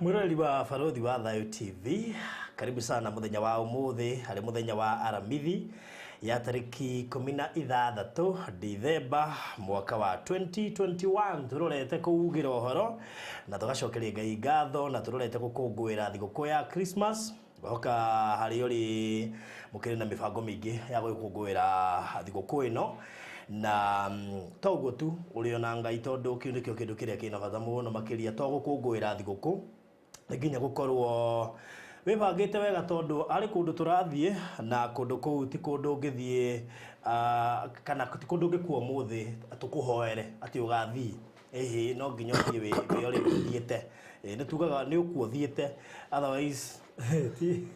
Mwiroreri wa Barothi wa Thayo TV, karibu sana muthenya wa umuthi hari muthenya wa Aramithi ya tariki 16 Dithemba mwaka wa 2021. Turorete kuugira uhoro na tugacokeria Ngai ngatho na turorete gukungũĩra thigũkũ ya Christmas. Ngoka harĩ ũrĩ mũkĩrĩ na mĩbango mĩingĩ ya gũkũngũĩra thigũkũ ĩno na to ũguo tu ũrĩ ona Ngai, tondũ kĩu nĩkĩo kĩndũ kĩrĩa kĩna bata mũno makĩria to gũkũngũĩra thigũkũ, nĩ nginya gũkorwo wĩbangĩte wega, tondũ arĩ kũndũ tũrathiĩ na kũndũ kũu ti kũndũ ũngĩthiĩ, kana ti kũndũ ũngĩkua ũmũthĩ tũkũhoere atĩ ũgathiĩ. Ĩhĩ, no nginya ũthiĩ wĩ ũrĩa ũthiĩte. Nĩ tugaga nĩ ũkuo ũthiĩte, otherwise ti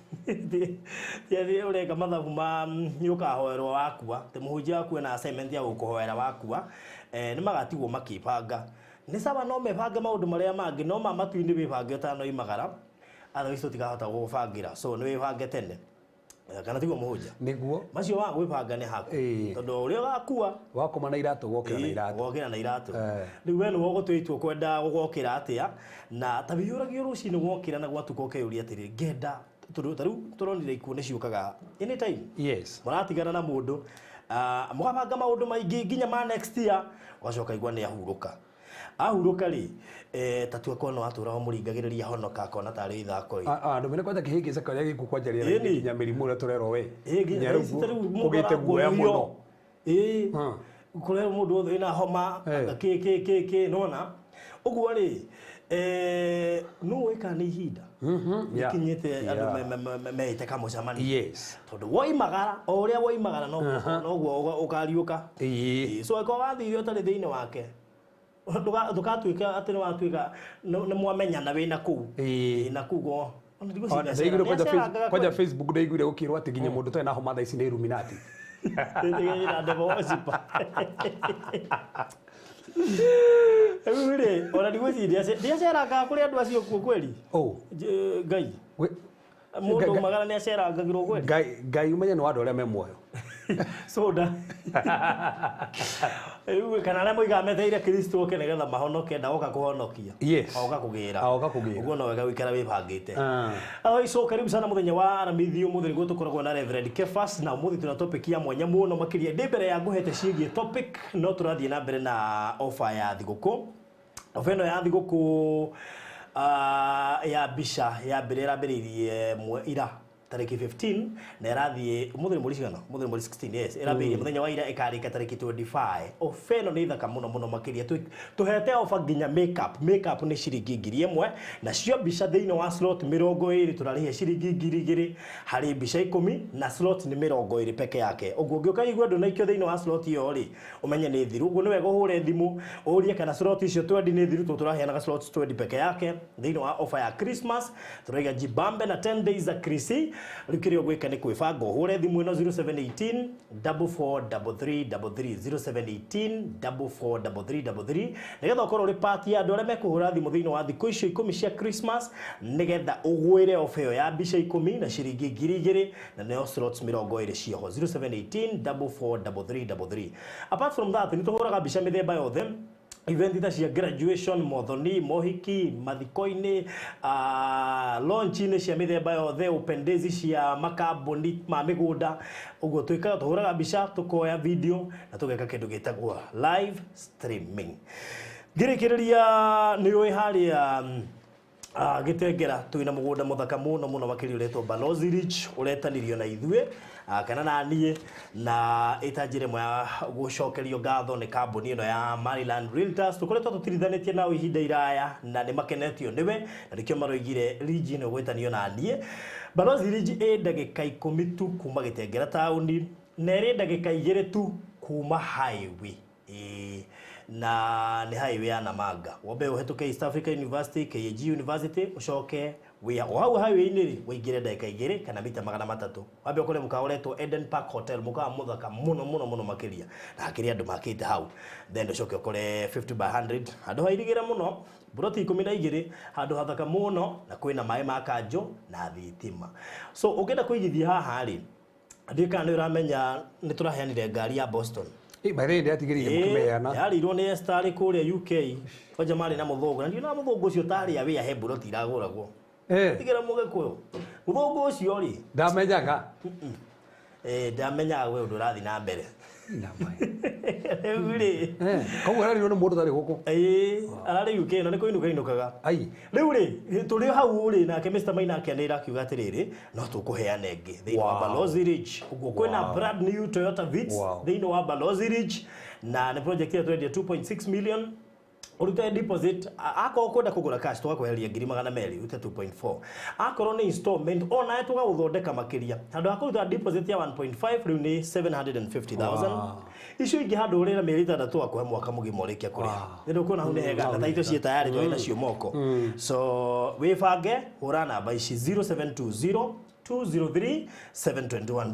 atĩ ũreka mathabu ma nĩ ũkahoerwo wakua, atĩ mũhunjia waku ena assignment ya gũkũhoera wakua. Nĩ magatigwo makĩbanga. Nĩ sawa, no mebange maũndũ marĩa mangĩ, no ma matu-inĩ wĩbange ũtanoimagara, otherwise tũtikahota gũgũbangĩra. So nĩ wĩbange tene. Kana tiguo mũhunjia? Nĩguo. Macio wa gwĩbanga nĩ haku, tondũ ũrĩa ũgakua wakoma na iratũ wokĩra na iratũ. Wokĩra na iratũ. Rĩu we nĩwe ũgũtua itua kwenda gũgokĩra atĩa, na ta wĩyũragia rũcinĩ wokĩra na gwatuka ũkeyũria atĩrĩ, ngenda tondũ ta rĩu tũronire ikuũ nĩ ciũkaga anytime. Mũratigana na mũndũ, mũgabanga maũndũ maingĩ nginya ma next year, ũgacoka igua nĩ ahurũka. Ahurũka rĩ, ta tua kona watũra mũringagĩrĩria honoka akona tarĩ ithako rĩ. Andũ mene kwanja kĩhĩngĩca kĩrĩa gĩkuũ kwanja rĩera nginya mĩrimũ ĩrĩa tũrerwo we. Nginya rĩu kũgĩte guoya mũno. Kũrĩa mũndũ wothe wĩna homa, kĩ kĩ kĩ kĩ, nĩwona? Ũguo rĩ, nũ ũĩ kana nĩ ihinda rĩkinyĩte andũ meĩte kamũcemanio. Tondũ woimagara, o ũrĩa woimagara noguo ũkariũka. So angĩkorwo wathire ũtarĩ thĩinĩ wake, ndũgatuĩka atĩ nĩwatuĩka nĩ mwamenyana wĩna kũu. Na kũu go. Kwanja Facebook ndaiguire gũkĩrwo atĩ nginya mũndũ ũtarĩ na homa thaa ici nĩ Illuminati. Rĩu rĩ, ona ndigwĩciria ndiacerangaga kũrĩ andũ acio kuo kweli. Ngai. Mũndũ umagara nĩ acerangagĩrwo kweli. Ngai ũmenye nĩ wa andũ arĩa me muoyo. Soda. Rĩu kana arĩa moigaga metereire Kristo oke nĩgetha mahonoke, ndagoka kũhonokia. Oka kũgĩra. Oka kũgĩra. Ũguo no wega gũikara wĩbangĩte. So karibu sana mũthenya wa Aramithi ũmũthĩ nĩguo tũkoragwo na Reverend Kefas, na ũmũthĩ tuna topic ya mwanya mũno makĩria. Ndĩ mbere ya ngũhete ciĩgiĩ topic, no tũrathiĩ na mbere na offer ya thigũkũ. Offer ĩno ya thigũkũ ya mbica ya mbere ĩrambĩrĩirie ira tariki 15 na ĩrathiĩ ũmũthĩ nĩ mweri cigana? Ũmũthĩ nĩ mweri 16, yes. Ĩrambĩrĩirie mũthenya wa ira ĩkarĩka tariki 25. Offer ĩno nĩ thaka mũno mũno makĩria. Tũhete offer nginya makeup. Makeup nĩ ciringi 1000, nacio mbica thĩinĩ wa slot 20 tũrarĩhia ciringi 2000 harĩ mbica 10, na slot nĩ 20 peke yake. Ũguo ũngĩũka igua ndũnaikio thĩinĩ wa slot ĩyo rĩ, ũmenye nĩ thiru. Ũguo nĩ wega ũhũre thimũ ũrie kana slot icio 20 nĩ thiru, tondũ tũraheanaga slot 20 peke yake thĩinĩ wa offer ya Christmas. Tũraiga jibambe na 10 days za Krisi. Rĩu kĩrĩa ũgwĩka nĩ kwĩbanga ũhũre thimũ ĩno 0718 4433 33, 0718 4433 33, nĩgetha ũkorwo ũrĩ part ya andũ arĩa mekũhũra thimũ thĩinĩ wa thikũ icio 10 cia Christmas, nĩgetha ũgwĩre offer ĩyo ya mbica 10 na ciringi 2000, na nĩyo slots 20 cioho 0718 4433 33. Apart from that, nĩ tũhũraga mbica mĩthemba yothe, event ta cia graduation, mothoni, mohiki, mathiko-inĩ, launch-inĩ cia mĩthemba yothe, upendezi cia makambuni ma mĩgũnda. Ũguo twĩkaga, tũhũraga mbica, tũkoya video na tũgeka kĩndũ gĩtagwo live streaming. Ngĩrĩkĩrĩria nĩ ũĩ harĩa Gĩtengera twĩna mũgũnda mũthaka mũno mũno makĩria ũretwo Balozi Rich, ũretanirio na ithuĩ kana na niĩ, na ĩta njĩra ĩmwe ya gũcokerio ngatho nĩ kambuni ĩno ya Maryland Realtors. Tũkoretwo tũtirithanĩtie nao ihinda iraya na nĩ makenetio nĩwe, na nĩkĩo maroigire Ridge ĩno ĩgwetanio na niĩ. Balozi Ridge ĩ ndagĩka 10 tu kuma Gĩtengera taũni, na ĩrĩ ndagĩka 2 tu kuma highway. Na nĩ highway ya Namanga. Wambe ũhetũke East Africa University, KAG University, ũcoke wĩ o hau highway-inĩ rĩ, ũingĩre ndagĩka 2 kana mita 300. Wambe ũkore mũkawa ũretwo Eden Park Hotel, mũkawa mũthaka mũno mũno mũno makĩria, na hakĩrĩ andũ makĩte hau. Then ũcoke ũkore 50 by 100, handũ hairigĩre mũno, buroti 12, handũ hathaka mũno, na kwĩna maĩ ma kanjũ na thitima. So ũngĩenda kũigithia haha rĩ, ndiũĩ kana nĩ ũramenya nĩ tũraheanire ngari ya Boston. By the way ndiatigĩrĩire mũkĩmeana. Yarĩirwo nĩ Esther arĩ kũrĩa UK. Kwanja marĩ na mũthũngũ. Na ndiona mũthũngũ ũcio tarĩ a wĩa he mburoti iragũragwo. Tigĩra mũgĩkũyũ. Mũthũngũ ũcio rĩ. Ndamenyaga. Ndamenyaga we ũndũ ũrathiĩ na mbere. Rĩu rĩ. Koguo ararĩirwo nĩ mũndũ ũtarĩ gũkũ. Ararĩ UK na nĩ kũinũka inũkaga. Ai. Rĩu rĩ, tũrĩ hau rĩ nake Mr. Maina akĩanĩrĩra akiuga atĩrĩrĩ, no tũkũheana ĩngĩ thĩinĩ wa Balozi Ridge. Ũguo kwĩna brand new Toyota Vitz thĩinĩ wa Balozi Ridge na nĩ project ĩrĩa tũrendia 2.6 million. Ũrute deposit akorwo kwenda kũgũra cash tũgakweheria 200,000 ute 2.4. Akorwo nĩ installment onawe tũgagũthondeka makĩria. Handũ ha kũruta deposit ya 1.5 rĩu nĩ 750,000. Icio ingĩ handũ ũrĩra mĩeri 6 akũhe mwaka mũgima ũrĩkia kũrĩha. Nĩ ndũkuona hau nĩ hega na taitũ ciĩ tayarĩ twarĩ nacio moko. So wĩbange hũra namba ici 0720 203 721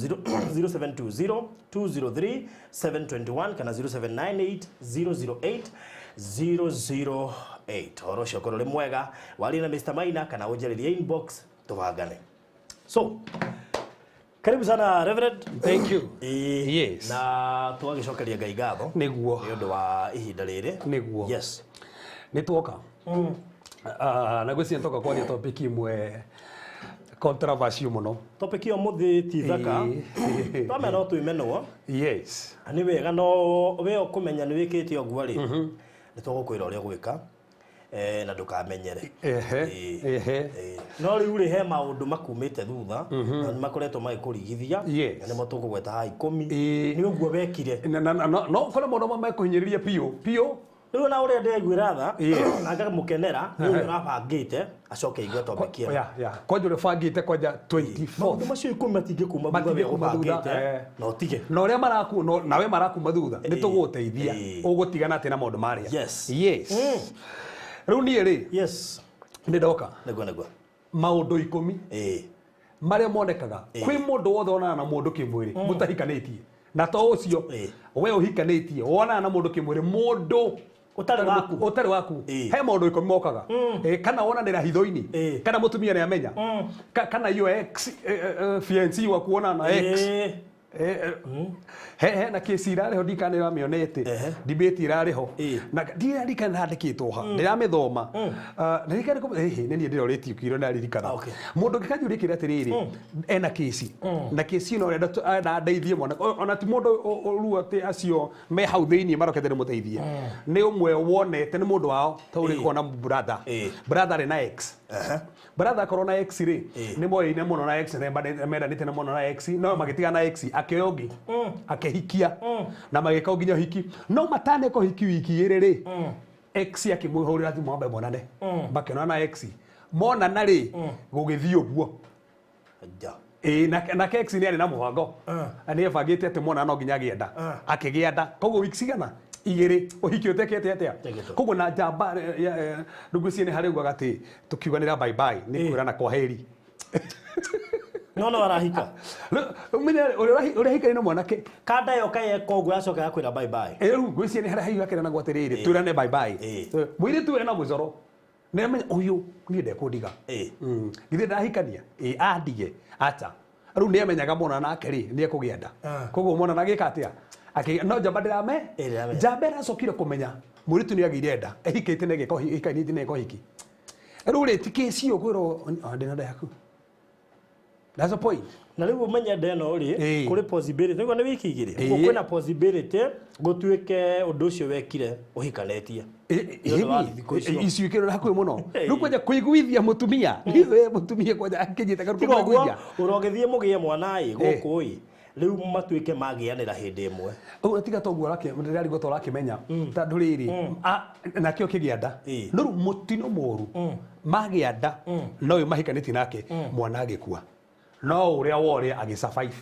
0720 203 721 kana 0798 008 008. Horo ũcio korwo ũrĩ mwega warie na Mr. Maina kana ũnjarĩrie inbox tũbangane. So karibu sana Reverend. Thank you. Yes. Na tũgagĩcokeria Ngai ngatho nĩguo nĩ ũndũ wa ihinda rĩrĩ. Nĩguo. Yes. Nĩ tuoka. Na gwĩciria nĩtoka kwaria topic imwe controversial mũno. Topic ĩyo mũthĩ ti thaka. Twamenya no twĩmenwo. Yes. Nĩ wega no we ũkũmenya nĩ wĩkĩte ũguo rĩ. Nĩ tũgũkwĩra ũrĩa ũgwĩka na ndũkamenyere. No rĩu rĩ he maũndũ makumĩte thutha na nĩ makoretwo magĩkũrigithia na nĩmo tũkũgweta haha 10. Nĩ ũguo wekire. No kũrĩ maũndũ mamwe mekũhinyĩrĩria biũ biũ. Rĩu na ũrĩa ndĩraiguĩra tha na ngamũkenera nĩ ũrĩa ũrabangĩte acoke aigue topic ĩno. Kwanja ũrĩa ũbangĩte kwanja 24. Maũndũ macio 10 matingĩkuma thutha wee ũbangĩte na ũtige. Na ũrĩa maraku nawe marakuma thutha nĩ tũgũgũteithia ũgũtigana atĩ na maũndũ marĩa. Yes. Yes. Rĩu niĩ rĩ. Yes. Nĩ ndoka. Nĩguo nĩguo. Maũndũ 10. Marĩa monekaga kwĩ mũndũ wothe wonana na mũndũ kĩmwĩrĩ mũtahikanĩtie. Na to ũcio we ũhikanĩtie wonana na mũndũ kĩmwĩrĩ mũndũ ũtarĩ waku he maũndũ 10 mokaga. Kana wonanĩra hitho-inĩ kana mũtumia nĩ amenya kana iyo ex fiancé waku wonana na ex he na kesi irarĩho ndikana nĩũramĩonete debate irarĩho na ndirarikana handĩkĩtwo ha ndĩramĩthoma ndirikana nĩ niĩ ndĩrorĩtie ũkĩirwo nĩraririkana mũndũ ũngĩ kanjũria kĩrĩa atĩrĩrĩ ena kesi na kesi ĩno arenda ndeithie mwana ona ti mũndũ rĩu atĩ acio me hau thĩiniĩ marokete nĩmũteithie nĩ ũmwe wonete nĩ mũndũ wao ta ũrĩ kuona brother brother arĩ na ex brother akorwo na ex rĩ nĩ moyaine mũno na ex mendanĩte mũno na ex no magĩtigana na ex akĩoya ũngĩ akĩhikia na magĩka nginya ũhiki no mataneka ũhiki wiki igĩrĩ rĩ ex akĩmũhũrĩra thimũ ambe monane makĩonana na ex monana rĩ gũgĩthiĩ ũguo nake ex nĩ arĩ na mũbango nĩ ebangĩte atĩ monana no nginya agĩe nda akĩgĩa nda koguo wiki cigana igĩrĩ ũhiki ũtekete atĩa koguo na njamba rĩu ngwĩciria nĩ harĩa ugaga atĩ tũkiuganĩra bye bye nĩ kwĩrana kwa heri no arahika ũrĩa ahikanie na mwanake kanda ĩyo kayeka ũguo yacoka yakwĩra bye bye rĩu ngwĩciria nĩ harĩa hau akĩranagwo atĩrĩrĩ twĩrane bye bye mũirĩtu ena mũcoro nĩ amenya ũyũ niĩ ndekũndiga githĩ ndahikania andige acha rĩu nĩ amenyaga mwana nake rĩ nĩ ekũgĩa nda koguo mwana agĩka atĩa no njamba ndĩrame njamba ĩracokire kũmenya mũirĩtu nĩ agĩire nda ehikĩte na ĩhikanĩtie na ĩka ũhiki rĩu rĩ ti kĩci ũkwĩrwo ndĩna nda yaku. That's the point. Na rĩu ũmenye nda ĩno rĩ kũrĩ possibility nĩguo nĩ wiki igĩrĩ ũguo kwĩna possibility gũtuĩke ũndũ ũcio wekire ũhikanĩtie icio ikĩrora hakuhĩ mũno rĩu kwanja kũiguithia mũtumia mũtumia kwanja akĩnyita kũiguithia ũrogĩthiĩ mũgĩe mwana ĩ gũkũ ĩ rĩu matuĩke magĩanĩra hĩndĩ ĩmwe ũguo tiga toguo ndĩrarigwo ta ũrakĩmenya tondũ rĩrĩ nakĩo kĩgĩa nda no rĩu mũtino mũru magĩa nda no ũyũ mahikanĩtie nake mwana agĩkua no ũrĩa worĩa agĩ survive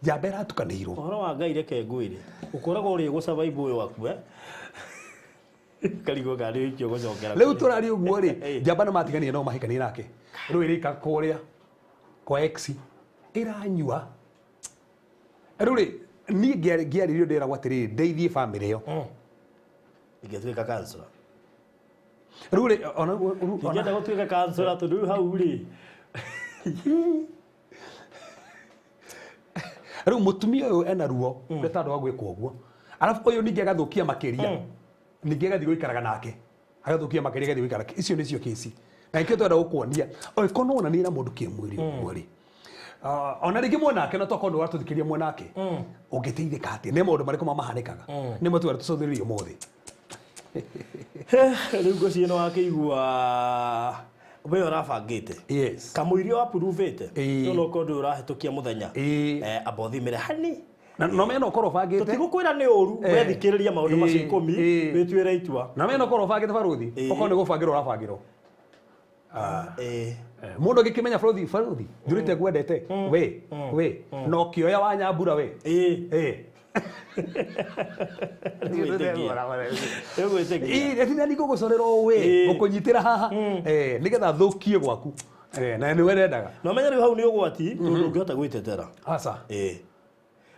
njamba ĩratukanĩirwo ũhoro wa Ngai reke ngwĩre ũkoragwo ũrĩ gũ survive ũyũ waku karigwo kana nĩ ũhiki ũgũcokera rĩu tũraria ũguo rĩ njamba nĩ matiganire no mahikanie nake rĩu ĩrĩka kũrĩa kwa ex ĩranyua rĩu rĩ niĩ ngĩarĩrio ndĩragwo atĩrĩrĩ ndeithie bamĩrĩ ĩyo ingĩtuĩka counselor rĩu rĩ ona ingĩenda gũtuĩka counselor tondũ rĩu hau rĩ rĩu mũtumia ũyũ ena ruo nĩ tondũ wa gwĩkwo ũguo Arabu ũyũ ningĩ agathũkia makĩria. Ningĩ agathiĩ gũikaraga nake. Agathũkia makĩria agathiĩ gũikara. Icio nĩcio kesi. Na ikĩo twenda gũkuonia. Oĩkorwo no wonanie na mũndũ kĩmwĩrĩ ũguo rĩ. Ona rĩngĩ mwanake na tokorwo nĩ ũratũthikĩrĩria mwanake. Ũngĩteithĩka atĩa? Nĩ maũndũ marĩkũ mamahanĩkaga? Nĩ mo twenda tũcũthĩrĩrie ũmũthĩ. Rĩu ngwĩciria nĩ wakĩigua we ũrabangĩte. Yes. Kamũiria wapuruvĩte. Ĩĩ. No okorwo ndũrĩ ũrahĩtũkia mũthenya. Ĩĩ. Amba ũthimĩre hani. Na no mena ũkorwo ũbangĩte. Tũtigũkwĩra nĩ ũru, wethikĩrĩria maũndũ macio 10, wĩtuĩre itua. Na mena ũkorwo ũbangĩte baruthi, okorwo nĩ gũbangĩrwo ũrabangĩrwo. Mũndũ angĩkĩmenya baruthi, baruthi, ndũrĩte ngwendete, we, we, na ũkĩoya wa nyambura we. Ĩĩ, nĩ ngũgũcorera we, ngũkũnyitĩra haha, nĩgetha thũkie gwaku. Na nĩwe ndendaga. Na ũmenye rĩu hau nĩ ũgwati, tondũ ndũngĩhota gwĩtetera. Aca.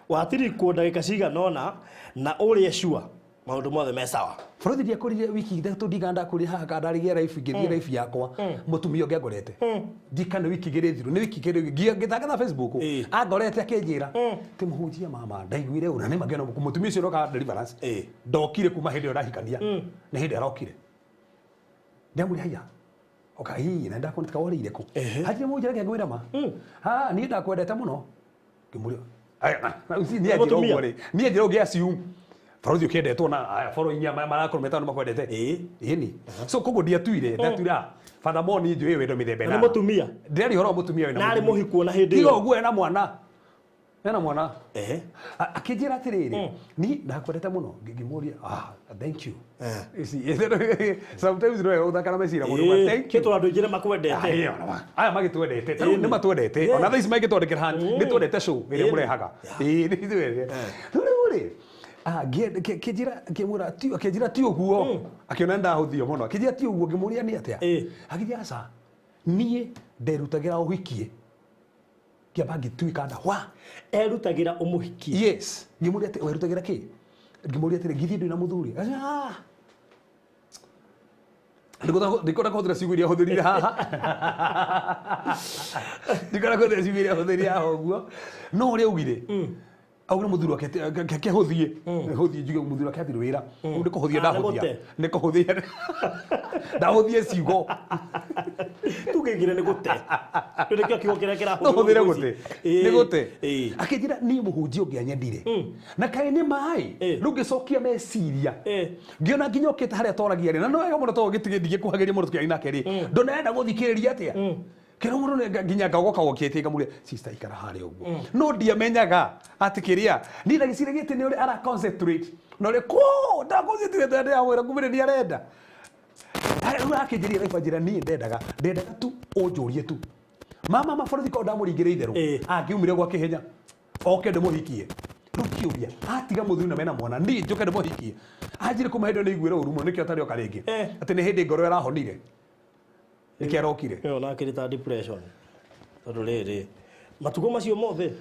Watirikwo ndagĩka cigana ũna na ũrĩe sure maũndũ mothe me sawa. Baruthi ndiakũrire wiki ithatũ ndiga ndakũrire haha kana ndarĩgia life ngĩthiĩ life yakwa mũtumia ũngĩ angorete. Ndikana wiki igĩrĩ thiru nĩ wiki igĩrĩ ngĩtangatha Facebook angorete akĩnjĩra ti mũhunjia mama ndaiguire ũũ na nĩ mangĩona mũtumia ũcio ũroka deliverance ndokire kuma hĩndĩ ĩyo ndahikania nĩ hĩndĩ arokire. Ndamwĩra haiya oka hii na ndakuona tika worĩire kũ. Hajire mũnjĩra ngĩngwĩra ma. Ha niĩ ndakwendete mũno. Ngĩmũria niĩ njĩra ũguo rĩ niĩ njĩra ũngĩ assume baruthi ũkĩendetwo na following marakorwo metano makwendete. Ĩni. So koguo ndiatuire ndatuire Father Moni njũĩ wendo mĩthemba ĩna. Na mũtumia. Ndĩrari ũhoro wa mũtumia wĩna. Na arĩ mũhiku ona hĩndĩ ĩyo. Tiga ũguo ena mwana. Ena mwana. Akĩnjĩra atĩrĩrĩ ni ndakwendete mũno ngĩmũria thank you. Sometimes no ũthaka na meciria mũndũ thank you. Tondũ andũ aingĩ nĩ makwendete. Aya magĩtwendete. Tarĩu nĩ matwendete. Ona thaa ici mangĩtwandĩkĩra haha nĩ twendete show ĩrĩa mũrehaga. Ĩĩ nĩ twendete. Rĩu rĩ akĩnjĩra ngĩmwĩra ti akĩnjĩra ti ũguo akĩona ndahũthio mũno akĩnjĩra ti ũguo ngĩmũria nĩ atĩa akĩnjĩra aca niĩ nderutagĩra ũhikie ngĩamba ngĩtuĩka nda wa erutagĩra ũmũhikie. Yes. Ngĩmũria atĩ werutagĩra kĩ ngĩmũria atĩrĩ githĩ ndwĩ na mũthuri ndikwenda kũhũthĩra ciugo iria hũthĩrire haha ndikwenda kũhũthĩra ciugo iria hũthĩrire haha ũguo no ũrĩa augire augire mũthuri wake kĩhũthie hũthie njuge mũthuri wake athire wĩra rĩu nĩ kũhũthia ndahũthia nĩ kũhũthia ndahũthie ciugo tugĩgire nĩ gũte rĩu nĩkĩo kiugo kĩrĩa kĩrahũthĩrwo gũte nĩ gũte akĩnjĩra niĩ mũhunjia ũngĩ anyendire na kaĩ nĩ maĩ rĩu ngĩcokia meciria ngĩona nginya ũkĩte harĩa toragia rĩ na no wega mũno tondũ ndingĩkuhagĩria mũno tũkĩaria nake rĩ ndũnenda gũthikĩrĩria atĩa kero mũndũ nginya ngagoka gokĩtie ngamũria sister ikara harĩa ũguo no ndiamenyaga atĩ kĩrĩa niĩ ndagĩciragia atĩ nĩ ũrĩa ara concentrate na ũrĩa kũ nda concentrate ndĩramwĩra kumbe nĩ arenda rĩu akĩnjĩria life anjĩra niĩ ndendaga tu ũnjũrie tu mama mabaruthi korwo ndamũringĩre itherũ angiumire gwa kĩhenya oke ndĩmũhikie rĩu kĩũria atiga mũthuri na mena mwana niĩ njũke ndĩmũhikie anjĩre kuma hĩndĩ ĩyo nĩaiguire ũru mũno nĩkĩo atarĩ oka rĩngĩ atĩ nĩ hĩndĩ ngoro ĩrahonire nĩkĩo arokire ĩyo nake nĩ ta depression tondũ rĩrĩ matukũ macio mothe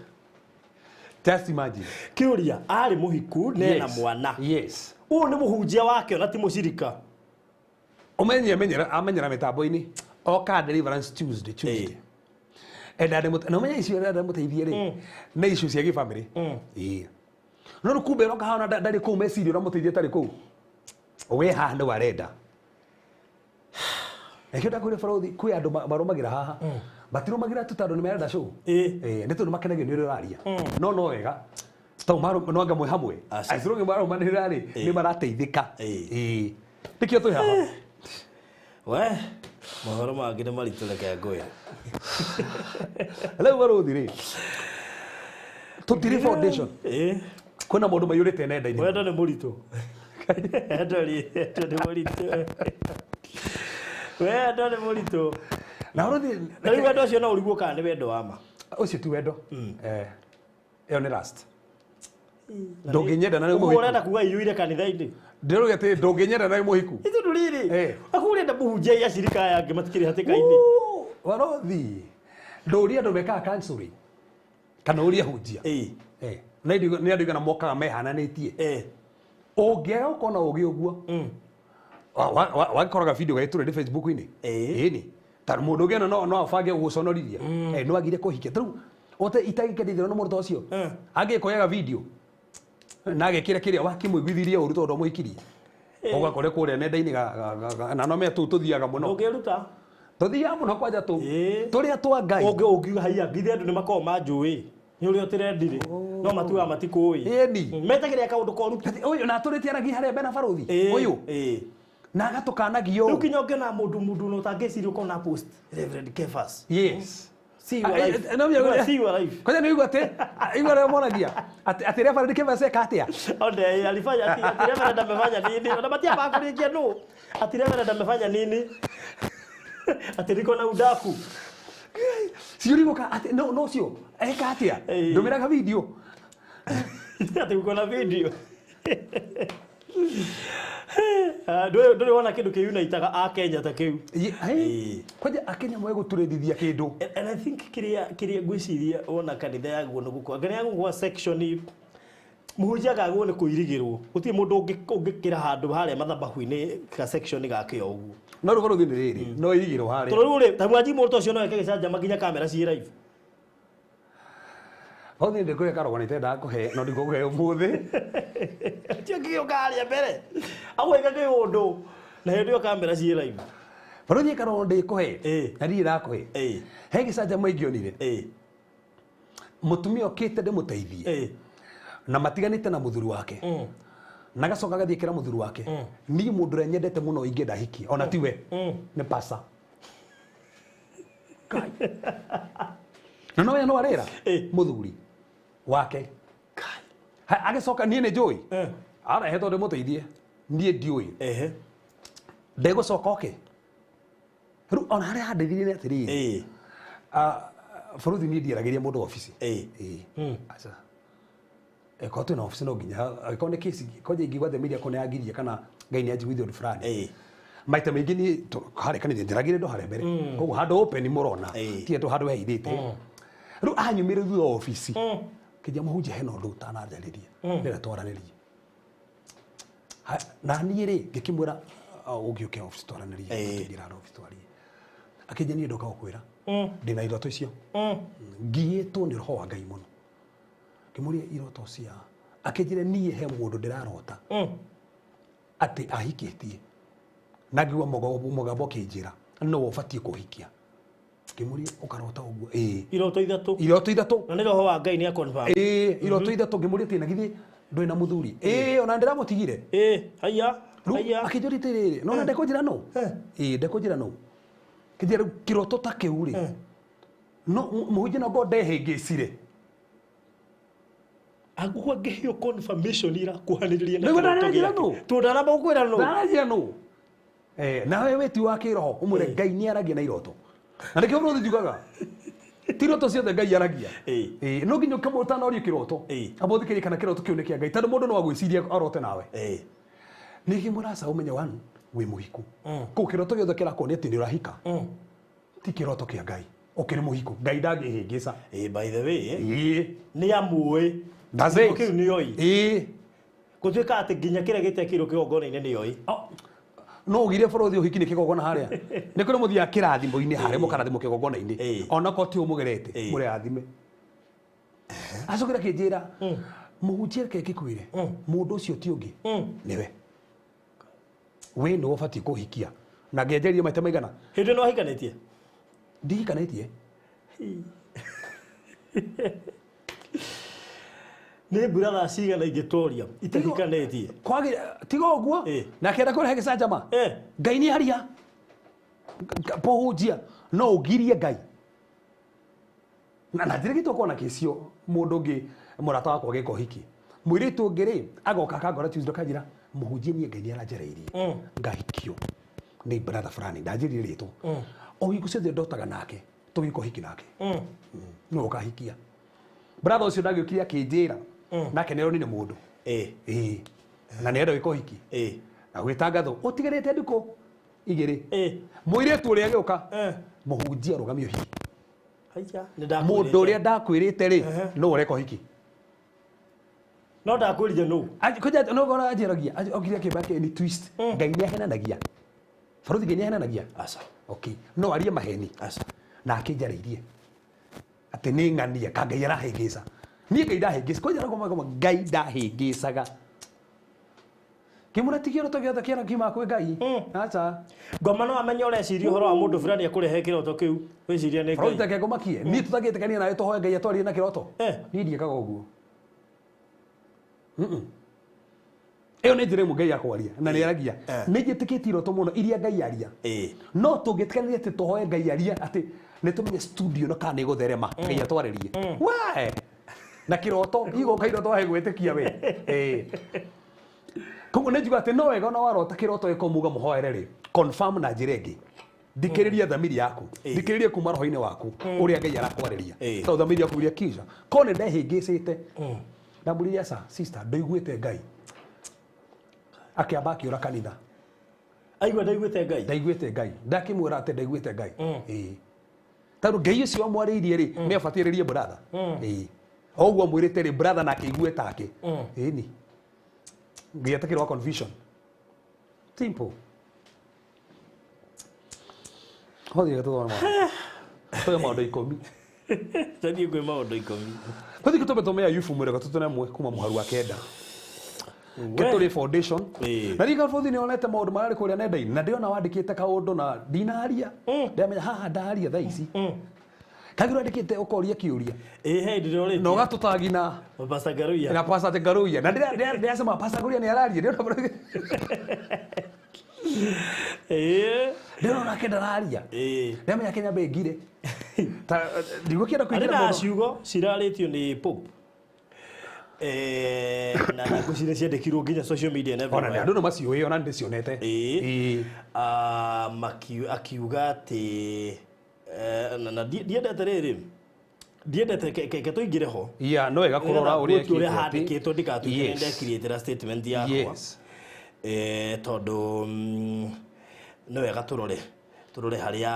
just imagine kĩũria arĩ mũhiku nena mwana. Yes. Ũyũ nĩ mũhunjia wake ona ti mũcirika ũmenye amenyera mĩtambo-inĩ oka deliverance Tuesday enda na ũmenye icio enda mũteithie rĩ nĩ icio cia gĩbamĩrĩ ĩĩ no rĩu kumbe roka haha ndarĩ kũu meciria ũramũteithia atarĩ kũu we haha nĩ warenda Ekio ndakwĩra barothi kwĩ andũ marũmagĩra haha matirũmagĩra tu tondũ nĩ marenda show nĩ tondũ makenagio nĩ ũrĩa ũraria no no wega tondũ no anga mwĩ hamwe as long as marũmanĩrĩra rĩ nĩ marateithĩka nĩkĩo twĩ haha we mohoro mangĩ nĩ maritũ reke ngwĩre rĩu barothi rĩ tũtirĩ foundation kwĩna maũndũ maiyũrĩte nenda-inĩ wendo nĩ mũritũ wendo nĩ mũritũ wendo nĩ mũritũ na ũrũthi na rĩu wendo ũcio no ũrigwo kana nĩ wendo wa ma ũcio ti wendo ĩyo nĩ last ndũngĩnyenda na nĩ mũhiku ũrenda kuga iyũire kanitha-inĩ ndĩrauga atĩ ndũngĩnyenda na nĩ mũhiku nĩ tondũ rĩrĩ aku ũrenda mũhunjia ya acirika aya angĩ matikĩrĩ hatĩka-inĩ warothi ndũrie andũ mekaga counseling kana ũrie hunjia nĩ andũ aigana mokaga mehananĩtie ũngĩaga gũkorwo na ũgĩ ũguo wagĩkoraga video gagĩtũrĩ nĩ Facebook-inĩ ĩni tondũ mũndũ ũngĩ no abange gũgũconorithia no agire kũhikia tarĩu ote itagĩkendithio nĩ mũndũ ta ũcio angĩkoyaga video Na agekĩra kĩrĩa wakĩmũiguithirie ũru tondũ mũhikirie. Ũgakore kũrĩa nenda-inĩ na no me tũu tũthiaga mũno. Ũngĩruta Tũthiaga mũno kwanja tũu. Tũrĩa twa Ngai. Ũngiuga haiya ngithe andũ nĩ makoragwo manjũĩ. Nĩ ũrĩa ũtĩrendire. No matuaga matikũĩ. Ĩni. Metagĩrĩra kaũndũ koru. Ũyũ na atũrĩte aragia harĩa mbere na barũthi. Ũyũ. Na agatukanagio. Rĩu kinya ũngĩona mũndũ no ũtangĩciria ũkona post Reverend Kefas. Yes. See your life. No mĩa See your life. Kwanja nĩ ũigua atĩ igua rĩa monagia atĩ Reverend Kefas eka atĩa? Onde alifanya ati Reverend amefanya nini? Ona matia bakũrĩkia nũ? Ati Reverend amefanya nini? Ati niko na udaku. Ciũri gũka atĩ no no cio eka atĩa? Ndũmĩraga video. Ati uko na video. Ndũrĩ wona kĩndũ kĩunitaga a Kenya ta kĩu. Kwanja akenya moe gũtũrĩrithia kĩndũ. And I think kĩrĩa ngwĩciria wona kanitha yaguo nĩ gũkũ. Kanitha yaguo gwa section mũhunjia agagwo nĩ kũirigĩrwo. Gũtirĩ mũndũ ũngĩkĩra handũ harĩa mathabahu-inĩ ka section gake o ũguo. No rĩu barũthi nĩ rĩrĩ no irigĩrwo harĩa. Tondũ rĩu rĩ ta mwanji mũndũ ũcio no eke gĩcanjama nginya kamera ciĩ live. Barũthi ndĩkũhe karũgano itendaga kũhe no ndikũkũhe ũmũthĩ. Ũcio ngĩũka harĩa mbere. Agwĩka kĩũndũ na hĩndĩ ĩyo kamera ciĩ live. Barũthi karũgano ndĩkũhe na ndirĩ ndakũhe. He gĩcanjama ingĩonire. Mũtumia okĩte ndĩmũteithie. Na matiganĩte na mũthuri wake. Na gacoka agathiĩ kĩra mũthuri wake. Niĩ mũndũ ũrĩa nyendete mũno ingĩenda hikie ona tiwe nĩ pasa. Ngai. Na no we no arera mũthuri wake. Agĩcoka niĩ nĩ njũĩ. Arehe tondũ ndĩmũteithie. Niĩ ndiũĩ. Ndegũcoka oke. Rĩu ona harĩa handĩthirie nĩ atĩrĩrĩ. Bũrũthi niĩ ndiaragĩria mũndũ obici. Aca. Eko twĩna obici no nginya angĩkorwo nĩ kesi kwanja ingĩigua the media kona yangirie kana Ngai nĩ anjiguithia ũndũ fulani. Maita maingĩ niĩ harĩa kanitha njaragia andũ harĩa mbere. Koguo handũ open mũrona ti andũ handũ hehithĩte. Rĩu anyumĩre thutha wa obici. Kĩnja mũhunjia hena ũndũ ũtananjarĩria. Ndĩrenda twaranĩrie. Na niĩ rĩ ngĩkĩmwĩra ũngĩũke obici twaranĩrie. Tũingĩra handũ obici twarie. Akĩnjia niĩ ndoka gũkwĩra. Ndĩna iroto icio. Ngiĩtwo nĩ roho wa Ngai mũno. Ngĩmũria iroto cia akĩnjĩra niĩ he mũndũ ndĩrarota atĩ ahikĩtie na ngĩigua mũgambo ũkĩnjĩra no ũbatiĩ kũhikia. Ngĩmũria ũkarota ũguo? Ĩĩ. Iroto ithatũ. Iroto ithatũ. Na nĩ roho wa Ngai nĩ akonfirm. Ĩĩ, iroto ithatũ. Ngĩmũria atĩ na githĩ ndũrĩ na mũthuri? Ĩĩ, ona ndĩramũtigire. Ĩĩ, haiya. Rĩu akĩnjũria atĩrĩrĩ, no na ndekũnjĩra nũ? Ĩĩ, ndekũnjĩra nũ. Kĩnjĩra rĩu kĩroto ta kĩu rĩ no mũhunjia no ngorwo ndehĩngĩcire. Angũkwa ngĩheo confirmation irakuhanĩrĩria na Nĩguo kĩroto ndaranjĩra gĩake. nũ? Tondũ ndanamba gũkwĩra nũ. Ndaranjĩra nũ. Nawe wĩ ti wa kĩroho ũmwĩre Ngai nĩ aragia na iroto. Na nĩkĩo bũrũthi njugaga ti iroto ciothe Ngai aragia. No nginya ũtanorio kĩroto. Amba ũthikĩrĩrie kana kĩroto kĩu nĩ kĩa Ngai tondũ mũndũ no agwĩcirie arote nawe. Nĩkĩ mũraca ũmenye one wĩ mũhiku. Kũu kĩroto gĩothe kĩrakuonia atĩ nĩ ũrahika. Ti kĩroto kĩa Ngai. Ũkĩrĩ mũhiku. Ngai ndangĩhĩngĩca. By the way, nĩ amũĩ. That's it. Kĩu nĩ oĩ. Gũtuĩka atĩ nginya kĩrĩa gĩtekĩirwo kĩgongona-inĩ nĩ oĩ. No ũgire bũrũthi ũhiki nĩ kĩgongona harĩa. Nĩ kũrĩ mũthiaga kĩrathimo-inĩ harĩa mũkarathimwo kĩgongona-inĩ. Ona korwo ti ũmũgerete, mũrathime. Acokire akĩnjĩra, mũhunjia reke ngĩkwĩre, mũndũ ũcio ti ũngĩ, nĩwe. We nĩwe ũbatiĩ kũhikia. Na ngĩanjĩrĩria maita maigana. Hĩndĩ ĩno ahikanĩtie? Ndihikanĩtie. Nĩ mbura thaa cigana ingĩtoria itahikanĩtie? Tiga ũguo na akĩenda kũrehe gĩcanjama. Ngai nĩ aria. Mũhunjia no ũgirie Ngai. Na njĩra gĩtwo na kĩcio mũndũ ũngĩ mũrata wakwa agĩka ũhiki. Mũirĩtu ũngĩ rĩ agoka akangora Tuesday akanjĩra mũhunjia niĩ Ngai nĩ aranjarĩirie ngahikio nĩ brother fulani ndanjĩrire rĩtwa. O hingo ciothe ndotaga nake tũgĩka ũhiki nake. Nĩwe ũkahikia. Brother ũcio ndagĩũkire akĩnjĩra nake nĩaronire mũndũ. Na nĩarenda gwĩka ũhiki. Na gwĩtangathwo ũtigarĩte ndukũ igĩrĩ. Mũirĩtu ũrĩa agĩũka mũhunjia arũgamie ũhiki. Mũndũ ũrĩa ndakwĩrĩte rĩ no ũreka ũhiki. No ndakwĩrire nũ? Kwanja no ngora anjĩragia okire akĩmba ni twist. Ngai nĩ ahenanagia. Barũthi Ngai nĩ ahenanagia. Aca. Okay. No arie maheni. Aca. Na akĩnjarĩirie atĩ nĩ ng'ania ka Ngai arahĩngĩca. Niĩ Ngai ndahĩngĩca kwanja ngoma Ngai ndahĩngĩcaga. Kĩmũra ti kĩroto gĩothe kĩara kiuma kwĩ Ngai. Aca. Ngoma no amenye ũreciria ũhoro wa mũndũ fulani akũrehe kĩroto kĩu. Wĩciria nĩ Ngai. Bro, ngũmakie. Niĩ tũtangĩtĩkania nawe tũhoe Ngai atwarie na kĩroto. Niĩ ndiĩkaga ũguo. Ĩyo nĩ njĩra ĩmwe Ngai akwaria na nĩ aragia. Nĩ njĩtĩkĩtie iroto mũno iria Ngai aria. No tũngĩtĩkanĩria atĩ tũhoe Ngai aria atĩ nĩ tũmenye studio no kana nĩ gũtherema Ngai atwarĩrie. Why? Na kĩroto igũka iroto wahe gwĩtĩkia we. Koguo nĩ njuga atĩ no wega ona warota kĩroto gĩko muga mũhoere rĩ confirm na njĩra ĩngĩ. Thikĩrĩria thamiri yaku. Thikĩrĩria kuma roho-inĩ waku ũrĩa Ngai arakwarĩria. Tondũ thamiri yaku iria kisha. Korwo nĩ ndehĩngĩcĩte. Ndamũririe aca sister ndũiguĩte Ngai. Akĩamba akĩũra kanitha. Aigua ndaiguĩte Ngai. Ndaiguĩte Ngai. Ndakĩmwĩra atĩ ndaiguĩte Ngai. Tondũ Ngai ũcio wamwarĩirie rĩ nĩ abatĩrĩrie brother. O ũguo amwĩrĩte rĩ brother nake aigue take. Ĩni. Ngai atakĩrwo confusion. Simple. Hothiĩ tũthome maũndũ. Tũthome maũndũ 10. Tũthiĩ kwĩ maũndũ 10. Tũthiĩ tũmbe tũme Ayubu 31 kuma mũharu wa 9. Ketũrĩ foundation. Na rĩu Gabothi nĩ onete maũndũ mararĩ kũrĩa nenda-inĩ na ndĩrona wandĩkĩte kaũndũ na ndinaria. Ndĩramenya haha ndaria thaa ici. Kagĩrwo andĩkĩte ũkoria kĩũria. He ndĩrorĩtie. Na ũgatũtagi na Pastor Ngaruiya. Na Pastor Ngaruiya. Na ndĩracema Pastor Ngaruiya nĩ araria. Ndĩrona nake ndararia. Ndĩramenya Kenya mbengire. Ta ndigũkĩenda kũingĩra mũno. Arĩ na ciugo cirarĩtio nĩ Pope. Na ngwĩciria ciandĩkirwo nginya social media and everywhere. Ona andũ no maciũĩ ona ndĩcionete. Akiuga atĩ na ndiendete rĩrĩ. Ndiendete ke tũingĩre ho. Yeah, no wega kũrora ũrĩa ũrĩa handĩkĩtwo ndikatuĩke nĩ ndekiriĩtĩra statement yakwa. Yes. Tondũ nĩ wega tũrore harĩa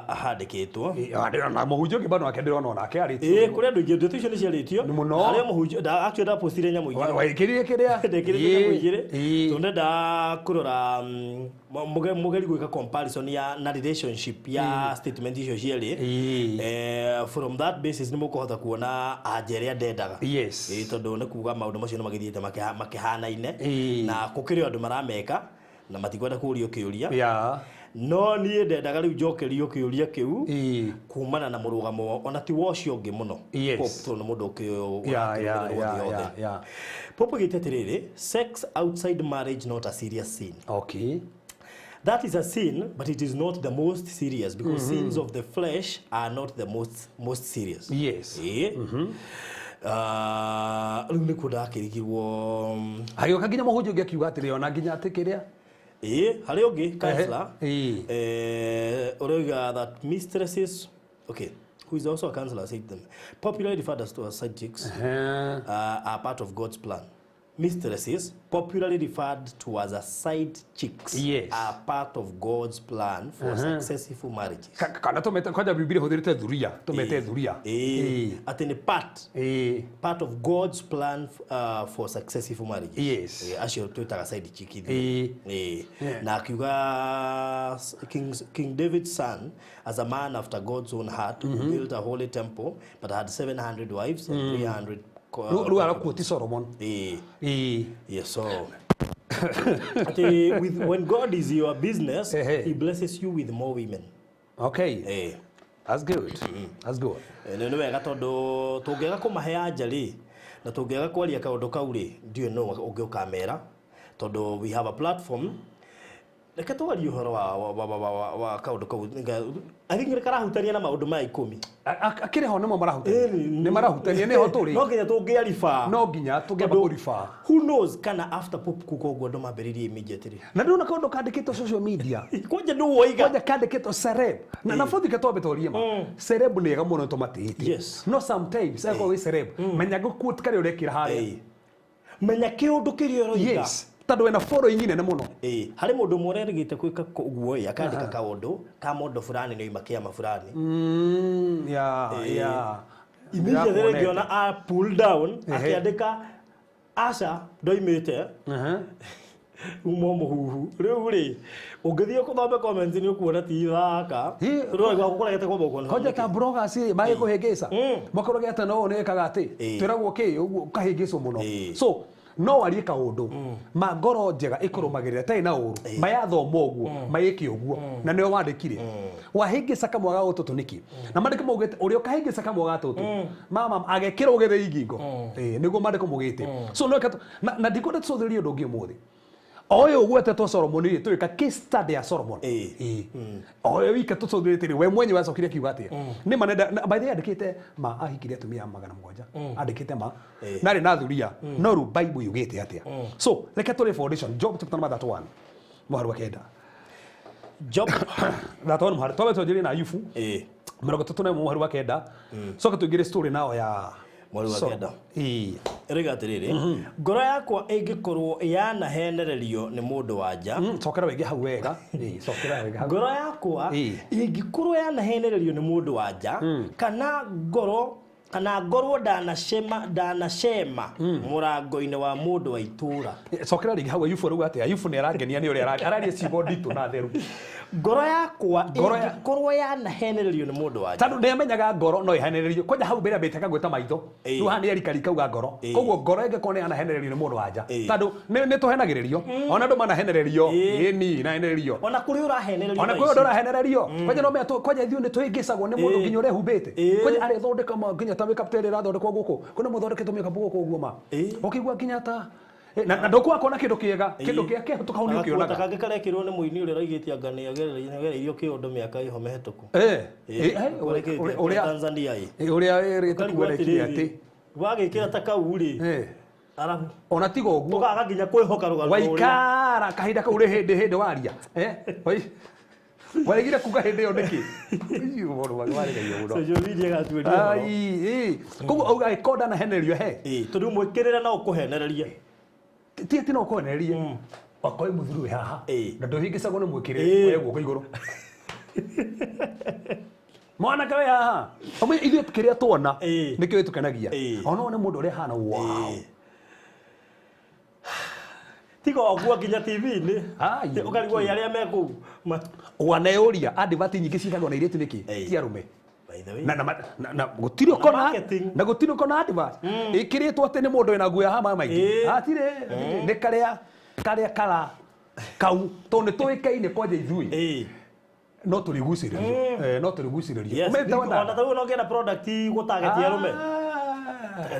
handĩkĩtwo. Ndĩrona mũhunjia ũngĩ bado nake ndĩrona onake arĩtie. Kũrĩ andũ aingĩ ndeto icio nĩ ciarĩtio. Harĩa mũhunjia actually ndapostire nyamũ igĩrĩ. Waikĩrire kĩrĩa? Ndekĩrĩte nyamũ igĩrĩ. Tondũ ndenda kũrora mũgeri gwĩka comparison ya na relationship ya statement icio cierĩ. From that basis nĩ mũkũhota kuona anja ĩrĩa ndendaga. Yes. Tondũ nĩ kuga maũndũ macio nĩ magĩthiĩte makĩhanaine. Na gũkĩrĩ andũ marameka na matikwenda kũũrio kĩũria. No niĩ ndendaga rĩu njokerio kĩũria kĩu kumana na mũrũgamo ona ti wa ũcio ũngĩ mũno. Pope tondũ nĩ mũndũ ũkĩũĩ. Pope oigĩte atĩrĩrĩ, sex outside marriage not a serious sin. Okay. That is a sin, but it is not the most serious because sins of the flesh are not the most serious. Yes. Rĩu nĩkuo ndakĩrigirwo. Agĩũka nginya mũhunjia ũngĩ akiuga atĩrĩ ona nginya atĩ kĩrĩa. Harĩ ũngĩ counselor ũroiga that mistresses, okay, who is also a counselor, said them popularly referred as to as side chicks are part of God's plan. Mistresses, popularly referred to as a side chicks, yes, are part of God's plan for successful marriages. Kana tumete kwanja Biblia hũthĩrĩte thuria, tumete thuria. Atĩ nĩ part of God's plan for successful marriages. Yes. Acio twĩtaga side chick ithuĩ. Na akiuga King David's son, as a man after God's own heart, who built a holy temple but had 700 wives and 300. Rĩu arakuo Solomon. Yes, so when God is your business, he blesses you with more women. Okay. That's good. That's good. Nĩ wega tondũ tũngĩaga kũmahe anja rĩ, na tũngĩaga kwaria kaũndũ kau rĩ, ndiũĩ nũ ũngĩ ũkamera, tondũ we have a platform. Reke twarie ũhoro wa kaũndũ kau. I think nĩ karahutania na maũndũ maya 10. Akĩrĩ ho nĩmo marahutania. Nĩ marahutania nĩho tũrĩ. No nginya tũngĩariba. No nginya tũngĩamba kũriba. Who knows kana after Pope kuga ũguo andũ mambĩrĩrie immediately. Na ndĩrona kaũndũ kandĩkĩtwo social media. Kwanja nũ woiga. Kwanja kandĩkĩtwo celeb. Na bothi ke twambe twarie ma. Celeb nĩ ega mũno tũmatĩĩte. Yes. No sometimes akorwo wĩ celeb, menya gũquote karĩa ũrekĩra harĩa. Menya kĩũndũ kĩrĩa ũroiga. Yes. Tondũ wĩna following nene mũno. Harĩ mũndũ ũmwe ũrerĩgĩte gwĩka ũguo ĩ, akandĩka kaũndũ ka mũndũ fulani nĩ oima kĩama fulani. Immediately ngĩona a pull down akĩandĩka aca ndoimĩte. Umo muhuhu riu ri ungithie kuthome comments ni ukuona ti thaka rwo gwakuregete kwamba kuona konja ta bloggers ri magikuhĩngĩca makorogete no nĩ ĩkaga atĩ twĩragwo kĩ ũguo ũkahĩngĩcwo mũno so no warie kaũndũ ma ngoro njega ĩkũrũmagĩrĩra ĩtarĩ na ũru mayathoma ũguo mayĩke ũguo na nĩo wandĩkire wahĩngĩca kamwe ga gũtũtũ nĩkĩ na mandĩko maugĩte ũrĩa ũkahĩngĩca kamwe ga tũtũ mama agekĩrwo gĩthĩi ngingo nĩguo mandĩko maugĩte so no na ndikwenda tũcũthĩrĩrie ũndũ ũngĩ ũmũthĩ oyo ugwetetwo Solomon ri tuika case study ya Solomon oyo wika tucũthĩrĩtie we mwenyewe acokire akiuga atia nĩ ma by the way andĩkĩte ma ahikire atumia 700 andĩkĩte ma narĩ na thuria no rĩu Bible yugĩte atia so reke tũrĩ foundation Job chapter number 31 mũhari wa 9 Job 31 mũhari twambe twanjĩrĩrie na Ayubu 31 mũhari wa 9 coke tũingĩre story nao ya mweri wa 9 ĩrĩga atĩrĩrĩ ngoro yakwa ĩngĩkorwo yanahenererio nĩ mũndũ wa nja cokera wega hau wega cokera wega ngoro yakwa ĩngĩkorwo yanahenererio nĩ mũndũ wa nja kana ngoro kana ngorwo ndanacema mũrango-inĩ wa mũndũ wa itũra cokera rĩngĩ hau Ayubu arauga atĩa Ayubu nĩ arangenia nĩ ũrĩa araria ciugo nditũ na theru ngoro yakwa ĩngĩkorwo yanahenererio nĩ mũndũ wa nja tondũ nĩamenyaga ngoro no ĩhenererio kwanja hau mbere ambĩte akagwĩta maitho rĩu haha nĩ erikarika auga ngoro koguo ngoro ĩngĩkorwo nĩ yanahenererio nĩ mũndũ wa nja tondũ nĩ tũhenagĩrĩrio ona andũ manahenererio ĩni nahenererio ona kũrĩ ũrahenererio ona kũrĩ ũndũ ũrahenererio kwanja no mea kwanja ithuĩ nĩ tũhĩngĩcagwo nĩ mũndũ nginya ũrehumbĩte kwanja arethondeka nginya ta makeup ta ĩrĩa ĩrathondekwo gũkũ kwĩna mũthondeketwo makeup gũkũ ũguo ma ũkĩigua nginya ta na ndũkwaga kuona kĩndũ kĩega kĩndũ kĩa kĩhĩtũka hau nĩũkĩonaga kangĩ karekĩrwo nĩ mũini ũrĩa ũraigĩte anga nĩagereirio kĩũndũ mĩaka ĩho mĩhĩtũku ũrĩa Tanzania ũrĩa ĩrĩte kuo arekire atĩ wagĩkĩra ta kau rĩ arabu ona tiga ũguo ũkaga nginya kwĩhoka rũgano waikara kahinda kau rĩ hĩndĩ waria waregire kuga hĩndĩ ĩyo nĩkĩ social media gatuĩria koguo auga angĩkorwo ndanahenererio he tondũ mwĩkĩrĩre no ũkũhenererie ti atĩ no ũkũhenererie wakorwo mũthuri wĩ haha na ndũhĩngĩcagwo nĩ mwĩkĩrĩre oye guoko igũrũ mwanake wĩ haha ithuĩ kĩrĩa tuona nĩkĩo gĩtũkenagia ona wone mũndũ ũrĩa ahana wow tiga ũguo nginya TV-inĩ ũkarigwo arĩa me kũu waneyũria advert nyingĩ ciĩkagwo na airĩtu nĩkĩ ti arũme na gũtirĩ ũkona na gũtirĩ ũkona advert ĩkĩrĩtwo atĩ nĩ mũndũ wĩna nguo ya hama maingĩ hatirĩ nĩ karĩa karĩa kara kau tondũ nĩ tũĩkaine kwanja ithuĩ no tũrigucĩrĩrio no tũrigucĩrĩrio ona ta rĩu no ũngĩenda product gũtarget arũme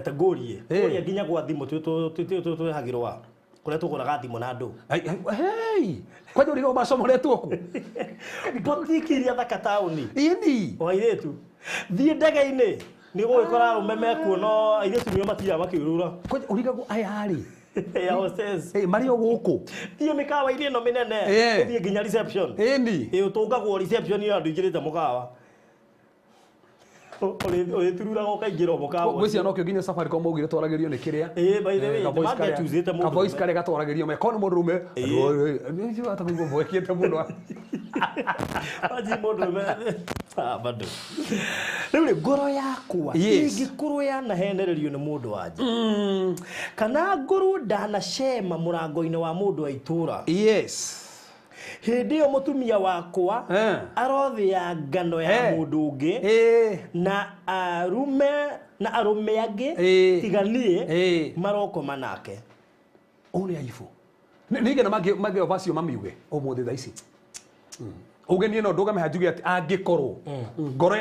ta ngũrie ngũrie nginya gwa thimũ twĩhagĩrwo kũrĩa tũgũraga thimũ na andũ kwanja ũrigagwo macomoretwo kũ botiki iria thaka taũni ĩni o airĩtu thiĩ ndege-inĩ nĩ gũgĩkora arũme mekuo no airĩtu nĩo matindaga makĩũrũra kwanja ũrigagwo aya rĩ ya hostess marĩ o gũkũ thiĩ mĩkawa-inĩ ĩno mĩnene ũthiĩ nginya reception ĩni ũtũngagwo reception ya andũ ingĩrĩte mũkawa ũrĩtururaga ũkaingĩra o mũkawa ngwĩciria nokĩo nginya Safaricom maugire twaragĩrio nĩ kĩrĩa mangĩachuzĩte ka voice karĩa gatwaragĩrio meko nĩ mũndũrũme nĩcio mwekĩte mũno anji mũndũrũme bado rĩu rĩ ngoro yakwa ĩngĩkorwo yanahenererio nĩ mũndũ wa nja kana ngorwo ndanacema mũrango-inĩ wa mũndũ wa itũra yes hĩndĩ ĩyo mũtumia wakwa arothĩa ngano ya mũndũ ũngĩ na arume na arũme angĩ tiga niĩ marokoma nake ũũ nĩ Ayubu nĩigana mangĩoba acio mamiuge ũmũthĩ thaa ici uge niĩ no ndũgame haha njuge atĩ angĩkorwo ngoro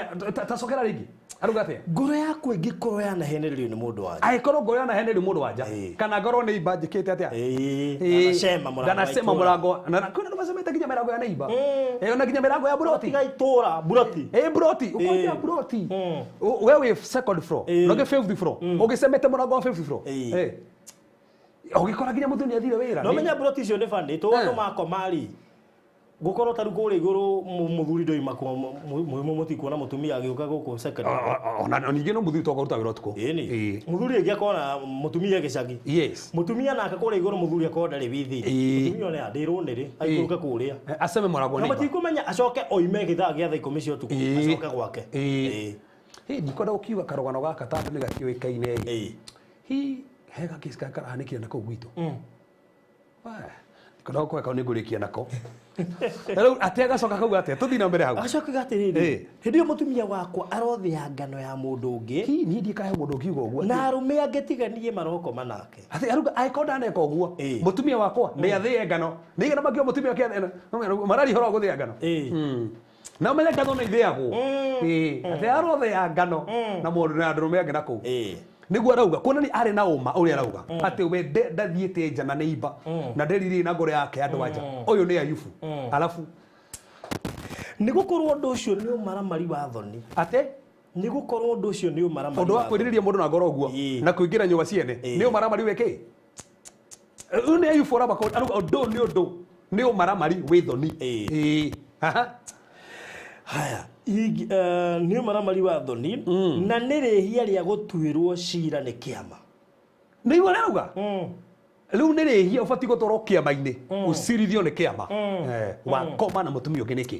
tacokera rĩngĩ aruga atĩa ngoro yakwa ĩngĩkorwo yanahenererio nĩ mũndũ wa nja angĩkorwo ngoro yanahenererio mũndũ wa nja kana ngorwo nĩ imba njĩkĩte atĩa ndanacema mũrango na kwĩna andũ macemete nginya mĩrango ya neighbor na nginya mĩrango ya buroti tiga itũra buroti buroti ũkwanja buroti we wĩ second floor na ũngĩ fifth floor ũgĩcemete mũrango wa fifth floor ũgĩkora nginya mũthuri nĩ athire wĩra no menya buroti icio nĩ bani tondũ andũ makoma rĩ gukorwo ta riu kuria iguru muthuri ndoima mutikuona mutumia agiuka guku second ona ningĩ no muthuri toka ruta wĩra ũtukũ ĩni muthuri ĩngĩ akona mutumia gĩcagi yes mutumia nake kuria iguru muthuri akorwo ndarĩ withi mutumia one andĩrwo nĩrĩ aikũrũke kũrĩa aceme mũrango na matikumenya acoke oime gĩthaa gĩa thaa 10 cia ũtukũ acoke gwake ĩ ndikwenda gũkiuga karũgano gaka tondũ nĩ gakĩũĩkaine hi he gakĩci karahanĩkire na kũu gwitũ Kana kwa ka nĩngũrĩkia nako. Rĩu atĩ agacoka kauga atĩa? Tũthiĩ na mbere hau. Agacoka atĩrĩrĩ, hĩndĩ ĩyo mũtumia wakwa arothĩa ngano ya mũndũ ũngĩ. Hihi niĩ ndikahe mũndũ ũngiuga ũguo. Na arũme angĩ tiga niĩ marokoma nake. Atĩ aruga angĩkorwo ndaneka ũguo, mũtumia wakwa nĩ athĩe ngano. Nĩ igana makiuga mũtumia wake mararia ũhoro wa gũthĩa ngano. Na ũmenye ngano nĩ ithĩagwo. Atĩ arothĩa ngano na mũndũ na ndũrũme angĩ na kũu. Nĩguo arauga kuonania arĩ na ũma ũrĩa arauga atĩ we ndathiĩte nja na nĩimba na nderirĩrie na ngoro yake andũ anja. Ũyũ nĩ Ayubu. Alafu nĩ gũkorwo ũndũ ũcio nĩ ũmaramari wa thoni. Atĩ nĩ gũkorwo ũndũ ũcio nĩ ũmaramari ũndũ wa kwĩrirĩria mũndũ na ngoro ũguo na kũingĩra nyũmba ciene nĩ ũmaramari wĩ kĩ? Ũyũ nĩ Ayubu arauga ũndũ nĩ ũndũ nĩ ũmaramari wĩ thoni. Haya, nĩ ũmaramari wa thoni na nĩ rĩhia rĩa gũtuĩrwo cira nĩ kĩama. Nĩguo arauga? Rĩu nĩ rĩhia ũbatiĩ gũtwarwo kĩama-inĩ ũcirithio nĩ kĩama. Wakoma na mũtumia ũngĩ nĩkĩ?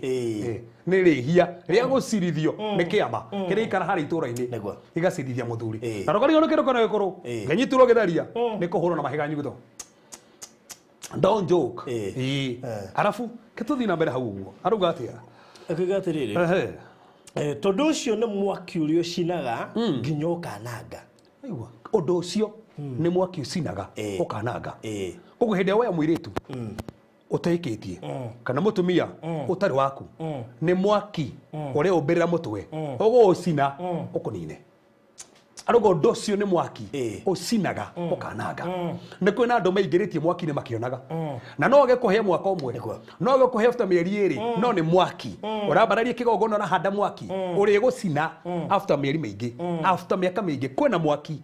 Nĩ rĩhia rĩa gũcirithio nĩ kĩama kĩrĩa gĩikara harĩa itũũra-inĩ gĩgacirithia mũthuri. Na ndũkarigwo nĩ kĩndũ kĩna gĩkũrũ ngĩnyitirwo gĩtharia nĩ kũhũrwo na mahiga nyuguto. Don't joke. Arabu kĩtũthiĩ na mbere hau ũguo. Arauga atĩa? Akiuga atĩrĩrĩ, tondũ ũcio nĩ mwaki ũrĩa ũcinaga nginya ũkananga. Aigua, ũndũ ũcio nĩ mwaki ũcinaga ũkananga. Koguo hĩndĩ ĩrĩa woya mũirĩtu ũtehikĩtie kana mũtumia ũtarĩ waku nĩ mwaki ũrĩa ũmbĩrĩra mũtwe ũgũũcina ũkũnine. Arauga ũndũ ũcio nĩ mwaki ũcinaga ũkananga. Nĩ kwĩna andũ maingĩrĩtie mwaki-inĩ makĩonaga. Na no gĩkũhe mwaka ũmwe, no gĩkũhe after mĩeri ĩrĩ, no nĩ mwaki. Ũrambararia kĩgongona ũrahanda mwaki ũrĩgũcina after mĩeri mĩingĩ, after mĩaka mĩingĩ kwĩna mwaki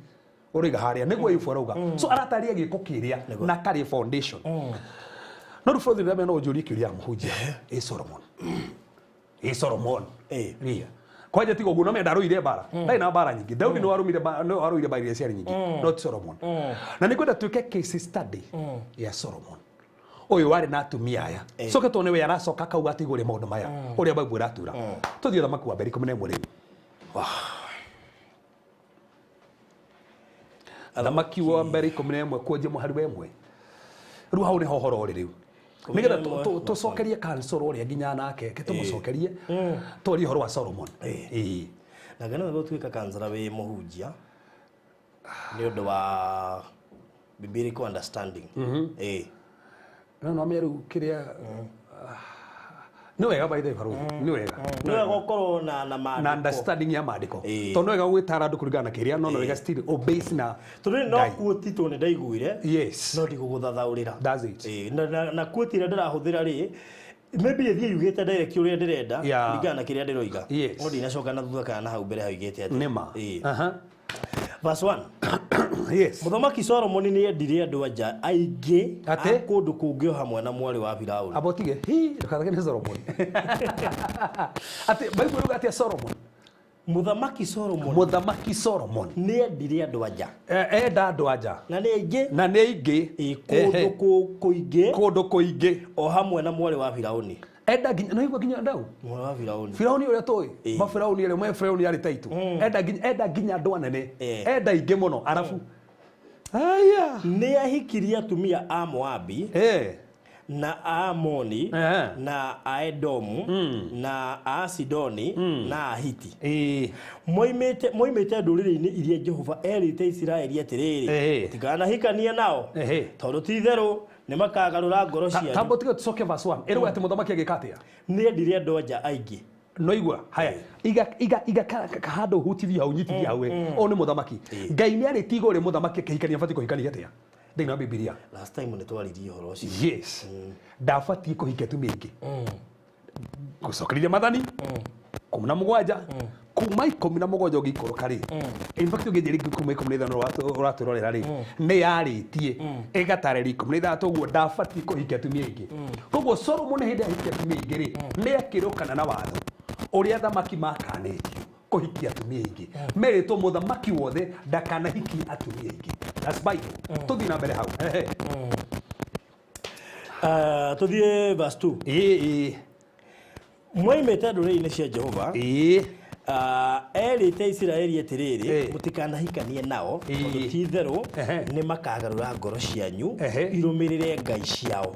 ũrĩiga harĩa. Nĩguo Ayubu arauga. So arataria gĩko kĩrĩa na karĩ foundation. No rĩu bũrũri ndamenya no ũnjũrie kĩũria mũhunjia. Ĩ Solomon. Ĩ Solomon. Ria. Kwanja tiga ũguo no menda arũire mbara. Ndarĩ na mbara nyingĩ. Daudi nĩ warũmire nĩ warũire mbara iria ciarĩ nyingĩ. Not Solomon. Na nĩ ngwenda tuĩke case study ya Solomon. Ũyũ warĩ na atumia aya. Coke tuone we aracoka akauga atĩ igũrũ rĩa maũndũ maya. Ũrĩa Bible ĩratura. Tũthiĩ Ũthamaki wa Mbere 11 rĩu. Ũthamaki wa Mbere 11 kuanjia mũhari wa 1. Rĩu hau nĩho ũhoro ũrĩ rĩu. Nĩgetha tũcokerie council ũrĩa nginya nake ke tũmũcokerie twarie ũhoro wa Solomon. Na ngeno gũtuĩka kansara wĩ mũhunjia nĩ ũndũ wa biblical understanding. No no rĩu kĩrĩa nĩ wega by the way Barũthi, nĩ wega. Nĩ wega gũkorwo na maandĩko. Na understanding ya maandĩko. Tondũ nĩ wega gwĩtara andũ kũringana na kĩrĩa no nĩ wega still obase na tondũ no quote tondũ nĩ ndaiguire. Yes. No ndigũgũthathaũrĩra. That's it. Na quote ĩrĩa ndĩrahũthĩra rĩ maybe ĩthiĩ yugĩte direct ũrĩa ndĩrenda kũringana na kĩrĩa ndĩroiga. No ndinacoka na thutha kana na hau mbere haugĩte atĩ. Nĩma. Verse 1. Yes. Mũthamaki Solomon nĩ endire andũ anja aingĩ a kũndũ kũngĩ o hamwe na mwarĩ wa Firaũni. Abo tige, hi, ndũkathake nĩ Solomon. Atĩ Bible ĩruga atĩa Solomon? Mũthamaki Solomon. Mũthamaki Solomon. Nĩ endire andũ anja. Enda andũ anja. Na nĩ aingĩ. Na nĩ aingĩ. Kũndũ kũingĩ. Kũndũ kũingĩ. O hamwe na mwarĩ wa Firaũni. Enda nginya no igua nginya ndau. Mwarĩ wa Firaũni. Firaũni ũrĩa tũĩ. Ma Firaũni ũrĩa mwe Firaũni arĩ taitũ. Enda nginya andũ anene. Enda aingĩ mũno arabu. Aya. Nĩ ahikirie atumia a Moabi. Na a Amoni na a Edomu na a Sidoni na a Hiti. Moimĩte ndũrĩrĩ-inĩ iria Jehova erĩte Isiraeli atĩrĩrĩ, tikanahikanie nao tondũ ti itherũ nĩ makagarũra ngoro cianyu. Tambo tiga tũcoke verse 1. Ĩrũga atĩ mũthamaki agĩka atĩa? Nĩ endire andũ anja aingĩ. No igua haya iga iga iga handũ hutithia hau nyitithia hau ũyũ nĩ mũthamaki. Ngai nĩ arĩtie igũrũ rĩa mũthamaki akĩhikania abatiĩ kũhikania atĩa? Thĩinĩ wa Bibilia. Last time nĩ twaririe ũhoro ũcio. Yes. Ndabatiĩ kũhikia atumia aingĩ. Gũcokereria mathani 17 kuma 17 ũngĩikũrũka rĩ. In fact ũngĩnjĩra kuma 15 ũratũrorera rĩ nĩ yarĩtie ĩgatarĩria 16 ũguo ndabatiĩ kũhikia atumia aingĩ. Koguo Solomon hĩndĩ ahikia atumia aingĩ rĩ nĩ akĩrũkana na watho ũrĩa athamaki makanĩtio kũhikia atumia aingĩ. Merĩtwo mũthamaki wothe ndakanahikie atumia aingĩ. That's Bible. Tũthiĩ na mbere hau. Tũthiĩ verse 2. Moimĩte ndũrĩrĩ-inĩ cia Jehova Erĩte Isiraeli atĩrĩrĩ, mũtikanahikanie nao, tondũ ti itherũ nĩ makagarũra ngoro cianyu irũmĩrĩre ngai ciao.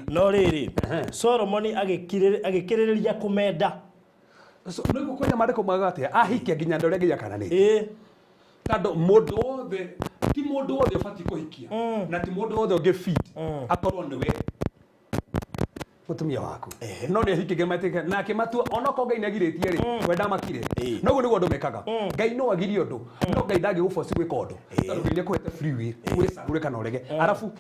No rĩrĩ, Solomoni agĩkĩrĩrĩria kũmenda. Nĩguo kwĩna maandĩko maugaga atĩa, ahikia nginya andũ arĩa Ngai akananĩtie. Tondũ mũndũ wothe, ti mũndũ wothe ũbatiĩ kũhikia, na ti mũndũ wothe ũngĩ fit akorwo nĩwe mutumia waku. No nĩ ahikĩke matĩke na akĩmatua onokorwo Ngai nĩ agirĩtie rĩ, we ndamakire. Noguo nĩguo andũ mekaga. Ngai no agirie ũndũ, no Ngai ndangĩgũboci gwĩka ũndũ. Tondũ Ngai nĩakũhete free will, wĩcagũre kana ũrege. Arabu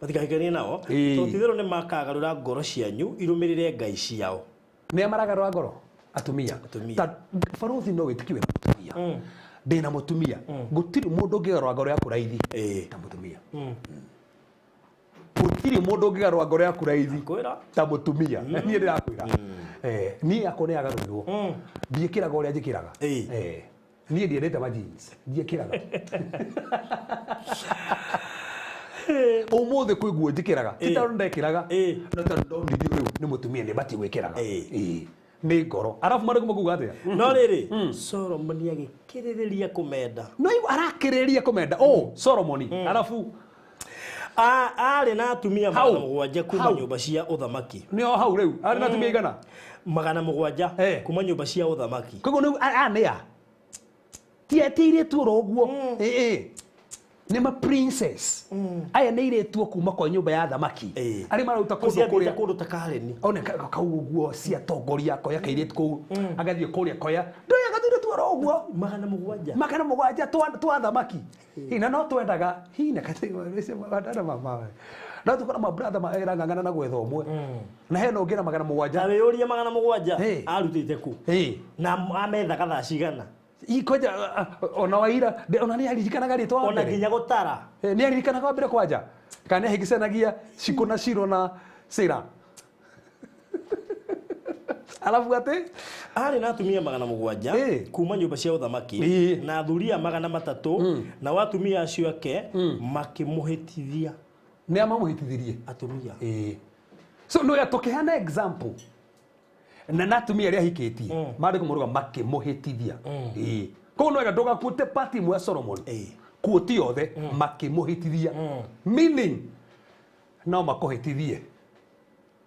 matikahikanie nao, tondũ ti itherũ nĩ makagarũra ngoro cianyu irũmĩrĩre ngai ciao. Nĩ maragarũra ngoro? Atumia. Ta barothi no wĩtĩkiwe na mũtumia. Ndĩna mũtumia. Gũtirĩ mũndũ ũngĩgarũra ngoro yaku raithi ta mũtumia. Gũtirĩ mũndũ ũngĩgarũra ngoro yaku raithi ta mũtumia. Niĩ ndĩrakwĩra. Niĩ akwa nĩ agarũrirwo. Ndiĩkĩraga ũrĩa njĩkĩraga. Niĩ ndiendete ma jeans. Ndiĩkĩraga. Ũmũthĩ kwĩ nguo njĩkĩraga. Ti tondũ ndekĩraga. No tondũ ndonirio rĩu nĩ mũtumia nĩ batiĩ gwĩkĩraga. Nĩ ngoro. Arabu marĩkũ makuga atĩa? No rĩrĩ, Solomoni agĩkĩrĩrĩria kũmenda. No arakĩrĩrĩria kũmenda. Oh, Solomoni. Arabu arĩ na atumia 700 kuma nyũmba cia ũthamaki. Nĩ o hau rĩu. Arĩ na atumia igana? 700 kuma nyũmba cia ũthamaki. Koguo nĩ aya nĩ a? Ti airĩtu oro ũguo. Nĩ ma princess. Aya nĩ airĩtu kuma kwa nyũmba ya thamaki. Arĩa maruta kũndũ kũrĩa kũndũ ta Karen. One kau ũguo cia tongoria koya kairĩtu kũu. Agathiĩ kũrĩa koya. Ndoya gathire tu oro ũguo. 700. 700 twa thamaki. Hina no twendaga hina katigwa mama. No tukora ma brother ma erang'ang'ana na gwetha ũmwe. Na hena ũngĩ na 700. Ta wĩyũrie 700 arutĩte kũ? Na amethaga thaa cigana? Ikoja ona waira ona nĩ aririkanaga rĩtwa wa mbere. Ona nginya gũtara. Nĩ aririkanaga wa mbere kwanja. Kana nĩ ahĩngĩcanagia Cikũ na Ciro na Cira. Alafu atĩ arĩ na atumia 700 kuma nyũmba cia ũthamaki na athuria 300 na atumia acio ake makĩmũhĩtithia. Nĩ amamũhĩtithirie atumia. So no tũkĩheana example na atumia arĩa ahikĩtie maandĩko marauga makĩmũhĩtithia. Koguo no wega ndũgakuote party ĩmwe ya Solomon. Kuoti yothe makĩmũhĩtithia. Meaning no makũhĩtithie.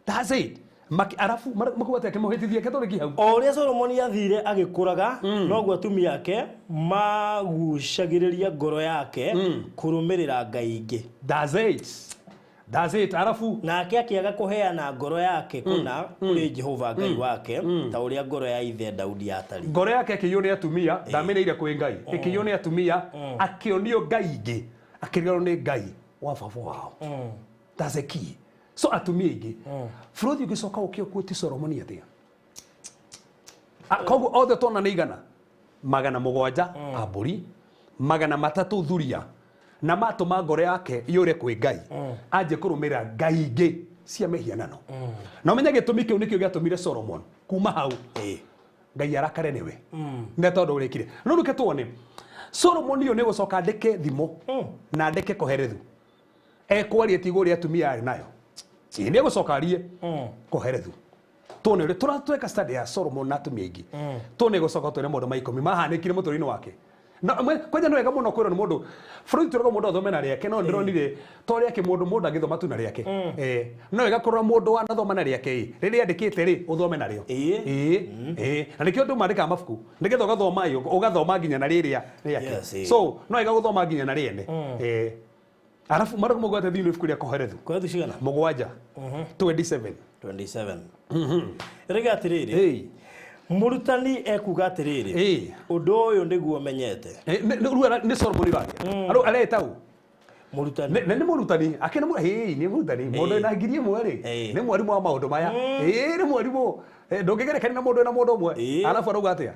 That's it. Arabu makuga atĩ akĩmũhĩtithia ke hau. O ũrĩa Solomoni athire agĩkũraga, noguo atumia ake magucagĩrĩria ngoro yake kũrũmĩrĩra ngai ingĩ. That's it. That's it. Arabu nake akĩaga kũheana ngoro yake kũna kũrĩ Jehova Ngai wake ta ũrĩa ngoro ya ithe Daudi yatariĩ. Ngoro yake ĩkĩiywo nĩ atumia, ndameneire kwĩ Ngai. Ĩkĩiywo nĩ atumia, akĩonio ngai ingĩ, akĩriganĩrwo nĩ Ngai wa baba wao. That's the key. So atumia aingĩ. Bũrũri ũngĩcoka ũke ũkuĩte Solomoni atĩa? Koguo othe tuona nĩ igana. 700 a mbũri, 300 thuria. Na matũma ngoro yake yũre kwĩ Ngai. Anjie kũrũmĩrĩra ngai ingĩ cia mĩhianano. Na ũmenye gĩtũmi kĩu nĩkĩo gĩatũmire Solomon kuma hau. Ngai arakare nĩwe. Nĩ tondũ ũrĩkire. No reke tuone. Solomon ũyũ nĩ gũcoka andĩke thimo na andĩke Kohelethu. Ekwaria tigo ũrĩa atumia arĩ nayo. Nĩ gũcoka arie Kohelethu. Tuone ũrĩa tũratweka study ya Solomon na atumia aingĩ. Tuone gũcoka tuone maũndũ ma 10 mahanĩkire mũtũrĩre-inĩ wake. Na kwanja nĩ wega mũno kwĩrwo nĩ mũndũ. Bũrũri tũrauga mũndũ athome na rĩake, no ndĩronire to rĩake mũndũ angĩthoma tu na rĩake. No wega kũrora mũndũ wanathoma na rĩake ĩ, rĩrĩa andĩkĩte rĩ, ũthome narĩo. Na nĩkĩo andũ mandĩkaga mabuku, nĩgetha ũgathoma ĩ, ũgathoma nginya na rĩrĩa rĩake. So no wega gũthoma nginya na rĩene. Arabu marũgamo gwate thĩinĩ ibuku rĩa Kohelethu. Kohelethu cigana? 7. 27. 27. Rĩga atĩrĩrĩ. Mũrutani ekuga atĩrĩrĩ. Ũndũ ũyũ nĩguo menyete. Nĩ Solomoni ũraria. Areta ũ? Mũrutani. Nĩ mũrutani. Akĩna nĩ mũrutani. Mũndũ wĩna 1000 rĩ. Nĩ mwarimũ wa maũndũ maya. Nĩ mwarimũ. Ndũngĩgerekania na mũndũ wĩna mũndũ ũmwe. Arabu arauga atĩa?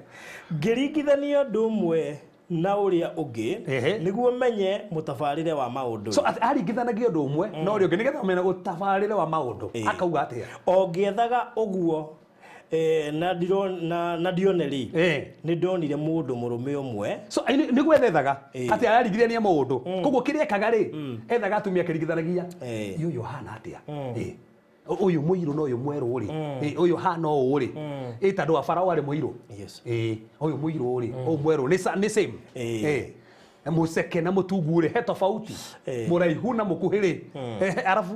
Ngĩringithania ũndũ ũmwe na ũrĩa ũngĩ nĩguo menye mũtabarĩre wa maũndũ. So aringithanagia ũndũ ũmwe na ũrĩa ũngĩ nĩgetha ũmenye mũtabarĩre wa maũndũ. Akauga atĩa? O ngĩethaga ũguo na ndione rĩ, nĩ ndonire mũndũ mũrũme ũmwe. So nĩ gwethethaga atĩ araringithania maũndũ. Koguo kĩrĩa ekaga rĩ, ethaga atumia akĩringithanagia. Ũyũ ahana atĩa? Ũyũ mũirũ na ũyũ mwerũ rĩ, ũyũ hana ũũ rĩ, tondũ wa Farao arĩ mũirũ. Ũyũ mũirũ rĩ, ũyũ mwerũ nĩ same. Mũceke na mũtungu rĩ, he tofauti. Mũraihu na mũkuhĩ rĩ. Arabu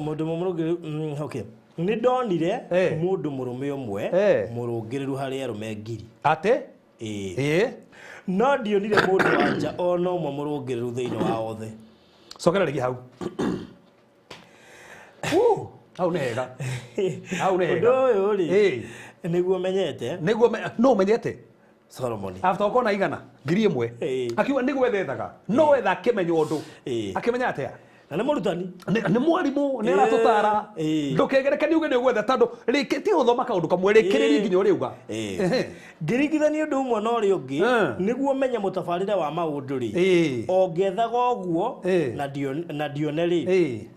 Mũndũ mũrũngĩrĩru, okay. Nĩ ndonire mũndũ mũrũme ũmwe mũrũngĩrĩru harĩ arũme 1000. Atĩ? No ndionire mũndũ wa nja ona ũmwe mũrũngĩrĩru thĩinĩ wa othe. Cokera rĩngĩ hau. Hau nĩ hega. Hau nĩ hega. Ũndũ ũyũ rĩ, nĩguo menyete. Nĩguo no menyete. Solomon. After ũkona igana 1000. Akiuga nĩguo ethethaga. No etha akĩmenya ũndũ. Akĩmenya atĩa? Na nĩ mũrutani. Nĩ mwarimũ, nĩ aratũtara. Ndũkegerekanie uge nĩ ũgwetha tondũ rĩkĩ ti gũthoma kaũndũ kamwe, rĩkĩrĩrie nginya ũrĩa uga. Ngĩringithania ũndũ ũmwe na ũrĩa ũngĩ, nĩguo menye mũtabarĩre wa maũndũ rĩ, o ngĩethaga ũguo na ndione rĩ,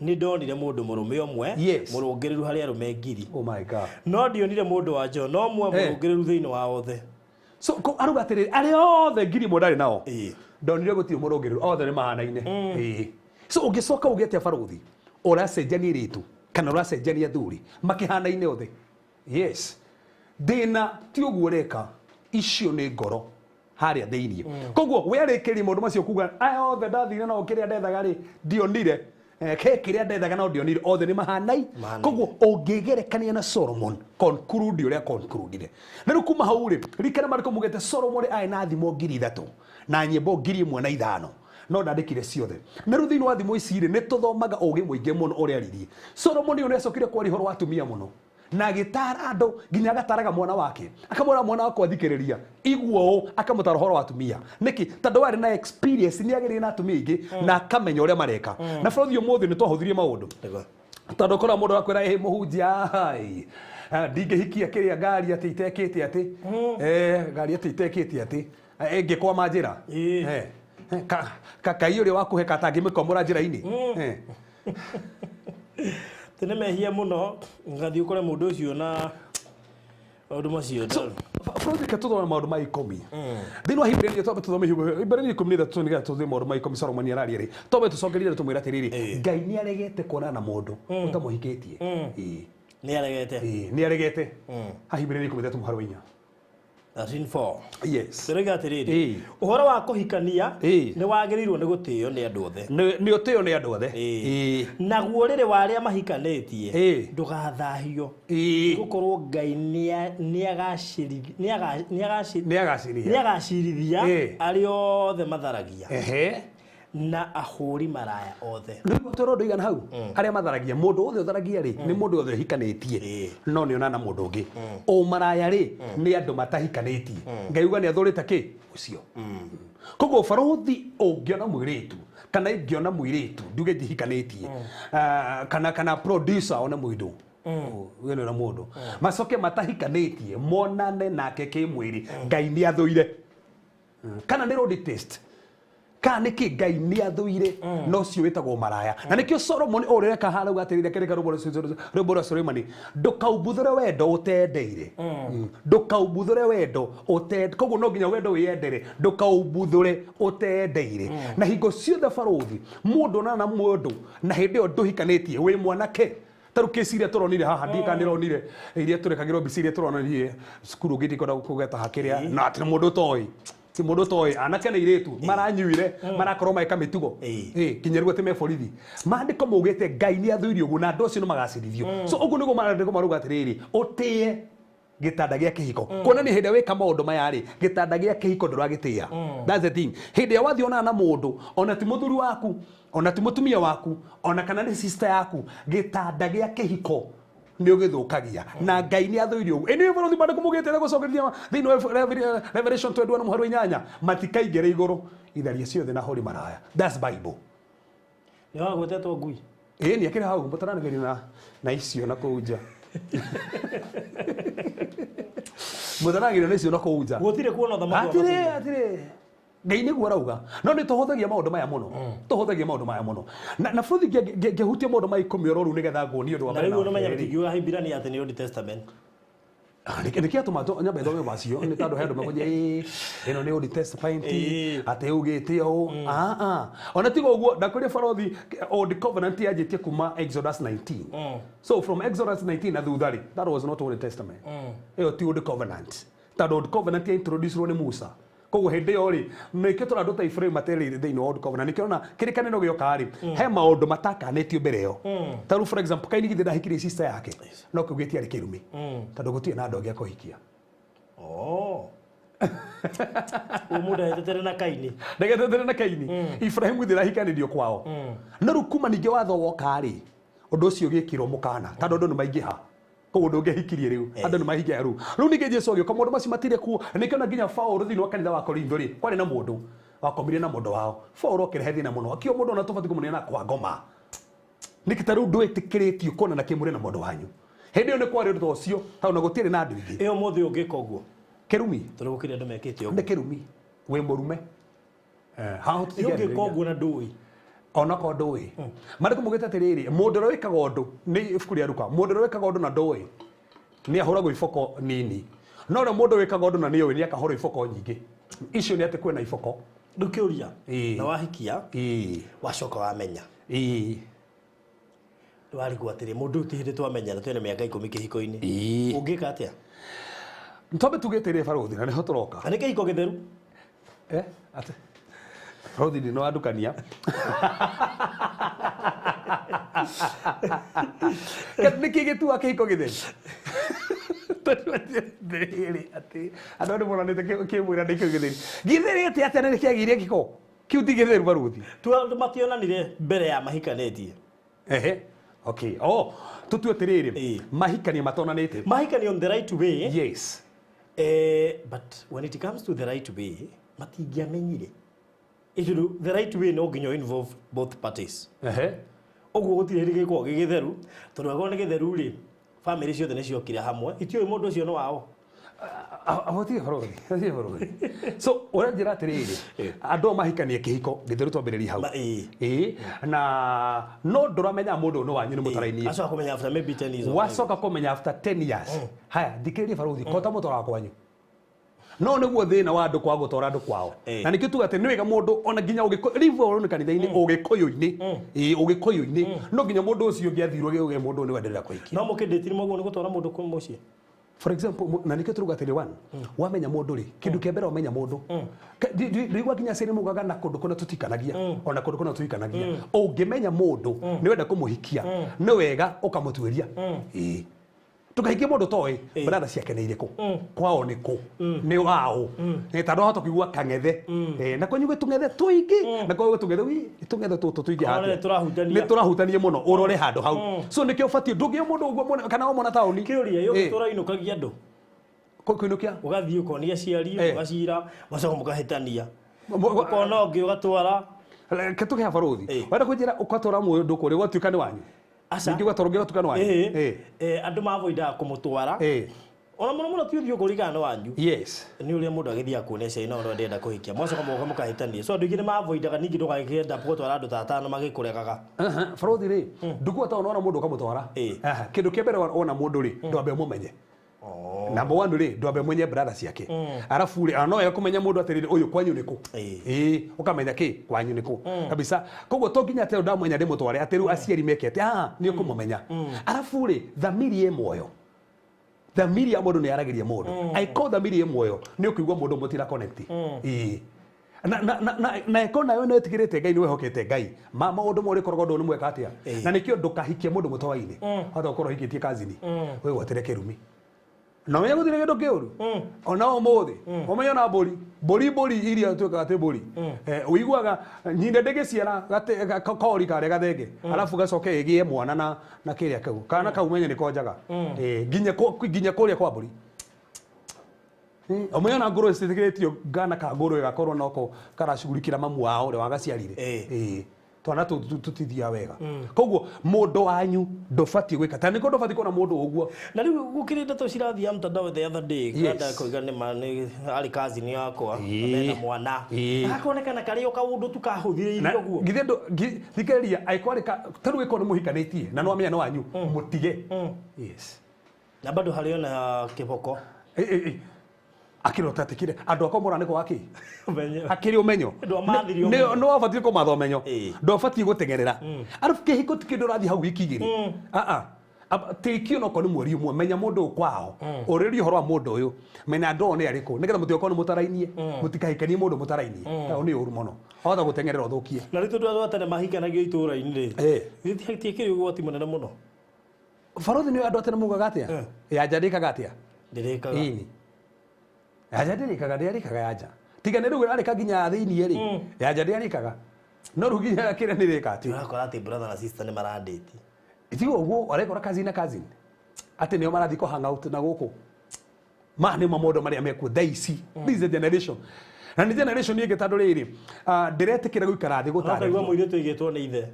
nĩ ndonire mũndũ mũrũme ũmwe mũrũngĩrĩru harĩ arũme 1000. Oh my God. No ndionire mũndũ wa nja no ũmwe mũrũngĩrĩru thĩinĩ wa othe. So aruga atĩrĩrĩ, arĩa othe 1000 ndarĩ nao. Ndonire gũtirĩ mũrũngĩrĩru, othe nĩ mahanaine. So ũngĩcoka uge atĩa barũthi, ũracenjania airĩtu kana ũracenjania athuri makĩhanaine othe. Yes. Thĩna ti ũguo ũreka, icio nĩ ngoro harĩa thĩinĩ. Koguo wearĩkĩrie maũndũ macio kuga aya othe ndathire nao kĩrĩa ndethaga rĩ ndionire, ke kĩrĩa ndethaga nao ndionire, othe nĩ mahanai. Koguo ũngĩgerekania na Solomon, conclude ũrĩa concludire. Na rĩu kuma hau rĩ, ririkana marĩkũ mugĩte Solomon arĩ na thimo 3000 na nyĩmbo 1005. No ndandĩkire ciothe. Na rĩu thĩinĩ wa thimo ici rĩ, nĩ tũthomaga ũgĩ mũingĩ mũno ũrĩa aririe. Solomon ũyũ nĩacokire kwaria ũhoro wa atumia mũno. Na agĩtara andũ nginya agataraga mwana wake. Akamwĩra mwana wakwa thikĩrĩria, igua ũũ, akamũtara ũhoro wa atumia. Nĩkĩ? Tondũ arĩ na experience, nĩ agĩrĩire na atumia aingĩ na akamenya ũrĩa mareka. Na bũrũri ũmũthĩ nĩ twahũthirie maũndũ. Tondũ ũkora mũndũ akwĩra ĩ mũhunjia, ndingĩhikia kĩrĩa ngari atĩ itekĩte atĩ. Ngari atĩ itekĩte atĩ. Ĩngĩkwama njĩra. Kai ũrĩa wakũhe katangĩmĩkomora njĩra-inĩ. Tene mehia mũno ngathiĩ ũkore mũndũ ũcio na maũndũ macio. Bũrũri tũthome maũndũ ma 10. Thĩinĩ wa Hibrania twambe tũthome Hibrania 13 nĩgetha tũthome maũndũ ma 10 Solomon araria rĩ. Twambe tũcokerie tũmwĩre atĩrĩrĩ, Ngai nĩ aregete kuonana na mũndũ ũtamũhikĩtie. Nĩ aregete. Nĩ aregete. Ha Hibrania 13 mũhari wa 4. 13:4. Yes. Tũrauga atĩrĩrĩ, ũhoro wa kũhikania nĩ wagĩrĩirwo nĩ gũtĩo nĩ andũ othe. Nĩ ũtĩo nĩ andũ othe. Naguo rĩrĩ wa arĩa mahikanĩtie ndũgathahio. Gũkorwo Ngai nĩagacirithia arĩa othe matharagia. Na ahũri maraya othe. Nĩguo twĩra ũndũ igana hau, arĩa matharagia, mũndũ wothe ũtharagia rĩ, nĩ mũndũ wothe ũhikanĩtie, no nĩ onana mũndũ ũngĩ. Ũmaraya rĩ, nĩ andũ matahikanĩtie. Ngai uga nĩ athũrĩte kĩ? Ũcio. Koguo barũthi ũngĩona mũirĩtu, kana ingĩona mũirĩtu, nduge ndihikanĩtie, kana producer one mũndũ. Ũyũ nĩ mũndũ. Macoke matahikanĩtie, monane nake kĩmwĩrĩ, Ngai nĩ athũire. Kana nĩ road test. Kana nĩkĩ Ngai nĩ athũire no ũcio wĩtagwo maraya. Na nĩkĩo Solomon ũreka harau atĩrĩrĩ akĩrĩka rwĩmbo rwa Suleimani, ndũkaumbuthũre wendo ũtendeire. Ndũkaumbuthũre wendo ũtende, koguo no nginya wendo wĩyendere, ndũkaumbuthũre ũtendeire. Na hingo ciothe barũthi, mũndũ onana na mũndũ na hĩndĩ ĩyo ndũhikanĩtie wĩ mwanake. Ta rĩu kesi iria tũronire haha, ndiũĩ kana ndĩronire iria tũrekagĩrwo mbica iria tũronire cukuru ũngĩ ndikwenda kũgweta hakĩrĩa, na atĩ nĩ mũndũ ũtoĩ. Ti mũndũ ũtoĩ, anake na airĩtu maranyuire, marakorwo magĩka mĩtugo. Nginya rĩu atĩ me borithi. Maandĩko maugĩte Ngai nĩ athũire ũguo na andũ acio nĩ magacirithio. So ũguo nĩguo maandĩko marauga atĩrĩrĩ, ũtĩe gĩtanda gĩa kĩhiko. Kuonania hĩndĩ ĩrĩa wĩka maũndũ maya rĩ, gĩtanda gĩa kĩhiko ndũragĩtĩa. That's the thing. Hĩndĩ ĩrĩa wathiĩ onana na mũndũ, ona ti mũthuri waku, ona ti mũtumia waku, ona kana nĩ sister yaku, gĩtanda gĩa kĩhiko nĩ ũgĩthũkagia. Na Ngai nĩ athũire ũguo. Ĩ nĩ bũrũri maandĩko maugĩte rĩa gũcokeria thĩinĩ wa Revelation 21 mũhari wa 8, matikaingĩre igũrũ itharia ciothe na hũri maraya. That's Bible. Nĩ wagwetetwo ngui. Ĩ nĩ akĩrĩ hau mũtaranagĩria na icio na kũu nja. Mũtaranagĩria na icio na kũu nja. Gũtirĩ kuona ũthamaki wa Atĩrĩ, atĩrĩ. Ngai nĩguo arauga. No nĩ tũhũthagia maũndũ maya mũno. Tũhũthagia maũndũ maya mũno. Na bũrũri ngĩhutia maũndũ ma 10 oro rĩu nĩgetha nguonie ũndũ wa Na mbere rĩu na ũmenye wa kerĩ. tũtingiuga Hibirania atĩ nĩ Old Testament. Nĩkĩ atũma nyambe thome macio nĩ tondũ he andũ mekũnjia ĩno nĩ Old Testament atĩ ugĩte ũũ. Ona tiga ũguo ndakwĩrire barothi Old Covenant yanjĩtie kuma Exodus 19. So from Exodus 19 na thutha rĩ, that was not Old Testament. Ĩyo ti Old Covenant. Tondũ Old Covenant ya introducirwo nĩ Musa. Koguo hĩndĩ ĩyo rĩ, nĩkĩo tũrona andũ ta Ibrahim materĩire thĩinĩ wa Old Covenant. Nĩkĩo ona kĩrĩkanĩro gĩoka rĩ, he maũndũ matakanĩtio mbere ĩyo. Ta rĩu for example, Kaini githĩ ndahikirie sister yake, no kĩu gĩtiarĩ kĩrumi. Tondũ gũtirĩ na andũ angĩ a kũhikia. Mũndũ ahetetere na Kaini. Ndagetetere na Kaini. Ibrahim githĩ ndahikanĩrio kwao. No rĩu kuma ningĩ watho woka rĩ, ũndũ ũcio ũgĩkĩrwo mũkana, tondũ andũ nĩ maingĩha. Koguo ndũngĩhikirie rĩu, andũ nĩ mahikia rĩu. Rĩu ningĩ Jesu agĩũka, maũndũ macio matirĩ kuo. Nĩkĩo na nginya Paũlũ thĩinĩ wa kanitha wa Korintho rĩ, kwarĩ na mũndũ wakomire na mũndũ wao. Paũlũ akĩrehe thĩna mũno. Akiuga mũndũ ona tũbatiĩ kũmũneana kwa ngoma. Nĩkĩ ta rĩu ndwĩtĩkĩrĩtio kuonana kĩmwĩrĩ na mũndũ wanyu. Hĩndĩ ĩyo nĩ kwarĩ ũndũ ta ũcio, tondũ na gũtiarĩ na andũ aingĩ. Ĩyo mũthĩ ũngĩka ũguo? Kĩrumi. Tondũ gũkĩrĩ andũ mekĩte ũguo. Nĩ kĩrumi. Wĩ mũrume. Haha tũtingĩarĩrĩria. Ũngĩka ũguo na ndũĩ. Onakorwo ndũĩ. Marĩkũ mugĩte atĩrĩrĩ, mũndũ ũrĩa wĩkaga ũndũ, nĩ ibuku rĩa Luka, mũndũ ũrĩa wĩkaga ũndũ na ndũĩ, nĩ ahũragwo iboko nini. No ũrĩa mũndũ wĩkaga ũndũ na nĩũĩ, nĩ akahũrwo iboko nyingĩ. Icio nĩ atĩ kwĩna iboko. Rĩu kĩũria, na wahikia, wacoka wamenya. Warigwo atĩrĩ, mũndũ ũyũ ti hĩndĩ twamenyana, twĩna mĩaka 10 kĩhiko-inĩ. Ũngĩka atĩa? Twambe tugĩte rĩ barothi, na nĩho tũroka. Na nĩ kĩhiko gĩtheru? Atĩ. Barothi nĩ wandukania. Nĩkĩ gĩtua kĩhiko gĩtheru? Tondũ atĩrĩrĩ, atĩ andũ nĩ monanĩte kĩmwĩra nĩ kĩu gĩtheru. Gĩtheru atĩ atĩa nĩ kĩagĩire gĩko? Kĩu ti gĩtheru barothi. Andũ mationanire mbere ya mahikanĩtie. Okay. Oh, tutue atĩrĩrĩ, mahikania matonanĩte. Mahikania on the right way. Yes. But when it comes to the right way, matingĩamenyire. The right way no nginya involve both parties. Ũguo gũtirĩ hĩndĩ gĩkoragwo gĩ gĩtheru, tondũ angĩkorwo nĩ gĩtheru rĩ, family ciothe nĩ ciokire hamwe, itiũĩ mũndũ ũcio nĩ wao. Ahotie barothi, ahotie barothi. So, ũranjĩra atĩrĩrĩ, andũ mahikanie kĩhiko gĩtheru twambĩrĩrie hau. Na no ndũramenya mũndũ nĩ wanyu nĩ mũtarainie. Acoka kũmenya after maybe 10 years. Wacoka kũmenya after 10 years. Haya, thikĩrĩria barothi, kota mũtwara kwanyu. No nĩguo thĩna wa andũ kwa gũtwara andũ kwao. Na nĩkĩo tuga atĩ nĩ wega mũndũ ona nginya ũgĩkũyũ rĩu kanitha-inĩ ũgĩkũyũ-inĩ. Ũgĩkũyũ-inĩ. No nginya mũndũ ũcio ũngĩ athirwo gĩũgĩ mũndũ nĩ wenderera kũhikia. No mũkĩndĩtiri mũguo nĩ gũtwara mũndũ mũciĩ. For example, na nĩkĩo turuga atĩrĩ one, wamenya mũndũ rĩ, kĩndũ kĩa mbere wamenya mũndũ. Ndiguaga nginya aciari maugaga na kũndũ kũna tũtikanagia, ona kũndũ kũna tũhikanagia. Ũngĩmenya mũndũ, nĩ wenda kũmũhikia, nĩ wega ũkamũtuĩria. Tũkahikie mũndũ toĩ, brother ciake nĩ irĩkũ? Kwao nĩ kũ? Nĩ waũ? Tondũ wahota kũigua kang'ethe. Na kwanyu gwĩ tũng'ethe tũingĩ, na kwanyu gwĩ tũng'ethe, ui, tũng'ethe tũtũ tũingĩ Kore atĩa? tũrahutania. Nĩ tũrahutania mũno, ũrore handũ hau. So nĩkĩo ũbatiĩ, ndũngĩoya mũndũ ũguo mũno, kana wamwona taũni. Kĩũria, ĩyo tũrainũkagia andũ. Kũinũkia? Ũgathiĩ ũkonia aciari, ũgacira, ũgacoka mũkahĩtania. Ũkona ũngĩ ũgatwara. Reke tũkĩha barothi. Wenda kũnjĩra ũgatwara mũndũ kũrĩa ũgatuĩka nĩ wanyu? Ningĩ ũgatwara ũngĩ ũgatuĩka nĩ wanyu? Andũ mavoidaga kũmũtwara. Ona mũno mũno ti ũthiũ kũringana nĩ wanyu. Yes. Nĩ ũrĩa mũndũ agĩthiaga kuonia aciari no ũrĩa ndĩrenda kũhikia. Mwacoka mũgoka mũkahĩtania. So andũ aingĩ nĩ mavoidaga ningĩ ndũgakĩenda gũtwara andũ ta atano magĩkũregaga. Barothi rĩ, ndũkuga ta wona mũndũ ũkamũtwara. Kĩndũ kĩa mbere wona mũndũ rĩ, ndwambe ũmũmenye. Number 1 rĩ, ndwambe ũmenye brother ciake. Arabu rĩ, no wega kũmenya mũndũ atĩrĩrĩ, ũyũ kwanyu nĩ kũ? Ũkamenya kĩ, kwanyu nĩ kũ? Kabisa. Koguo to nginya atĩ ndamũmenya ndĩmũtware, atĩ rĩu aciari meke atĩ, nĩ ũkũmũmenya. Arabu rĩ, thamiri ĩ muoyo. Thamiri ya mũndũ nĩ yaragĩria mũndũ. Angĩkorwo thamiri ĩ muoyo, nĩ ũkũigua mũndũ mũtira connect. Na ĩkorwo nayo nĩ wĩtigĩrĩte Ngai, nĩ wĩhokete Ngai. Maũndũ mothe ũrĩkoragwo ndũ nĩ mweka atĩa? Na nĩkĩo ndũkahikie mũndũ mũtoaine. Hata ũkorwo ũhikĩtie cousin, wĩgwatĩre kĩrumi. Na ũmenye gũtirĩ kĩndũ kĩũru. Ona ũmũthĩ, ũmenye ona mbũri, mbũri mbũri iria tuĩkaga atĩ mbũri. Ũiguaga nyina ndĩgĩciara kori karĩa gathenge, arabu gacoke ĩgĩe mwana na kĩrĩa kau. Kana kau ũmenye nĩ konjaga. Nginya kũrĩa kwa mbũri. Ũmenye ona ngũrũwe citiĩtĩkĩrĩtio ngana ka ngũrũwe gakorwo noko karacugurikĩra mamu wao ũrĩa wagaciarire. Twana tũtithiaga wega. Koguo mũndũ wanyu ndũbatiĩ gwĩka. Ta nĩkĩo ndũbatiĩ kuona mũndũ ũguo. Na rĩu gũkĩrĩ ndeto cirathiĩ mtandao the other day, kanda koiga nĩ ma, nĩ arĩ cousin yakwa, mena mwana. Gakonekana karĩ o kaũndũ tu kahũthĩrĩirio Na ũguo. githĩ ndũ, thikĩrĩria, angĩkorwo arĩ ka, ta rĩu ĩkorwo nĩ mũhikanĩtie, na nĩ wamenya nĩ wanyu, mũtige. Yes. Na bado harĩ ona kĩboko. Akĩrota atĩ kĩrĩa andũ akwa mora nĩ kwa kĩ akĩrĩ ũmenyo nĩ wabatiĩ kũmatha ũmenyo ndwabatiĩ gũteng'erera arabu kĩhiko ti kĩndũ ũrathiĩ hau wiki igĩrĩ tĩkio no korwo nĩ mweri ũmwe menya mũndũ ũyũ kwao ũrĩrie ũhoro wa mũndũ ũyũ menya andũ ao nĩ arĩkũ nĩgetha mũtigakorwo nĩ mũtarainie mũtikahikanie mũndũ mũtarainie tondũ nĩ ũru mũno wahota gũteng'erera ũthũkie na rĩu tondũ andũ a tene mahikanagio itũũra-inĩ rĩ gĩtikĩrĩ ũgwati mũnene mũno barothi nĩ andũ a tene maugaga atĩa yanja ndĩkaga atĩa ndĩrĩkaga ĩni yanja ndĩrĩkaga ndĩarĩkaga yanja tiga nĩ rĩu ĩrarĩka nginya thĩiniĩ rĩ yanja ndĩarĩkaga no rĩu nginya kĩrĩa nĩrĩka atĩ ũrakora atĩ brother na sister nĩ marandĩti tiga ũguo arekora cousin na cousin atĩ nĩo marathiĩ kũ hang out na gũkũ maya nĩmo maũndũ marĩa mekuo thaa ici this is a generation na nĩ generation ĩngĩ tondũ rĩrĩ ndĩretĩkĩra gũikara thĩ gũtarĩrio ũkaigua mũirĩtu aigĩtwo nĩ ithe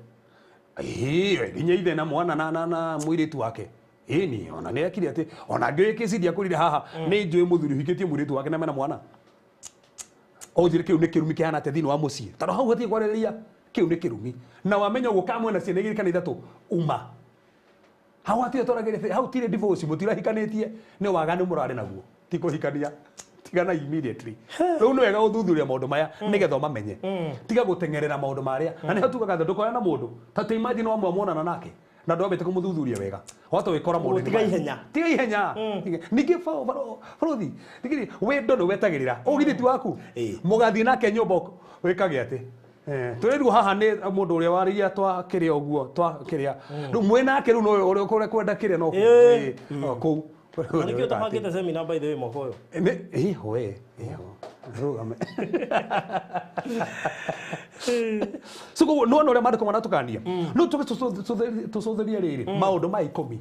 nginya ithe na mwana na mũirĩtu wake ĩni ona nĩ ekire atĩ ona ngĩũĩ kĩciria kũrire haha nĩ njũĩ mũthuri ũhikĩtie mũirĩtu wake na mena mwana ũnjĩre kĩu nĩ kĩrumi kĩhana atĩa thĩinĩ wa mũciĩ tondũ hau hatirĩ kwarĩrĩria kĩu nĩ kĩrumi na wamenya ũguo kana mwena ciana igĩrĩ kana ithatũ uma hau hatirĩ twaragĩrĩte hau tirĩ divorce mũtirahikanĩtie nĩ waganu mũrarĩ naguo ti kũhikania tigana immediately rĩu nĩ wega gũthuthuria maũndũ maya nĩgetha ũmamenye tiga gũteng'erera maũndũ marĩa na nĩho tugaga atĩ ndũkoya na mũndũ ta imagine wamwe muonana nake na ndwambĩte kũmũthuthuria wega wahota wĩkora mũndũ tiga ihenya tiga ihenya ningĩ barothi ningĩ wendo nĩ wetagĩrĩra ũgithĩ ti waku mũgathiĩ nake nyũmba wĩkage atĩ tũrĩrwo haha nĩ mũndũ ũrĩa warĩia twa kĩrĩa ũguo twa kĩrĩa rĩu mwĩ nake rĩu no ũrĩa ũrĩa kwenda kĩrĩa no kũu na nĩkĩo tũbangĩte seminar by the way mwaka ũyũ ĩho we ĩho rũgame so koguo nĩwona ũrĩa maandĩko maratũkania no tũcũthĩrie rĩrĩ maũndũ ma ikũmi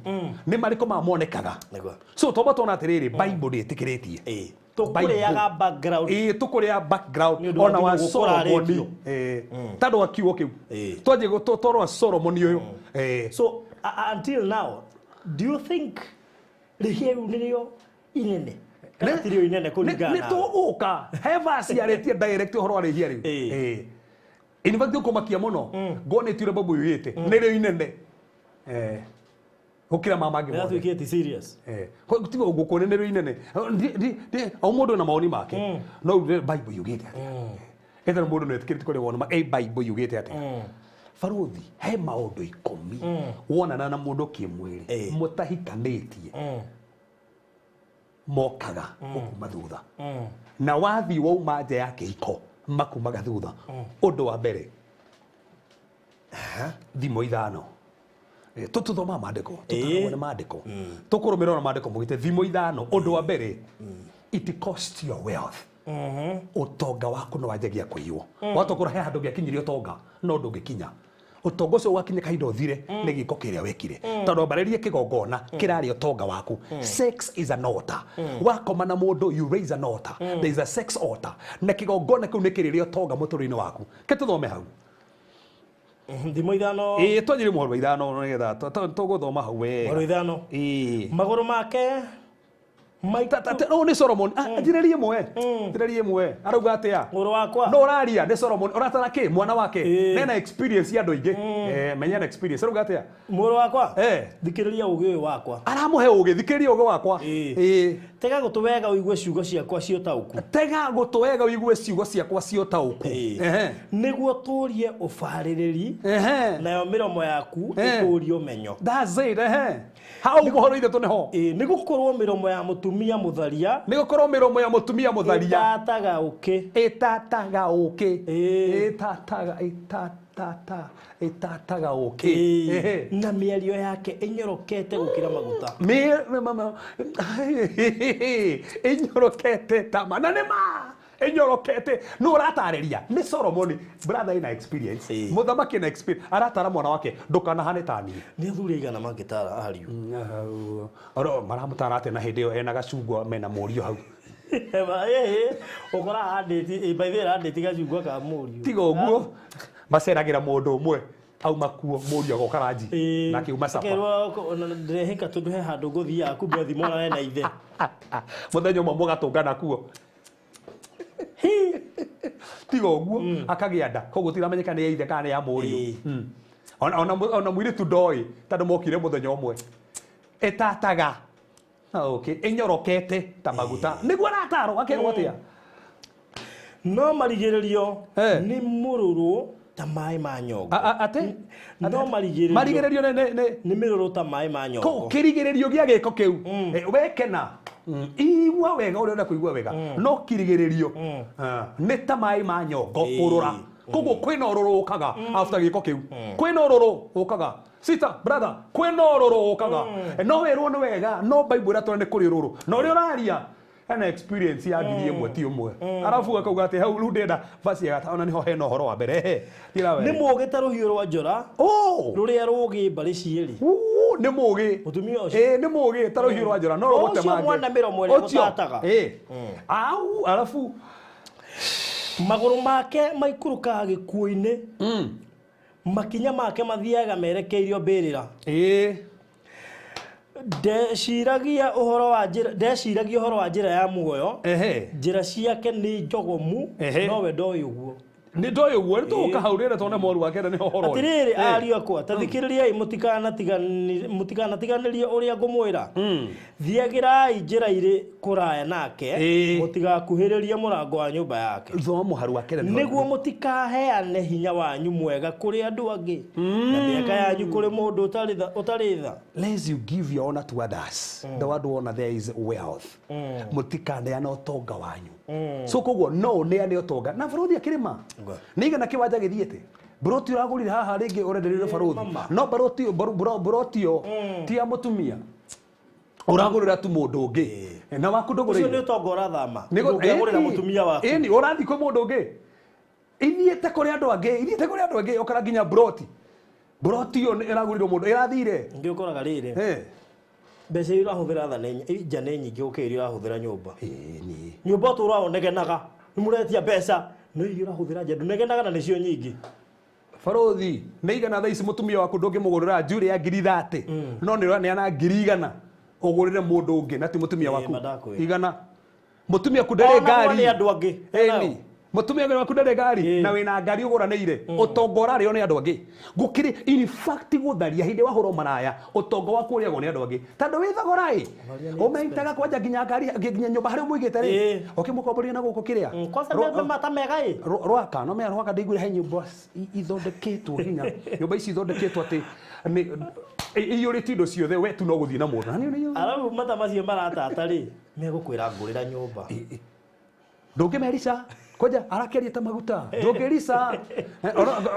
nĩ marĩkũ mamonekaga so twamba tuona atĩrĩrĩ Bible ndĩtĩkĩrĩtie tũkũrĩaga background tũkũrĩa background ona wa Solomoni tondũ wa kiugo kĩu twanjie toro wa Solomoni ũyũ so until now do you think rĩhia rĩu nĩrĩo inene kana tirĩo inene kũringana nĩ tũgũka he verse yarĩtie direct ũhoro wa rĩhia rĩu in fact ũkũmakia mũno ngonĩtie ũrĩa Bible yugĩte nĩrĩo inene gũkĩra ma mangĩ mothe atuĩkĩte serious tiga ũguo kuona nĩrĩo inene o mũndũ na mawoni make no Bible yugĩte atĩa ethera mũndũ no etĩkĩrĩte kũrĩa wona Bible yugĩte atĩa barothi he maũndũ ikũmi wonana na mũndũ kĩmwĩrĩ mũtahikanĩtie mokaga gũkuma thutha na wathiĩ wauma nja ya kĩhiko makumaga thutha ũndũ wa mbere thimo ithano tũtũthoma maandĩko tũtaragwo nĩ maandĩko tũkũrũmĩrĩrwo na maandĩko mũgĩte thimo ithano ũndũ wa mbere it cost your wealth ũtonga waku nĩ wanjagia kũiywo watokora he handũ ũngĩakinyirie ũtonga no ndũngĩkinya ũtonga ũcio ũgakinya kahinda ũthire nĩ gĩko kĩrĩa wekire tondũ wambarĩrie kĩgongona kĩrarĩa ũtonga waku sex is an altar wakoma na mũndũ you raise an altar there is a sex altar na kĩgongona kĩu nĩ kĩrĩrĩa ũtonga mũtũrĩre-inĩ waku ke tũthome hau thimo ithano twanjĩrie mũhoro wa ithano nĩgetha tũgũthoma hau wega mũhoro ithano magũrũ make no nĩ Solomon njĩrĩrie ĩmwe njĩrĩrie ĩmwe arauga atĩa mũrũ wakwa no ũraria nĩ Solomon ũratara kĩ mwana wake nena experience ya andũ aingĩ menya na experience arauga atĩa mũrũ wakwa thikĩrĩria ũgĩ ũyũ wakwa aramũhe ũgĩ thikĩrĩria ũgĩ wakwa tega gũtũ wega ũigue ciugo ciakwa cia ũtaũku tega gũtũ wega ũigue ciugo ciakwa cia ũtaũku nĩguo tũrie ũbarĩrĩri nayo mĩromo yaku ĩtũrie ũmenyo that's it hau ũhoro ithatũ nĩho nĩ gũkorwo mĩromo ya mũtumia mũtharia nĩ gũkorwo mĩromo ya mũtumia mũtharia ĩtataga ũkĩ ĩtataga ũkĩ ĩtataga ĩtatata ĩtataga ũkĩ na mĩario yake ĩnyorokete gũkĩra maguta ĩnyorokete ta na nĩ ma ĩnyorokete nũ ũratarĩria nĩ Solomoni brother ina experience mũthamaki ina experience aratara mwana wake ndũkanahane ta niĩ nĩ athuri aigana mangĩtara ariũ oro maramũtara atĩa na hĩndĩ ĩyo ena gacungwa mena mũriũ hau ũkora andĩti by the way andĩti gacungwa ka mũriũ tiga ũguo maceragĩra mũndũ ũmwe auma kuo mũriũ agoka ranji na akiuma capa akerwo ndĩrehĩka tondũ he handũ ngũthiaga kumbe athi monane na ithe mũthenya ũmwe mũgatũngana kuo tiga ũguo akagĩa nda koguo tiramenyeka nĩ ya ithe kana nĩ ya mũriũ ona mũirĩtu ndoĩ tondũ mokire mũthenya ũmwe ĩtataga Okay, ĩnyorokete ta maguta. Nĩguo aratarwo akerwo atĩa? No marigĩrĩrio nĩ mũrũrũ ta maĩ ma nyongo. Ate? No marigĩrĩrio. Marigĩrĩrio nĩ mĩrũrũ ta maĩ ma nyongo. Kũ kĩrigĩrĩrio gĩa gĩko kĩu. Wekena. Igua wega ũrĩa ũrenda kũigua wega. No kĩrigĩrĩrio nĩ ta maĩ ma nyongo kũrũra. Koguo kwĩna ũrũrũ ũkaga after gĩko kĩu. Kwĩna ũrũrũ ũkaga. Sister, brother, kwĩna ũrũrũ ũkaga. No werwo nĩ wega, no Bible ĩratwĩra nĩ kũrĩ ũrũrũ. Na ũrĩa ũraria hena experience ya ngiri ĩmwe ti ũmwe. Arabu akauga atĩ hau rĩu ndĩrenda verse ya gatano na nĩho hena ũhoro wa mbere. Nĩ mũũgĩ ta rũhiũ rwa njora. Rũrĩa rũũgĩ mbarĩ cierĩ. Nĩ mũũgĩ. Mũtumia ũcio. Nĩ mũũgĩ ta rũhiũ rwa njora no rũgũte mangĩ. Ũcio mwana mĩromo ĩrĩa gũtataga. Au, arabu magũrũ make maikũrũkaga gĩkuũ-inĩ. Makinya make mathiaga merekeirio mbĩrĩra. Ndeciragia ũhoro wa njĩra ya muoyo. Njĩra ciake nĩ njogomu, nowe ndoĩ ũguo. Nĩ ndoĩ ũguo, nĩ tũgũka hau rĩrĩa tuone mũru wake nĩ ũhoro ũyũ. Atĩrĩrĩ ariũ akwa, ta thikĩrĩriai mũtikanatiganĩrie ũrĩa ngũmwĩra. Thiagĩrai njĩra irĩ kũraya nake, mũtigakuhĩrĩrie mũrango wa nyũmba yake. Thoma mũharu wa kenda. Nĩguo mũtikaheane hinya wanyu mwega kũrĩ andũ angĩ, na mĩaka yanyu kũrĩ mũndũ ũtarĩ tha. Lest you give your honor to others. The word honor there is wealth. Mũtikaneane ũtonga wanyu. So koguo no ũneane ũtonga. Na barũthi akĩrĩma. Nĩ igana kĩwanja gĩthiĩte. Mburoti ũragũrire haha rĩngĩ ũrendereire barũthi. No mburoti ĩyo ti ya mũtumia. Ũragũrĩra tu mũndũ ũngĩ. Na waku ndũgũrĩire. Ũcio nĩ ũtonga ũrathama. Ndũngĩagũrĩra mũtumia waku. Ĩni ũrathiĩ kwĩ mũndũ ũngĩ. Ithiĩte kũrĩ andũ angĩ, ithiĩte kũrĩ andũ angĩ ũkara nginya mburoti. Mburoti ĩyo ĩragũrirwo mũndũ ĩrathire. Ningĩ ũkoraga rĩrĩ. Mbeca iria ũrahũthĩra nja nĩ nyingĩ gũkĩra iria ũrahũthĩra nyũmba. Nyũmba ũtũraga ũnegenaga, nĩ mũretia mbeca, no iria ũrahũthĩra nja ndũnegenaga na nĩcio nyingĩ. Barũthi, nĩ igana thaa ici mũtumia waku ndũngĩmũgũrĩra njuĩrĩ ya ngiri 30, no nĩ ũraneana ngiri 100 ũgũrĩre mũndũ ũngĩ na ti mũtumia waku. Igana. Mũtumia waku ndarĩ ngari. Nĩ andũ angĩ. Ĩni. Mũtumia waku ndarĩ ngari na wĩna ngari ũgũranĩire. Ũtonga ũrarĩo nĩ andũ angĩ. Gũkĩrĩ in fact gũtharia hĩndĩ wahũrwo maraya, ũtonga waku ũrĩagwo nĩ andũ angĩ. Tondũ wĩ thogora ĩ. Ũmeitaga kwanja nginya ngari nginya nyũmba harĩa ũmũigĩte rĩ. Ũkĩmũkomboria na gũkũ kĩrĩa. Kwanza mata mega ĩ. Rwaka, no mea rwaka ndĩiguire he nyũmba ithondeketwo hinya. Nyũmba ici ithondeketwo atĩ nĩ iyũrĩte indo ciothe we tu no gũthiĩ na mũndũ. Arabu mata macio maratata rĩ, megũkwĩra ngũrĩra nyũmba. Ndũngĩmerica. Kwanja arakeria ta maguta. Ndũngĩrica.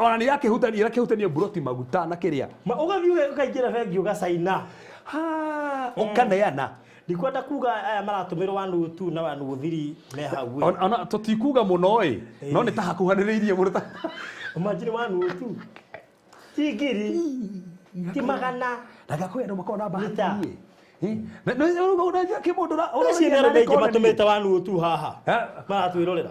Ona nĩ irakĩhutania mburoti maguta na kĩrĩa. Ũgathiĩ ũkaingĩra bengi ũgacaina. Ũkaneana. Ndikwenda kuga aya maratũmĩrwo 102 na 103 me hau. Ona tũtikuga mũno ĩ, no nĩ ta hakuhanĩrĩirie mũno ta. Imagine 102. Ti ngiri. Ti magana. Na ngakwĩra andũ makoragwo na bahati. Matũmĩte 102 haha. Maratwĩrorera.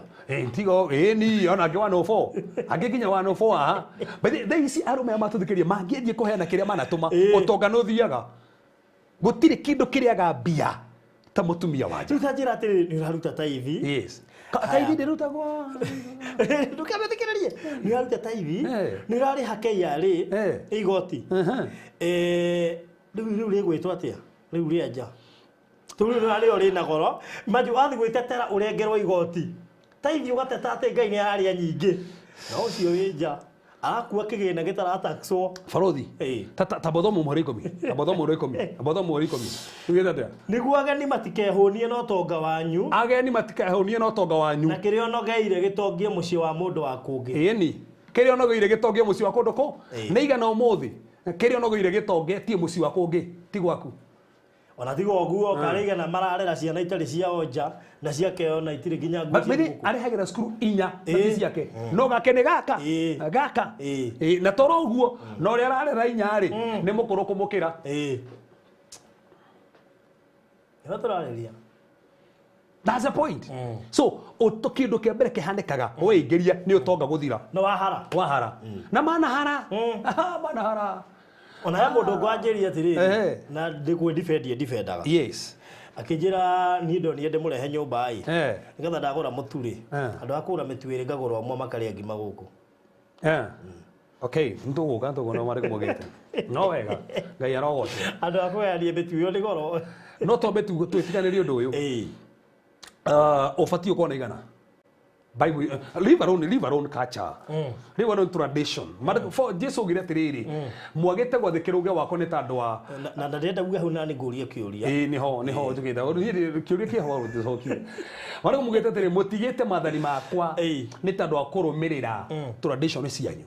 Tigo ĩni ona angĩ 104. Angĩ nginya 104 haha. But thaa ici arũme aya matũthikĩrĩria mangĩanjia kũheana kĩrĩa manatũma ũtonga nĩ ũthiaga. Gũtirĩ kĩndũ kĩrĩaga mbia ta mũtumia wa nja. Rĩu ta njĩra atĩrĩrĩ, nĩ ũraruta taithi. Yes. Taithi ndĩrutagwo. Ndũkamĩthikĩrĩrie. Nĩ ũraruta taithi, nĩ ũrarĩha KRA igoti. Rĩu rĩgwĩtwo atĩa? Rĩu rĩa nja. Tondũ rĩu rĩo rĩna goro. Imagine wathiĩ gwĩtetera ũrengerwo igoti. Taithi ũgateta atĩ Ngai nĩ ararĩa nyingĩ. Na ũcio wĩ nja arakua kĩgĩna gĩtarataxwo. Barũthi, ta bothomo mũhũri ikũmi. Ta bothomo mũhũri ikũmi. Ta bothomo mũhũri ikũmi. Ugĩte atĩa? Nĩguo ageni matikehũnie na ũtonga wanyu. Ageni matikehũnie na ũtonga wanyu. Na kĩrĩa ũnogeire gĩtongie mũciĩ wa mũndũ wa kũngĩ. Ĩni. Kĩrĩa ũnogeire gĩtongie mũciĩ wa kũndũ kũ? Nĩ igana ũmũthĩ. Kĩrĩa ũnogeire gĩtongetie mũciĩ wa kũngĩ ti gwaku. Ona tiga ũguo karĩ igana mararera ciana itarĩ ciao nja na ciake ona itirĩ nginya nguo cia gũkũ. Arehagĩra cukuru inya na ti ciake. No gake nĩ gaka. Gaka. Na toro ũguo na ũrĩa ararera inya rĩ nĩ mũkũrũ kũmũkĩra. Nĩho tũrarĩria. That's the point. So kĩndũ kĩa mbere kĩhanĩkaga weingĩria nĩ ũtonga gũthira. No wahara. Wahara. Na manahara. Manahara. Ona he mũndũ ngwanjĩria atĩrĩrĩ na ndĩkwĩ defendaga. Yes. Akĩnjĩra niĩ ndonire ndĩmũrehe nyũmba ĩ. Nĩgetha ndagũra mũtu rĩ. Andũ a kũgũra mĩtu ĩrĩ ngagũra ũmwe makarĩa ngima gũkũ. Okay, ntũgũka ntũgũna marĩkũ mũgĩte. No wega. Ngai arogocwo. Andũ a kũgayania mĩtu ĩyo nĩ goro. No twambe twĩtiganĩrie ũndũ ũyũ. Ũbatiĩ ũkorwo na igana. Bible, leave alone culture. Leave alone tradition. For Jesu augire atĩrĩrĩ, mwagĩte gwathĩkĩra uge wakwa nĩ ta andũ a na ndĩrenda uge hau na nĩ ngũrie kĩũria. Ĩĩ nĩho njugĩte. Kĩũria kĩho ũcokie. Marĩa mugĩte atĩrĩ, mũtigĩte maathani makwa nĩ ta andũ a kũrũmĩrĩra tradition cianyu.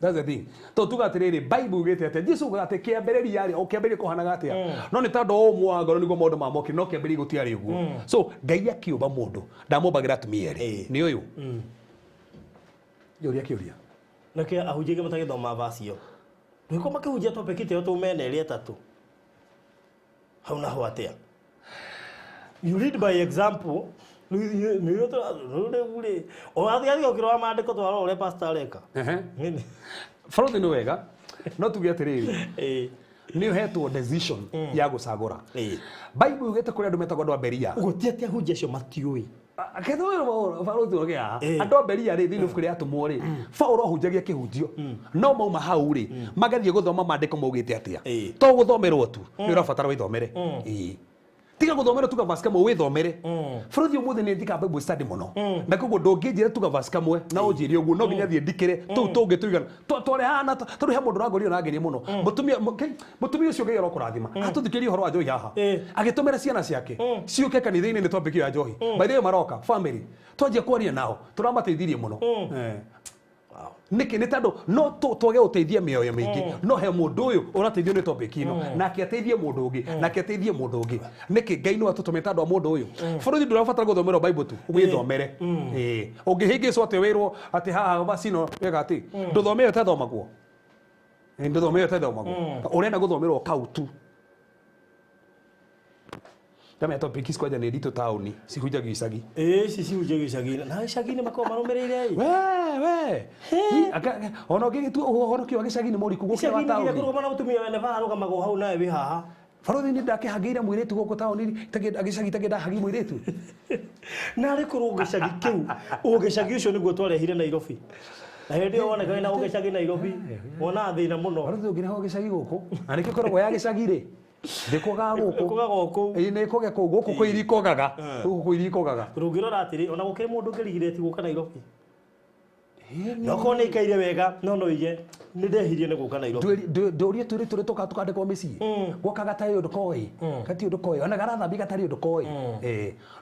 That's the thing. To tuga atĩrĩrĩ, Bible ugĩte atĩa, Jesu ugaga atĩ kĩambĩrĩria rĩ, o kĩambĩrĩria kũhanaga atĩa. No nĩ tondũ o ũmwe wa ngoro nĩguo maũndũ mamokire, no kĩambĩrĩria gũtiarĩ ũguo. So Ngai akĩũmba mũndũ, ndamũmbagĩra atumia erĩ. Nĩ ũyũ. Kĩũria kĩũria. Nĩkĩo ahunjia aingĩ matagĩthoma verse ĩyo. Ndũgĩkorwo makĩhunjia topic ĩyo tũmene ĩrĩa ĩtatũ. Hau naho atĩa? You lead by example. Ũrathiĩ ũkĩrora maandĩko twarora ũrĩa pastor areka. Barothi nĩ wega, no tuge atĩrĩrĩ, nĩ ũhetwo decision ya gũcagũra. Bible yugĩte kũrĩ andũ metagwo andũ a Beria. Ũguo ti atĩ ahunjia acio matiũĩ. Akethwo barothi ũrĩa andũ a Beria rĩ, thĩinĩ ibuku rĩa Atũmwo rĩ, Paũlũ ahunjagia kĩhunjio. No mauma hau rĩ, magathiĩ gũthoma maandĩko maugĩte atĩa. To gũthomerwo tu, nĩ ũrabatara wĩthomere. Tiga gũthomera tuga verse kamwe wĩthomere. Barothi ũmũthĩ nĩ njĩkaga Bible study mũno. Na koguo ndũngĩnjĩra tuga verse kamwe na ũnjĩre ũguo no nginya thiĩ ndikĩre tũu tũngĩ tũigana. Tware haha tondũ he mũndũ ũrangorire na ngerie mũno. Mũtumia ũcio Ngai arokũrathima. Atũthikĩrie ũhoro wa njohi haha. Agĩtũmĩra ciana ciake ciũke kanitha-inĩ nĩ topic ya njohi. By the way maroka family. Twanjia kwaria nao tũramateithirie mũno. Nĩkĩ? Nĩ tondũ no twage gũteithia mĩoyo mĩingĩ, no he mũndũ ũyũ ũrateithio nĩ topic ĩno, nake ateithie mũndũ ũngĩ, nake ateithie mũndũ ũngĩ. Nĩkĩ Ngai no atũtũmĩte andũ a mũndũ ũyũ? Bũrũri ndũrabatara gũthomerwo Bible tu, wĩthomere. Ũngĩhĩngĩcwo atĩ wĩrwo atĩ haha verse ĩno wega atĩ ndũthome ĩyo ĩtathomagwo. Ndũthome ĩyo ĩtathomagwo. Ũrenda gũthomerwo kau tu. Ndamenya topic ici kwanja nĩ nditũ taũni, cihunjagio icagi. Ici cihunjagio icagi-inĩ. Na icagi-inĩ makoragwo marũmĩrĩire ĩ. We. Ona ũngĩgĩtua ũhonokio wa gĩcagi nĩ mũriku gũkĩra wa Icagi-inĩ taũni. kũrũgama na mũtumia wene bara arũgamagwo hau nawe wĩ haha. Barothi nĩ ndakĩhangĩire mũirĩtu gũkũ taũni, gĩcagi itangĩ ndahagi mũirĩtu. Na arĩ korwo gĩcagi kĩu, gĩcagi ũcio nĩguo twarehire Nairobi. Na hĩndĩ ĩyo woneka wĩna gĩcagi Nairobi, wonaga thĩna mũno. Barothi ũngĩrehe gĩcagi gũkũ, na nĩkĩo ĩkoragwo ya gĩcagi rĩ. Ndĩkũgaga gũkũ. Ĩkũgaga o kũu. Ĩĩ nĩ ĩkũgĩa kũu, gũkũ kwĩ irikogaga. Gũkũ kwĩ irikogaga. Ũngĩrora atĩrĩ, ona gũkĩrĩ mũndũ ũngĩrigirĩti gũka Nairobi. No korwo nĩ ikaire wega, no ige nĩ ndehirie nĩ gũka Nairobi. Ndũrie twĩrĩ tũrĩ tũka tũkandĩkwo mĩciĩ. Gwoka gatarĩ ũndũ koĩ. Gatirĩ ũndũ koĩ. Ona garathambia gatarĩ ũndũ koĩ.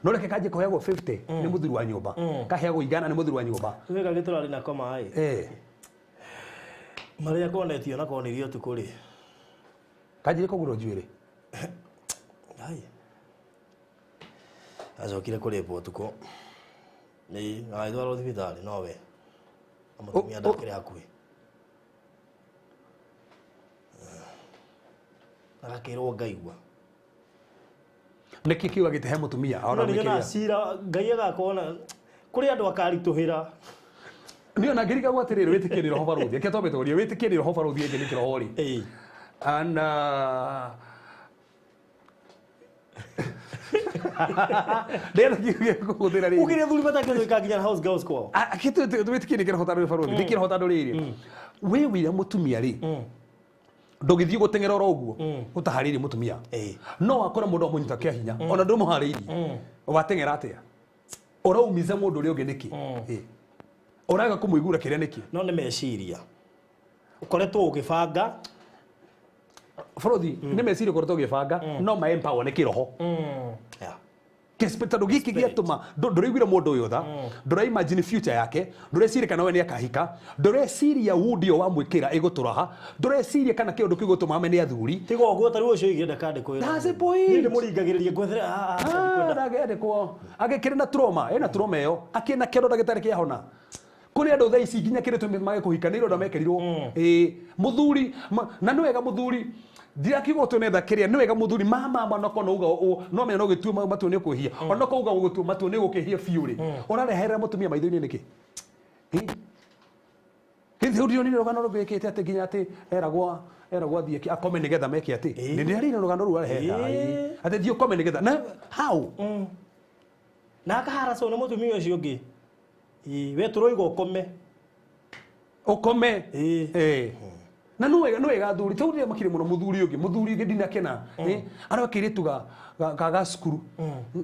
No reke kanjie kũheagwo 50 nĩ mũthuri wa nyũmba. Kaheagwo 100 nĩ mũthuri wa nyũmba. Wega gĩtũrarĩ nako maĩ. Marĩa konetio na konirio ũtukũ rĩ. Kanjire kũgũrwo njuĩrĩ. Ai. Acokire kũrĩpwo ũtukũ. Nĩ agĩtwarwo thibitarĩ nowe. Mũtumia ndakĩrĩ hakuhĩ. Agakĩrwo ngaigua. Nĩkĩ kiuga gĩte he mũtumia? Ona No nĩ mwĩkĩria. cira Ngai agakorwo na kũrĩ andũ akaritũhĩra. Nĩ ona ngĩrigagwo atĩrĩrĩ, wĩtĩkie nĩ roho barothi. Reke twambe tũrie, wĩtĩkie nĩ roho barothi ĩngĩ nĩ kĩroho rĩ. Ana ndĩrenda kiugo kũhũthĩra rĩrĩ. Ũkĩrĩ athuri matakĩũĩ nginya house girls kwao. Wĩtĩkie nĩ kĩroho tondũ barothi, nĩ kĩroho tondũ rĩrĩ. Wĩ wĩra mũtumia rĩ, ndũgĩthiĩ gũteng'era oro ũguo, ũtaharĩirie mũtumia. No akore mũndũ amũnyita kĩa hinya, ona ndũmũharĩirie. Wateng'era atĩa? Ũraumiza mũndũ ũrĩa ũngĩ nĩkĩ? Ũraga kũmũiguĩra kĩrĩa nĩkĩ? No nĩ meciria. Ũkoretwo ũgĩbanga. Barothi, nĩ meciria ũkoretwo ũgĩbanga, no ma empower nĩ kĩroho. Tondũ gĩkĩ gĩatũma ndũraiguire mũndũ ũyũ tha, ndũra imagine future yake, ndũreciria kana we nĩ akahika, ndũreciria wound ĩyo wamwĩkĩra ĩgũtũraha, ndũreciria kana kĩũndũ kĩu gĩgũtũma amene athuri. Tiga ũguo ta rĩu ũcio oigire ndakandĩkwo wĩra. That's the point. Niĩ ndĩmũringagĩrĩria ngwethere, Ndangĩandĩkwo. Agĩkĩrĩ na trauma, ena trauma ĩyo, akĩna kĩronda gĩtarĩ kĩahona. Kũrĩ andũ thaa ici nginya kĩrĩ tũmĩ mage kũhika nĩ ironda mekĩrirwo. Mũthuri, na nĩ wega mũthuri, ndirakiuga ũtũne tha kĩrĩa, nĩ wega mũthuri, mama, mama, no kono uga no menya no gĩtue matua nĩ ũkwĩhia. Ona ko uga gũgĩtua matua nĩ ũgũkĩhia biũ rĩ. Ũrareherera mũtumia maitho-inĩ nĩkĩ? Hihi ũndionire rũgano rũgĩkĩte atĩ nginya atĩ eragwo athiĩ akome nĩgetha meke atĩ? Nĩ ndĩrarire rũgano rũu arehera. Atĩ thiĩ ũkome nĩgetha. Na how? Na akaharacwo nĩ mũtumia ũcio ũngĩ. We tũroiga ũkome. Ũkome. Na no wega no wega athuri tau rĩrĩa makire mũno mũthuri ũngĩ ndinakena arĩa akĩrĩtu ga cukuru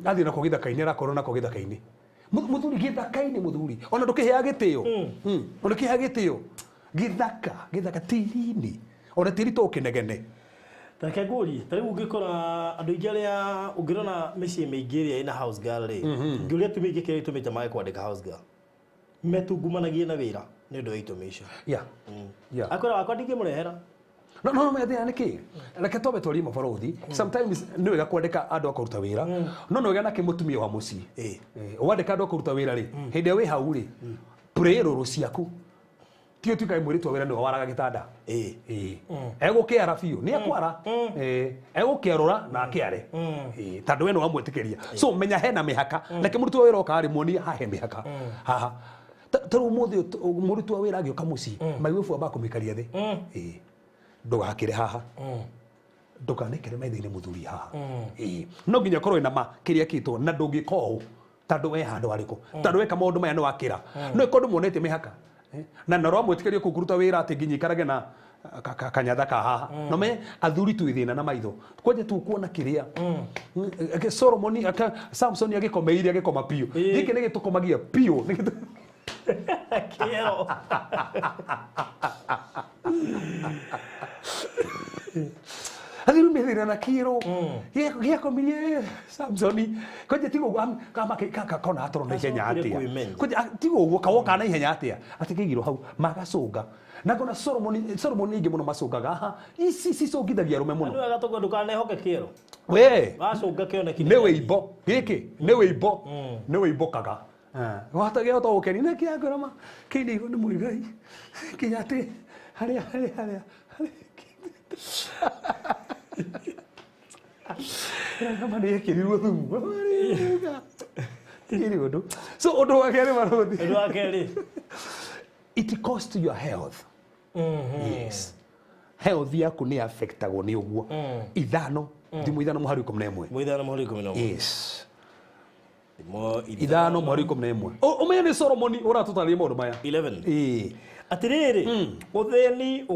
athiĩ nako gĩthaka-inĩ arakorwo nako gĩthaka-inĩ mũthuri gĩthaka-inĩ mũthuri ona ndũkĩhea gĩtĩo ona ndũkĩhea gĩtĩo gĩthaka tĩri-inĩ ona tĩri to ũkĩnegene. Reke ngũrie ta rĩu ũngĩkora andũ aingĩ arĩa ũngĩrona mĩciĩ mĩingĩ ĩrĩa ĩna house girl rĩ ngĩũria atumia aingĩ kĩrĩa gĩtũmĩte mage kwandĩka house girl metungumanagie na wĩra nĩ ũndũ wa itũmi icio. Yeah. Yeah. Akwĩra wakwa ndingĩmũrehera. No no methia nĩ kĩ reke twambe twarie mabarothi sometimes nĩ wega kwandĩka andũ a kũruta wĩra no nĩ wega nake mũtumia wa mũciĩ wandĩka andũ a kũruta wĩra rĩ hĩndĩ ĩrĩa wĩ hau rĩ pray rũrũ ciaku ti ũtuĩkaga mũirĩtu wa wĩra nĩwe waraga gĩtanda egũkĩara biũ nĩ ekwara egũkĩarũra na akĩare tondũ we nĩ wamwĩtĩkĩria so menya hena mĩhaka reke mũruti wa wĩra oka rĩ muonie haha he mĩhaka haha ta rĩu ũmũthĩ mũruti wa wĩra agĩũka mũciĩ maiwĩbu amba kũmĩikaria thĩ ndũgakĩre haha ndũkanekere maitho-inĩ mũthuri haha no nginya ũkorwo wĩna ma kĩrĩa kĩtwo na ndũngĩka ũũ tondũ we handũ harĩkũ tondũ weka maũndũ maya nĩ wakĩra no ĩkorwo ndũmuonetie mĩhaka na na rwamwĩtĩkĩria kũu kũruta wĩra atĩ nginya ikarage na kanyatha ka haha no me athuri twĩ thĩna na maitho kwanja tũkuona kĩrĩa Solomoni Samson agĩkomeire agĩkoma biũ gĩkĩ nĩ gĩtũkomagia biũ Kĩero. Athuri me thĩna na kĩero gĩakomirie Samsoni kwanja tiga ũguo kona atoro na ihenya atĩa kwanja tiga ũguo kawoka na ihenya atĩa atĩ kĩigirwo hau magacũnga na kona Solomoni ingĩ mũno macũngaga haha ici cicũngithagia arũme mũno nĩ wega tũguo ndũkanehoke kĩero we wacũnga kĩoneki nĩ wĩimbo gĩkĩ nĩ wĩimbo nĩ wĩimbokaga wahota gũkenia na kĩangora ma kĩinĩirwo nĩ Mũigai nginya atĩ harĩa kama nĩ ĩkĩrirwo thumu tigĩrĩ ũndũ so ũndũ wa kerĩ marothi ũndũ wa kerĩ it costs your health. Yes, health yaku nĩ affectagwo nĩ ũguo ithano thimũ 5 mũhari 11 5 mũhari 11 yes 5 mũhari 11 ũmenye nĩ Solomoni ũratũtarĩria maũndũ maya 11 atĩrĩrĩ ũthĩni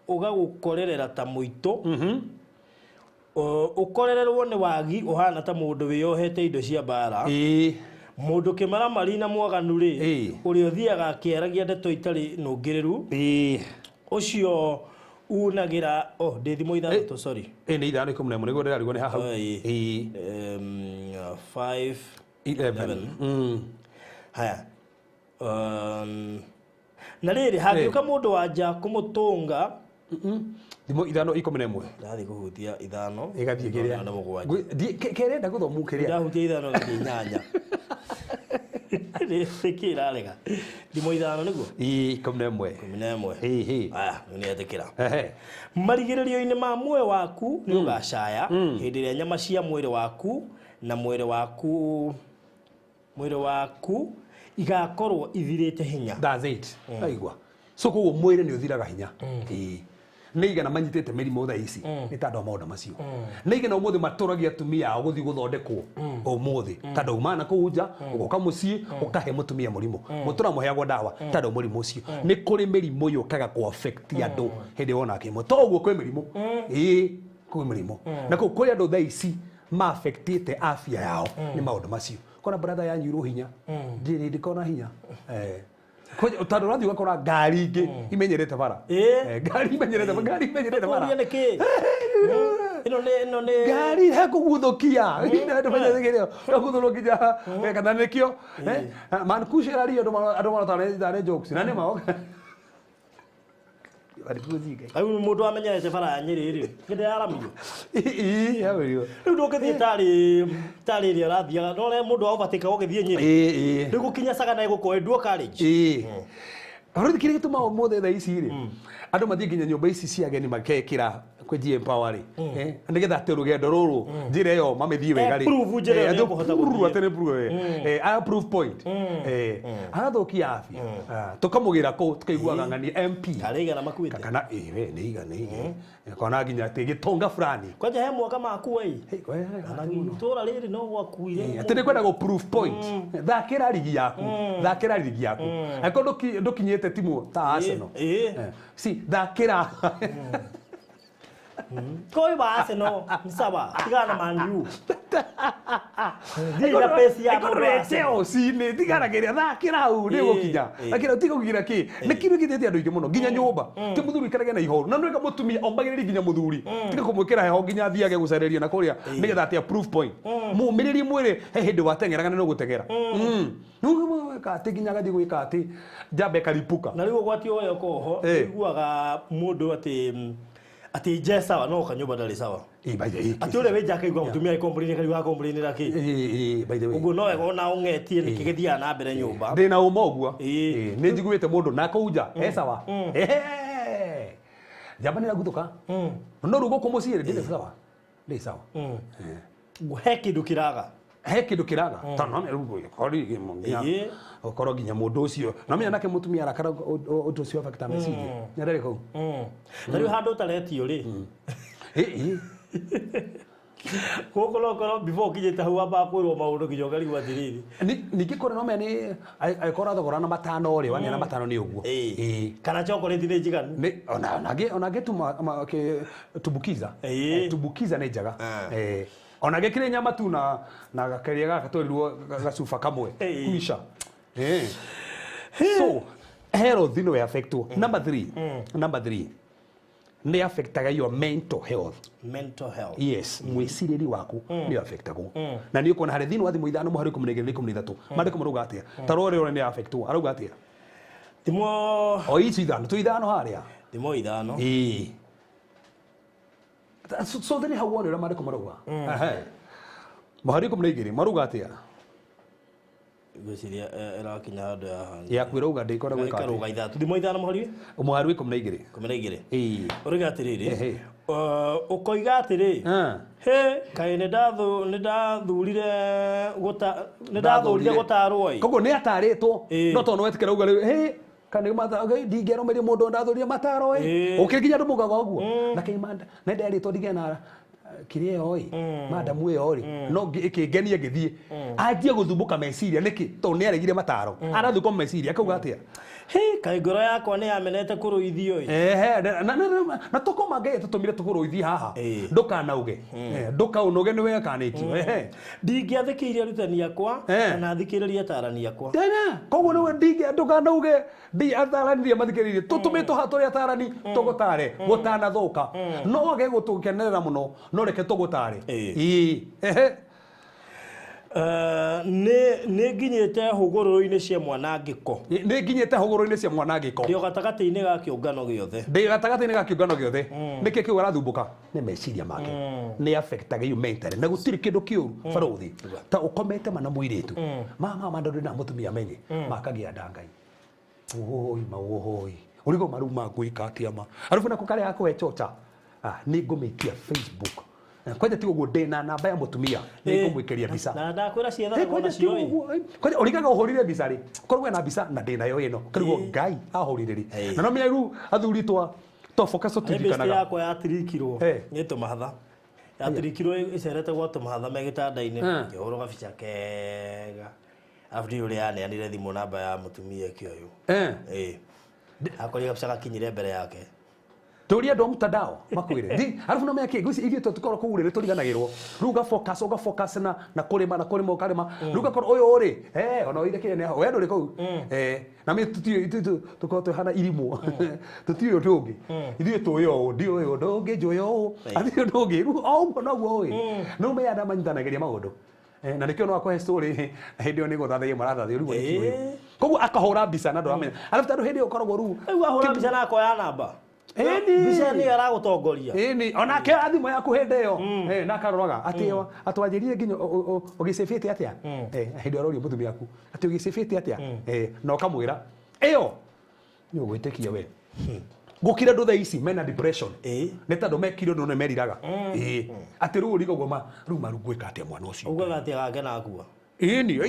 ũgagũkorerera ta mũitũ ũkorererwo nĩ wagi ũhana ta mũndũ wĩyohete indo cia mbara mũndũ kĩmaramari na mwaganu rĩ ũrĩa ũthiaga akĩaragia ndeto itarĩ nũngĩrĩru ũcio unagĩra ndĩ thimũ 6 sorry nĩ 5 11 nĩguo ndĩrarigwo nĩ haha 5 11 haya na rĩrĩ hangĩũka mũndũ wa nja kũmũtũnga thimũ 5 11 ndathiĩ kũhutia 5 ĩgathiĩ kĩrĩa na 7 kĩrenda gũthomu kĩrĩa ndahutia 5 gathiĩ 8 nĩkĩ ĩrarega thimũ 5 nĩguo 11 11 aya nĩetĩkĩra marigĩrĩrio-inĩ ma muoyo waku nĩ ũgacaya hĩndĩ ĩrĩa nyama cia mwĩrĩ waku na mwĩrĩ waku igakorwo ithirĩte hinya. That's it. Aigua so koguo mwĩrĩ nĩ ũthiraga hinya nĩ igana manyitĩte mĩrimũ thaa ici nĩ tondũ wa maũndũ macio nĩ igana ũmũthĩ matũragia atumia ao gũthiĩ gũthondekwo ũmũthĩ tondũ uma na kũu nja ũgoka mũciĩ ũkahe mũtumia mũrimũ mũtũramũheagwo ndawa tondũ mũrimũ ũcio nĩ kũrĩ mĩrimũ yũkaga kũ affect andũ hĩndĩ wona kĩmo to ũguo kwĩ mĩrimũ kwĩ mĩrimũ na kũu kũrĩ andũ thaa ici ma affectĩte afya yao nĩ maũndũ macio kona brother yanyuirwo hinya ndirĩ ndikona hinya tondũ ũrathiĩ ũgakora ngari ingĩ imenyerete bara ngari imenyerete bara nĩkĩ ĩno nĩ ngari hekũguthũkia ndũmenyete nginya kana nĩkĩo mankush ĩraria andũ marota nĩ jokes na nĩ ma rĩu mũndũ amenyerete bara ya Nyĩrĩ rĩ nĩ yaramirwo yamirwo rĩu ndũngĩthiĩ tarĩ ĩrĩa ũrathiaga no ũrĩa mũndũ wa overtake ũgĩthiĩ Nyĩrĩ rĩu gũkinya Sagana ĩgũkorwo ĩ dual carriage Rĩu kĩrĩa gĩtũmaga ũmũthĩ thaa ici rĩ andũ mathiĩ nginya nyũmba ici cia ageni makekĩra kwĩ Empower rĩ nĩgetha atĩ rũgendo rũrũ njĩra ĩyo mamĩthiĩ wega rĩ atĩ proof point agathũkia afya tũkamũgĩra kũu tũkaiguaga ng'ani MP karĩ igana makuĩte kana we nĩ igana kona nginya atĩ gĩtonga fulani kwanja he mwaka makua ĩ itũra rĩrĩ no gwakuire atĩ nĩ kwenda gũ proof point thakĩra rigi yaku thakĩra rigi yaku angĩkorwo ndũkinyĩte Wendete timu ta Arsenal. Si thakĩra. Koi wa Arsenal ni sawa tigana Man U. Ndira pesi ya mũndũ wa Arsenal. Chelsea nĩ tigana kĩrĩa thakĩra hau nĩ gũkinya. Thakĩra tiga gũkinya kĩ. Nĩ kĩndũ gĩtĩte andũ aingĩ mũno nginya nyũmba. Ti mũthuri ikarage na ihoru. Na nĩwega mũtumia ombagĩrĩria nginya mũthuri. Tiga kũmwĩkĩra heho nginya athiage gũcereria na kũrĩa nĩgetha atĩ proof point. Mũmĩrĩrie mwĩrĩ he hĩndĩ wateng'eraga na nĩũgũteng'era. Nĩũgwĩka atĩ nginya agathiĩ gwĩka atĩ njamba ĩkaripuka. Na rĩu ũgwati ũyũ ũkoragwo ho ũiguaga mũndũ atĩ atĩ nje sawa no kanyũmba ndarĩ sawa. Atĩ ũrĩa wĩ nja akaigua mũtumia agĩkomplain akaigua akomplainĩra kĩ. By the way. Ũguo no wega ona ũng'etie nĩkĩ gĩthiaga na mbere nyũmba. Ndĩna ũma ũguo. Nĩ njiguĩte mũndũ na kũu nja he sawa. Njamba nĩ ĩraguthũka. No rĩu gũkũ mũciĩ ndĩrĩ sawa. Ndĩrĩ sawa. He kĩndũ kĩraga. He kĩndũ kĩraga. Tondũ no rĩu ũkorwo nginya mũndũ ũcio. No menya nake mũtumia arakara ũndũ ũcio affect meciria. Nĩ ndarĩ kũu. Na rĩu handũ ũtaretio rĩ. Gũkũ no ũkorwo before ũkinyĩte hau wambaga kwĩrwo maũndũ nginya ũkarigwo atĩrĩrĩ. Ningĩ kũrĩ no menya nĩ angĩkorwo thogora na matano rĩ, waneana matano nĩ ũguo. Kana chocolate nĩ njiganu. Ona angĩ tumbukiza. Tumbukiza nĩ njega. Ona gĩkĩrĩ nyama tu na gakĩrĩa gaka twerirwo gacuba kamwe. Kuisha. So health no affectwo. Number 3. Number 3. Nĩ affectaga your mental health. Mental health. Yes, mwĩcirĩri waku nĩ affectagwo. Na nĩ ũkuona harĩ thĩinĩ wa thimũ 5 mũhari 12 na 13. Maandĩko marauga atĩa? Ta rora ũrĩa nĩ affectwo. Arauga atĩa? Thimũ o ici ithano, tu ithano harĩa. Thimũ ithano. Ĩĩ. So thĩinĩ hau wone ũrĩa maandĩko marauga. Mũhari 12 marauga atĩa? Ngwĩciria ĩrakinya handũ ya hangi. Yaku ĩrauga ndĩkoragwo ĩka atĩa? Ĩkarũga ithatũ. Thimũ ithano mũhari? Mũhari 12. 12. Ĩĩ. Ũroiga atĩrĩrĩ. Ũkoiga atĩrĩ. Hĩ, kaĩ nĩ ndathũrire gũtarwo ĩ. Koguo nĩ atarĩtwo. No tondũ wetĩkĩra uga rĩu, hĩ, kana ndingĩarũmĩrĩria mũndũ ndathũrire mataro ĩ. Ũkĩrĩ nginya andũ maugaga ũguo. Na kĩmanda nĩ nderĩtwo ndigĩe na kĩrĩa ĩyo ĩ, madamu ĩyo rĩ, no ĩkĩngenia ngĩthiĩ. Anjie gũthumbũka meciria nĩkĩ? Tondũ nĩ aregire mataro. Arathũka meciria akauga atĩa? Hĩ, kaĩ ngoro yakwa nĩ yamenete kũrũithio ĩ. Na tũkoma Ngai atũtũmire tũkũrũithie haha. Ndũkanauge. Ndũkaũnũge nĩ wekanĩtio. Ndingĩathĩkĩire arutani akwa kana thikĩrĩrie atarani akwa. Tena, koguo nĩwe ndũkanauge ndi atarani iria mathikĩrĩirie. Tũtũmĩtwo haha tũrĩ atarani tũgũtare gũtanathũka. No wage gũtũkenerera mũno no reke tũgũtare. Nĩ nginyĩte hũgũrũrũ-inĩ cia mwanangĩko. Nĩ nginyĩte hũgũrũrũ-inĩ cia mwanangĩko. Ndĩ gatagatĩ-inĩ ga kĩũngano gĩothe. Ndĩ gatagatĩ-inĩ ga kĩũngano gĩothe. Nĩkĩ kĩu arathumbũka? Nĩ meciria make. Nĩ affectaga you mentally. Na gũtirĩ kĩndũ kĩũru barũthi. Ta ũkomete mana mũirĩtu. Mama ndũrĩ na mũtumia amenye. Makagĩa nda Ngai. Ũhoi ma ũhoi. Ũrigwo maru magwĩka atĩa ma. Arabu nako karĩa gakũhe chocha. Nĩ ngũmĩikia Facebook. Kwanja ti ũguo ndĩna namba ya mũtumia nĩ ngũmwĩkĩria mbica. Na ndakwĩra cietha nacio ĩ. Kwanja ũrigaga ũhũrire mbica rĩ. Korwo wena mbica na ndĩnayo ĩno. Karigwo Ngai ahũrire rĩ. Na no menya rĩu athuri twa focus tũtirikanaga. Mbica yakwa yatirikirwo nĩ Tũmahatha. Yatirikirwo ĩcerete gwa Tũmahatha me gĩtanda-inĩ. Ngĩhũrwo gabica kega. Arabu ndiũĩ ũrĩa yaneanire thimũ namba ya mũtumia ĩkĩoywo. Akorire gabica gakinyire mbere yake. Tũria andũ a mtandao makwĩre. Arabu no menya kĩ, ngwĩciria ithuĩ tũkorwo kũu rĩ tũriganagĩrwo. Rĩu ũga focus na kũrĩma na kũrĩma ũkarĩma. Rĩu ũgakorwo ũyũ rĩ, ona oire kĩrĩa nĩ we ndũrĩ kũu. Na mĩ tũtiũĩ tũkorwo twĩhana irimũ. Tũtiũĩ ũndũ ũngĩ. Ithuĩ tũĩ ũũ, ndiũĩ ũndũ ũngĩ, njũĩ ũũ. Hatirĩ ũndũ ũngĩ. Rĩu o ũguo noguo ũĩ. No menya andũ manyitanagĩria maũndũ. Na nĩkĩo no akũhe story hĩndĩ ĩyo nĩ gũthathaiya marathathaiya rĩu nĩkĩo. Koguo akahũra mbica na ndũramenya. Arabu tondũ hĩndĩ ĩyo ũkoragwo rĩu. Rĩu ahũra mbica na akoya namba. Mbica nĩyo aragũtongoria. Ĩni, onake thimũ yaku hĩndĩ ĩyo. Na akaroraga atĩ atwanjĩrire nginya ũgĩcĩbĩte atĩa. Hĩndĩ ĩyo aroria mũtumia waku atĩ ũgĩcĩbĩte atĩa. Na ũkamwĩra ĩyo nĩ ũgwĩtĩkia we. Gũkira andũ thaa ici mena depression. Nĩ tondũ mekire ũndũ nĩ meriraga. Atĩ rĩu ũrigagwo ma rĩu maru ngwĩka atĩa mwana ũcio. Ugaga atĩ agakena akua. Ĩni,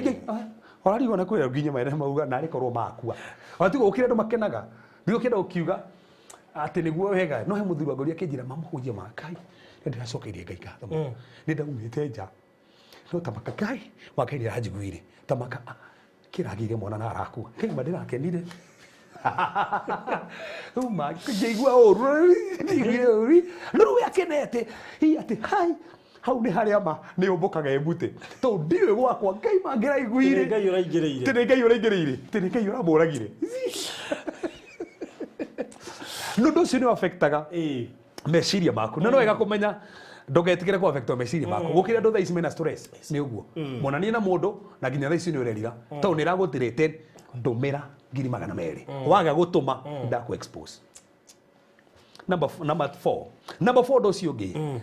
ũrarigwo na kwĩra nginya maene mauga narĩ korwo makua. Ona tiga gũkira andũ makenaga. Ndigũkĩenda gũkiuga atĩ nĩguo wega no he mũthuri wa ngori akĩnjĩra mamũhunjia ma Ngai nĩ ndĩracokeirie Ngai ngatho mũno. Nĩ ndaumĩte nja no tamaka Ngai wa Ngai nĩ aranjiguire tamaka kĩragĩire mwana na arakua Ngai ma ndĩrakenire. Uma ngĩigua ũru no rĩu akenete hi atĩ hai hau nĩ harĩa ma nĩ ũmbũkaga ĩmbute tondũ ndiũĩ gwakwa Ngai mangĩraiguire Ngai ũraingĩrĩire tĩ nĩ Ngai ũraingĩrĩire tĩ nĩ Ngai ũramũragire no ũndũ ũcio nĩ affectaga meciria maku na no wega kũmenya ndũgetigĩre kũ affect meciria maku gũkĩra andũ thaa ici mena stress nĩ ũguo monanie na mũndũ na nginya thaa ici nĩ ũrerira tondũ nĩ ĩragũthirĩte ndũmĩra 200,000 waga gũtũma ndakũ expose. Number 4 number 4 ũndũ ũcio ũngĩ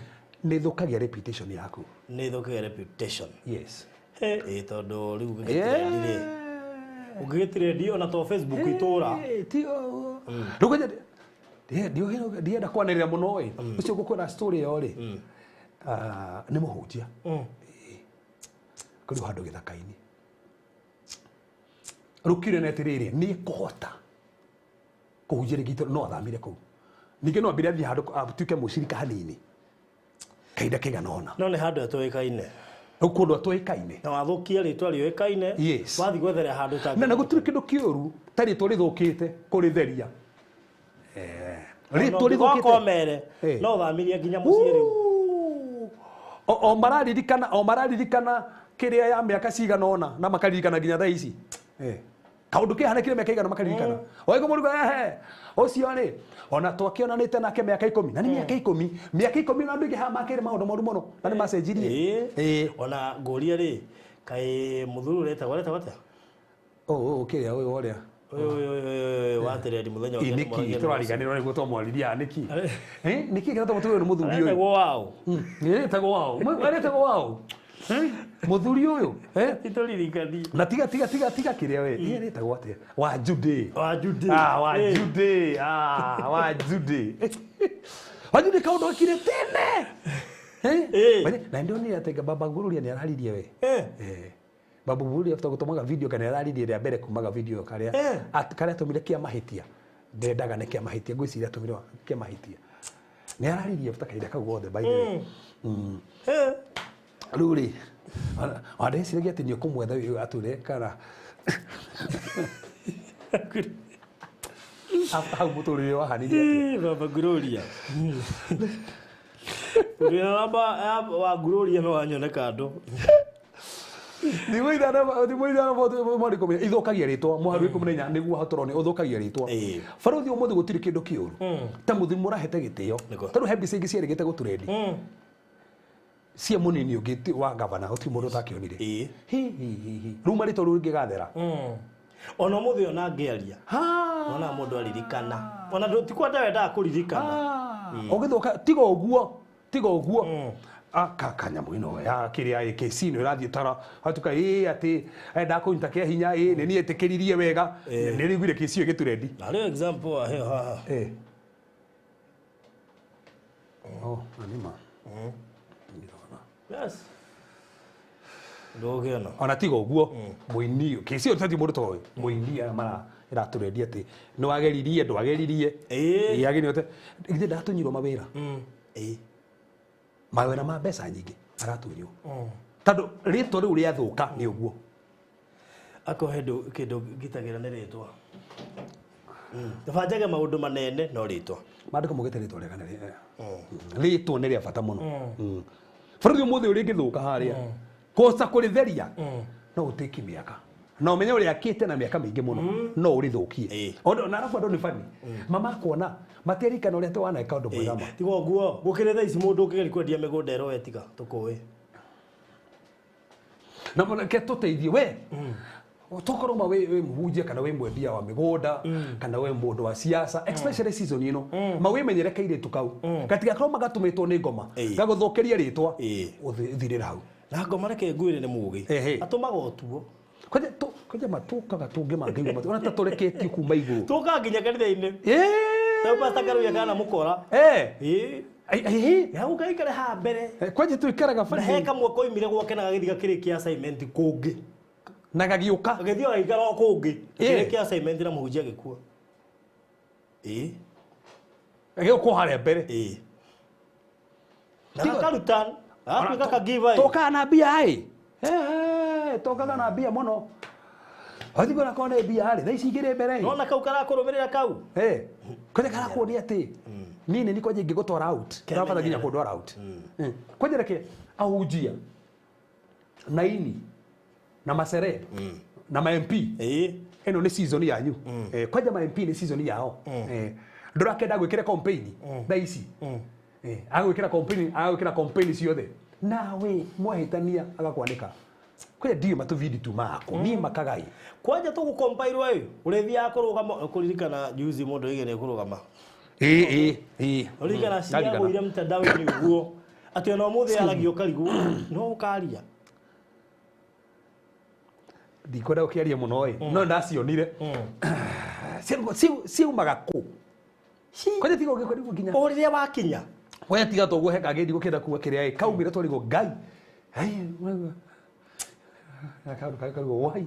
nĩ thũkagia reputation yaku. Nĩ thũkagia reputation. Yes. Ĩ tondũ rĩu ũngĩgĩtirendi rĩ ũngĩgĩtirendi ona to Facebook itũra rĩu ndienda kwanĩrĩra mũno ĩ ũcio ngũkwĩra story ĩyo rĩ nĩ mũhunjia kũrĩ handũ gĩthaka-inĩ rũkire na atĩrĩrĩ nĩ kũhota kũhunjia rĩngĩ no athamire kũu ningĩ no ambire athiĩ handũ atuĩke mũcirika hanini kahinda kaigana ũna no nĩ handũ atoĩkaine rĩu kũndũ atoĩkaine na wathũkia rĩtwa rĩoĩkaine wathiĩ gwethere handũ ta na gũtirĩ kĩndũ kĩũru ta rĩtwa rĩthũkĩte kũrĩtheria rĩtwa rĩthũkĩte mere no thamirie nginya mũciĩ rĩu o mararirikana kĩrĩa ya mĩaka cigana ũna na makaririkana nginya thaa ici kaũndũ kĩhanĩkire mĩaka igana makaririkana oigũ mũruga ehe ũcio rĩ ona twakĩonanĩte nake mĩaka 10 na nĩ mĩaka 10 mĩaka 10 na andũ aingĩ haha makĩrĩ maũndũ moru mũno na nĩ macenjirie ona ngũria rĩ kaĩ mũthuri ũretagwo aretagwo atĩa kĩrĩa ũyũ ũrĩa ũyũ waterendi mũthenya wa nĩkĩ tũrariganĩrwo nĩguo twamwariria nĩkĩ nĩkĩ kĩratũma tuge nĩ mũthuri ũyũ aretagwo waũ aretagwo waũ aretagwo waũ mũthuri ũyũ titũririkani na tiga tiga tiga tiga kĩrĩa we aretagwo atĩa wa Jude wa Jude wa Jude wa Jude wa Jude kaũndũ gekire tene na ndionire atĩ Baba Ngururia nĩ araririe we Babu Ngururia after gũtũmaga video kana araririe rĩa mbere kumaga video karĩa karĩa atũmire kĩa mahĩtia ndendaga nĩ kĩa mahĩtia ngwĩciria atũmire kĩa mahĩtia nĩ araririe after kahinda kau gothe by the way rĩu rĩ wandeciragia atĩ nĩ ũkũmwetha ũyũ atũre kana hau mũtũrĩre wahanire atĩa Baba Ngururia ũrĩa namba wa Ngururia no anyone kando thimũ ithano mweri ikũmi ithũkagia rĩtwa mũharu 14 nĩguo hatũrone ũthũkagia rĩtwa barothi ũmũthĩ gũtirĩ kĩndũ kĩũru ta mũthuri mũrahete gĩtĩo tarĩu he mbica ingĩ ciarĩgĩte gũtũrendi cia mũnini ũngĩ wa gavana gũtirĩ mũndũ ũtakĩonire hi hi hi rĩu marĩtwa rĩu rĩngĩgathera ona ũmũthĩ ona ngĩaria ona mũndũ aririkana ona ti kwenda wendaga kũririkana ũgĩthũka tiga ũguo tiga ũguo kanyamũ ĩno ya kĩrĩa AKC nĩ ĩrathiĩ tara hatuka ĩ atĩ endaga kũnyita kĩa hinya ĩ nĩ niĩ etĩkĩririe wega nĩ rĩiguire KC ĩgĩturendi na rĩu example waheo haha oh anima yes ndũgĩona ona tiga ũguo mũini KC ũtati mũndũ toĩ mũini aya mara ĩratũrendia atĩ nĩ wageririe ndwageririe ĩ ageni ote githĩ ndatũnyirwo mawĩra mawĩra ma mbeca nyingĩ aratunywo tondũ rĩtwa rĩu rĩathũka nĩ ũguo akohe kĩndũ ngitagĩra nĩ rĩtwa banjage maũndũ manene no rĩtwa mandĩko maugĩte rĩtwa rĩega rĩtwa nĩ rĩa bata mũno bũrũri ũmũthĩ ũrĩa ĩngĩthũka harĩa kosa kũrĩtheria no ũtĩki mĩaka na ũmenye ũrĩa akĩte na mĩaka mĩingĩ mũno no ũrĩthũkie na arabu andũ nĩ bani mamakuona matiarikana ũrĩa twaneka ũndũ mwega ma tiga ũguo gũkĩrĩ thaa ici mũndũ ũkĩgeria kwendia mĩgũnda ĩro we tiga tũkũĩ na reke tũteithie we tokorwo ma wĩ mũhunjia kana wĩ mwendia wa mĩgũnda kana wĩ mũndũ wa siasa especially season ĩno ma wĩmenyere kairĩtu kau gatigakorwo magatũmĩtwo nĩ ngoma gagũthũkĩria rĩtwa ũthirĩre hau na ngoma reke ngwĩre nĩ mũgĩ atũmaga ũtuo kwanja matũkaga tũngĩ mangĩigua ona ta tũreketio kuma igũrũ tũkaga nginya kanitha-inĩ ta Pastor Karuya kana mũkora hau gaikare haha mbere kwanja tũikaraga na he kamwe koimire gwake na gagĩthiĩ gakĩrĩkia assignment kũngĩ na gagĩũka gagĩthiĩ gagĩikara o kũngĩ gakĩrĩkia assignment na mũhunjia agĩkua gagĩũka harĩa mbere na gakaruta gagatuĩka kagiva tũkaga na mbia ĩ tokaga na mbia mũno Wathi gona kone mbia rĩ thaa ici igĩrĩ mbere. Nona kau karakũrũmĩrĩra kau. Kwanja karakuonia atĩ niĩ nĩ kwanja ingĩgũtwara out. Ndabata nginya kũndwara out. Kwanja reke ahunjia na ini na macereb na ma MP. Ĩno nĩ season yanyu. Kwanja ma MP nĩ season yao. Ndũrakenda gwĩkĩra campaign thaa ici. Agwĩkĩra campaign, agwĩkĩra campaign ciothe. Nawe mwahĩtania agakwanĩka. Kwanja ndiũĩ matũbindi tumaga kũ niĩ makagai. Kwanja tũgũkompairwo ĩ ũrĩthiaga kũrũgama kũririkana juzi mũndũ oige nĩ kũrũgama. Ĩĩ. Ũririkana ciagũire mtandao-inĩ ũguo atĩ ona ũmũthĩ yaragia ũkarigwo no ũkaria. Ndikwenda gũkĩaria mũno ĩ no ndacionire. Ciumaga kũ? Kwanja tiga ũgĩkũrigwo nginya. O rĩrĩa wakinya. Kwanja tiga toguo he kangĩ ndigũkĩenda kuga kĩrĩa ĩ kaumire twarigwo Ngai. Kaũndũ wai.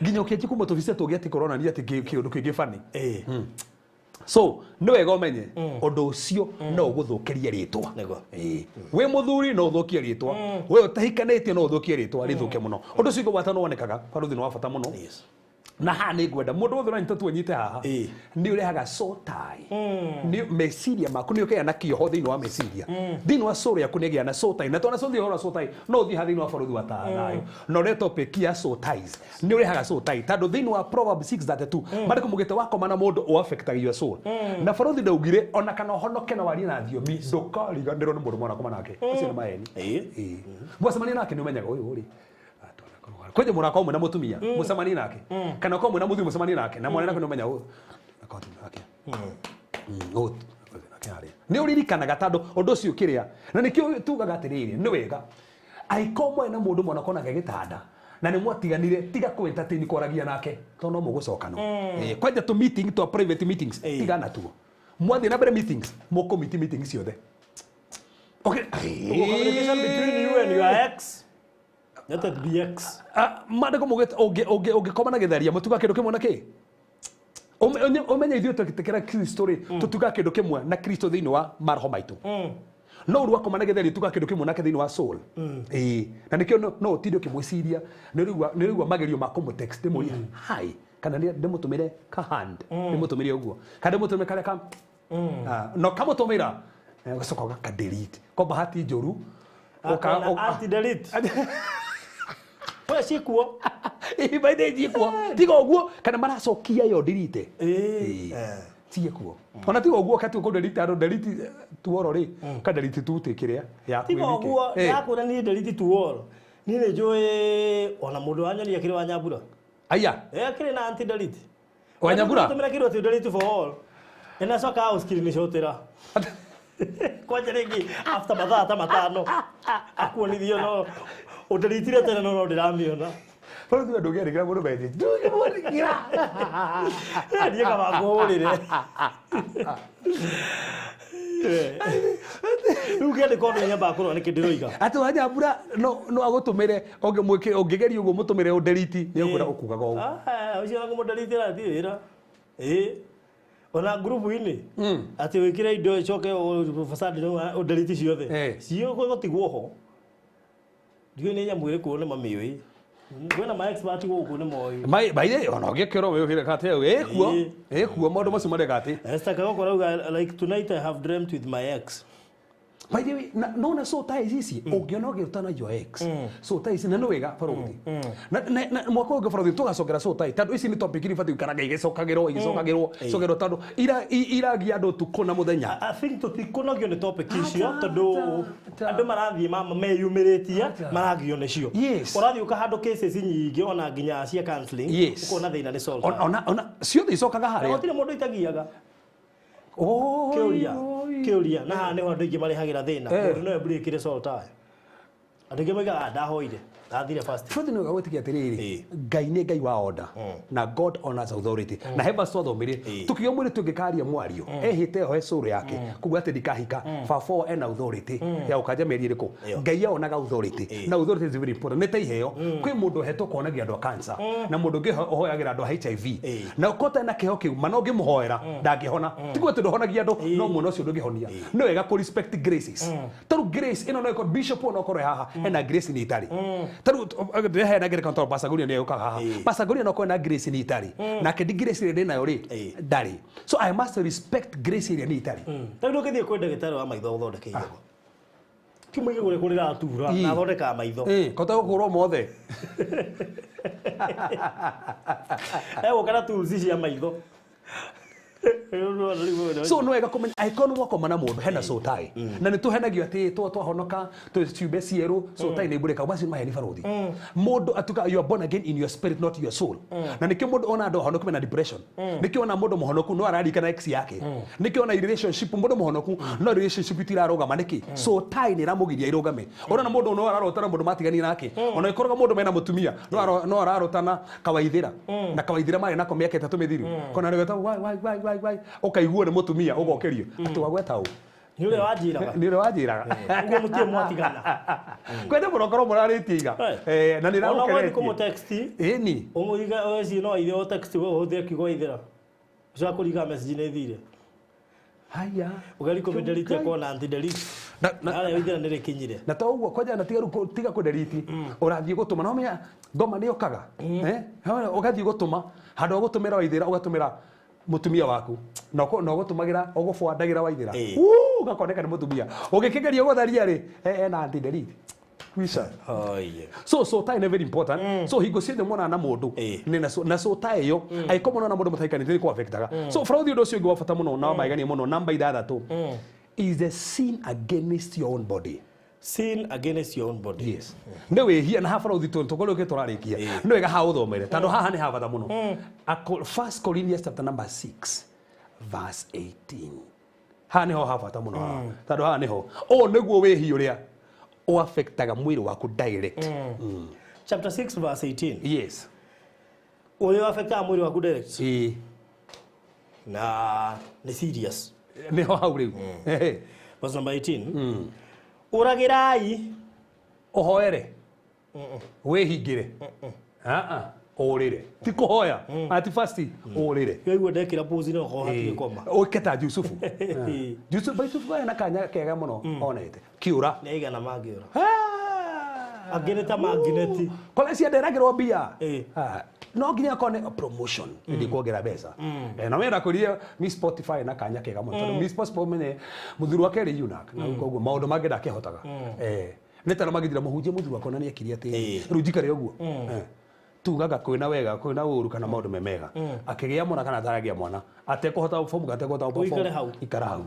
Nginya ũkĩanjia kuma tũbica tũngĩ atĩ kũronania atĩ kĩũndũ kĩngĩ funny. So nĩ wega ũmenye ũndũ ũcio no ũgũthũkĩrie rĩtwa. Wĩ mũthuri no ũthũkie rĩtwa. We ũtahikanĩtie no ũthũkie rĩtwa rĩthũke mũno. Ũndũ ũcio ũgwata no wonekaga barũthi nĩ wa bata mũno. Na haha nĩ ngwenda mũndũ wothe ũranyita tu anyite haha nĩ ũrehaga soul tie. Nĩ meciria maku nĩ ũkĩgĩa na kĩoho thĩinĩ wa meciria. Thĩinĩ wa soul yaku nĩ ĩgĩa na soul tie. Na twana soul ũhoro wa soul tie no ũthiĩ haha thĩinĩ wa barũthi wa thayũ. Na ũrĩa topic ya soul ties nĩ ũrehaga soul tie tondũ thĩinĩ wa Proverbs 6:32 marĩkũ mũgĩte wakoma na mũndũ ũ affectaga your soul. Na barũthi ndaugire ona kana ũhonoke na warie na thiomi ndũkariganĩrwo nĩ mũndũ mwanakoma nake. Ũcio nĩ maheni. Mwacemania nake nĩ ũmenyaga ũyũ rĩ. Kwanja mũraka ũmwe na mũtumia mũcemanie nake kana ũkorwo mwĩna mũthuri mũcemanie nake na mwana nake nĩ ũmenya ũyũ nake nĩ ũririkanaga tondũ ũndũ ũcio kĩrĩa na nĩkĩo tugaga atĩrĩrĩ nĩ wega angĩkorwo mwarĩ na mũndũ mwanakona gĩtanda na nĩ mwatiganire tiga kũ entertain kwaragia nake tondũ no mũgũcokana. Kwanja tũ meeting twa private meetings tiga natuo mwathiĩ na mbere meetings mũkũmiti meetings ciothe. Okay. Communication between you and your ex. Let it be ex. Mandĩko maugĩte ũngĩkoma na gĩtharia mũtuga kĩndũ kĩmwe na kĩ? Ũmenye ithuĩ twetĩkĩra Kristo rĩ tũtuga kĩndũ kĩmwe na Kristo thĩinĩ wa maroho maitũ. No ũru wakoma na gĩtharia tuga kĩndũ kĩmwe nake thĩinĩ wa soul. Na nĩkĩo no ũtinde ũkĩmwĩciria nĩ ũraigua magerio ma kũmũtext ndĩmũrie hi kana ndĩmũtũmĩre ka hand ndĩmũtũmĩre ũguo kana ndĩmũtũmĩre karĩa ka no kamũtũmĩra ũgacoka ũgaka delete kwa bahati njũru anti delete. We cikuo. By the cikuo. Tiga ũguo kana maracokia yo delete. Ciekuo. Ona tiga ũguo kati ũkũ delete andũ delete tuoro rĩ ka delete tu kĩrĩa yaku. Tiga ũguo yakũra niĩ delete tuoro. Niĩ nĩ njũĩ ona mũndũ wanyonia kĩrĩ wa Nyambura. Aya. Kĩrĩ na anti delete. Wa Nyambura? Tũmĩra kĩndũ atĩ delete for all. Ĩnacoka au screenshotĩra. Kwanja rĩngĩ after mathaa ta matano akuonithio no ũnderitire tene no ndĩramĩona. Barũthi we ndũngĩandĩkĩra mũndũ message. Ndũngĩmwandĩkĩra. Niĩ kaba ngũhũrĩre. Rĩu ngĩandĩka ũndũ nyambaga kũrora nĩkĩ ndĩroiga. Atĩ wa Nyambura no agũtũmĩre ũngĩgeria ũguo mũtũmĩre ũnderiti nĩ ũkwĩra ũkugaga ũguo. Ũcio ona kũmũnderitĩra ti wĩra. Ona ngurubu-inĩ atĩ wĩkĩre indo ĩcoke fasadi ũnderiti ciothe. Cigũtigwo ho. Ndiũĩ nĩ nyamũ ĩrĩkũ nĩ mamĩũĩ. Kwĩna ma expert gũkũ nĩ moĩ. By the ona ũngĩkĩrwo wĩũkĩre kate ĩkuo. Ĩkuo maũndũ macio mareka atĩ. Esther Kagoko arauga like tonight I have dreamt with my ex. By the way no na so ties ici ũngĩona ũgĩrutana your ex. So ties na nĩ wega barũthi. Na mwaka ũngĩ barũthi tũgacokera so tie tondũ ici nĩ topic iria ibatiĩ gũikaraga igĩcokagĩrwo igĩcokagĩrwo tondũ iragia andũ ũtukũ na mũthenya. I think tũtikũnogio nĩ topic icio tondũ andũ marathiĩ meyumĩrĩtie maragio nĩcio. Ũrathiĩ ũkahandũ cases nyingĩ ona nginya cia counseling ũkona thĩna nĩ solve. Ona ciothe icokaga harĩa. Gũtirĩ mũndũ itagiaga. Kĩũria na haha nĩho andũ aingĩ marehagĩra thĩna mũndũ no embũrĩkĩre soul tie. Andũ aingĩ moigaga ndahoire ndathire fast. Truth nĩ gwĩtĩkia atĩrĩrĩ Ngai nĩ Ngai wa order na God honors authority na heba twathomire tukiuga mwĩrĩ tũngĩkaria mwario ehĩte ohe soul yake kuga atĩ ndikahika baba ena authority ya ũkanja mĩeri ĩrĩkũ Ngai aonaga authority na authority is very important nĩ ta iheo kwĩ mũndũ ũhetwo kuonagia andũ a cancer na mũndũ ũngĩ ũhoyagĩra andũ a HIV na ũkorwo na kĩheo kĩu mana ũngĩmũhoera ndangĩhona ti kuga atĩ ndũhonagia andũ no mwena ũcio ndũngĩhonia nĩ wega kũ respect graces tondũ grace ĩno no ĩkorwo bishop no ĩkorwo haha Ena grace ni itarĩ. Tarĩu ndĩreheana ngerekano tondũ Pastor Guria nĩ ũkaga haha. Pastor Guria no akorwo na grace ni itarĩ, nake ndi grace ĩrĩa ndĩ nayo rĩ, ndarĩ. So I must respect grace ĩrĩa ni itarĩ. Tarĩu ndũngĩthiĩ kwĩ ndagĩtarĩ wa maitho ũthondeke igego. Kiumia igego rĩakwa rĩratura na athondekaga maitho. Kota gũkũrwo mothe. Egũka na tools cia maitho. So no wega kũmenya angĩkorwo nĩ mwakoma na mũndũ hena soul tie, na nĩ tũhenagio atĩ twahonoka twĩ ciũmbe cierũ, soul tie nĩ mbũrĩka. Macio nĩ maheni, barũthi. Mũndũ atuka you are born again in your spirit, not your soul. Na nĩkĩo mũndũ ona andũ ahonoku mena depression, nĩkĩo ona mũndũ mũhonoku no araririkana ex yake, nĩkĩo ona relationship, mũndũ mũhonoku no relationship itirarũgama. Nĩkĩ? Soul tie nĩ ĩramũgiria irũgame. Ũrona mũndũ no ararotana mũndũ matiganie nake, ona ĩkorwo mũndũ mena mũtumia no ararotana kawaithĩra na kawaithĩra marĩ nako mĩaka 3 mĩthiru, kona nĩ wetagwo wai wai wai wai wai, ũkaiguo nĩ mũtumia ũgokĩrio atĩ wagweta ũ. Nĩ ũrĩa wanjĩraga. Nĩ ũrĩa wanjĩraga. Ũguo mũtirĩ mwatigana. Kwenda mũno korwo mũrarĩtie iga. Na nĩ Ona ũgathiĩ ĩramũkenetie. Kũmũtext. Ĩni. Ũmũriga ũcio no aithe o text, ũhũthĩre kiugo waithĩra. Ũcoka kũriga message nĩ ĩthire. Haya. Ũgeri kũmĩdelete akona anti delete. Harĩa waithĩra nĩ rĩkinyire. Na to ũguo kwanja, na tiga rĩu tiga kũdelete, ũrathiĩ gũtũma na ũmenya ngoma nĩ yũkaga. Ũgathiĩ gũtũma, handũ ha gũtũmĩra waithĩra ũgatũmĩra mũtumia waku, na ũgũtũmagĩra ũgũbwandagĩra waithĩra. Ũgakoneka nĩ mũtumia ũgĩkĩgeria gũtharia rĩ, ena anti delete kwisha. Oye. So tie nĩ very important. So hingo ciothe mona na mũndũ nĩ na soul tie ĩyo, angĩkorwo mona na mũndũ mũtaikanĩte, nĩ kũ-affectaga. So fraud, ũndũ ũcio ũngĩ wa bata mũno na wa magegania mũno, namba 6 is the sin against your own body. Sin against your own body. Yes, nĩ wĩhia na haha bũrũthi tũkorwo ũkĩ tũrarĩkia, nĩ wega haha ũthomere tondũ haha nĩ ha bata mũno. First Corinthians chapter number 6 verse 18. Haha nĩho ha bata mũno haha, tondũ haha nĩho ũũ nĩguo wĩhia ũrĩa ũaffectaga mwĩrĩ waku direct. Chapter 6 verse 18. Yes. Ũrĩa affectaga mwĩrĩ waku direct. Ĩĩ. Na nĩ serious. Nĩho hau rĩu. Ehe. Verse number 18. Ũragĩrai. Ũhoere, wĩhingĩre, aa ũrĩre, ti kũhoya ati fast, ũrĩre. Waigua ndekĩra pause no korwo hatirĩ koma. Ũke ta Jusufu. Jusufu, Jusufu ena kanya kega mũno onete kĩũra. Nĩ aigana mangĩũra. Angĩ nĩ ta magneti. Kole cienderagĩrwo mbia. Ah, no nginya akone promotion nĩ kuongerera mbeca. Na wenda kũria Miss Spotify na kanya kega mũno, tondũ Miss Spotify menye mũthuri wake rĩ eunuch, na koguo maũndũ mangĩ ndakĩhotaga. Nĩ tara magithira mũhunjia mũthuri wakwa na nĩ ekire atĩ rĩu njikare ũguo. Tugaga kwĩna wega, kwĩna ũru, kana maũndũ me mega, akĩgĩa mwana kana ataragĩa mwana, atekũhota gũbomu, atekũhota gũperform. Ũikare hau. Ikara hau.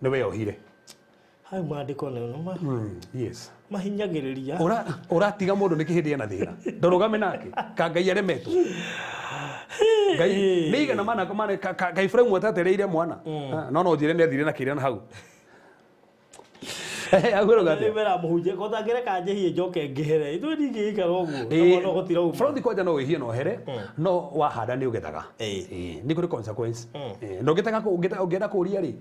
Nĩ weyohire. Hau maandĩko nĩ Yes. mahinyagĩrĩria. Ũratiga mũndũ nĩkĩ hĩndĩ ena thĩna? Ndũrũgame nake ka Ngai aremetwo. Ngai nĩ igana mana mana ka Ibrahimu atatereire mwana. Ah, no njĩre nĩ athire na kĩrĩa na hau. Agwĩrwo atĩa? Nĩ mũhunjia ko tangĩreka njĩhie njoke ngĩhere, ithuĩ ndingĩikara ũguo na mwana gũtirauma. Fraud kwanja no wĩhie no here, no wahanda nĩ ũgethaga. Nĩ kũrĩ consequence. Na ũngĩtaka ũngĩenda kũũria rĩ,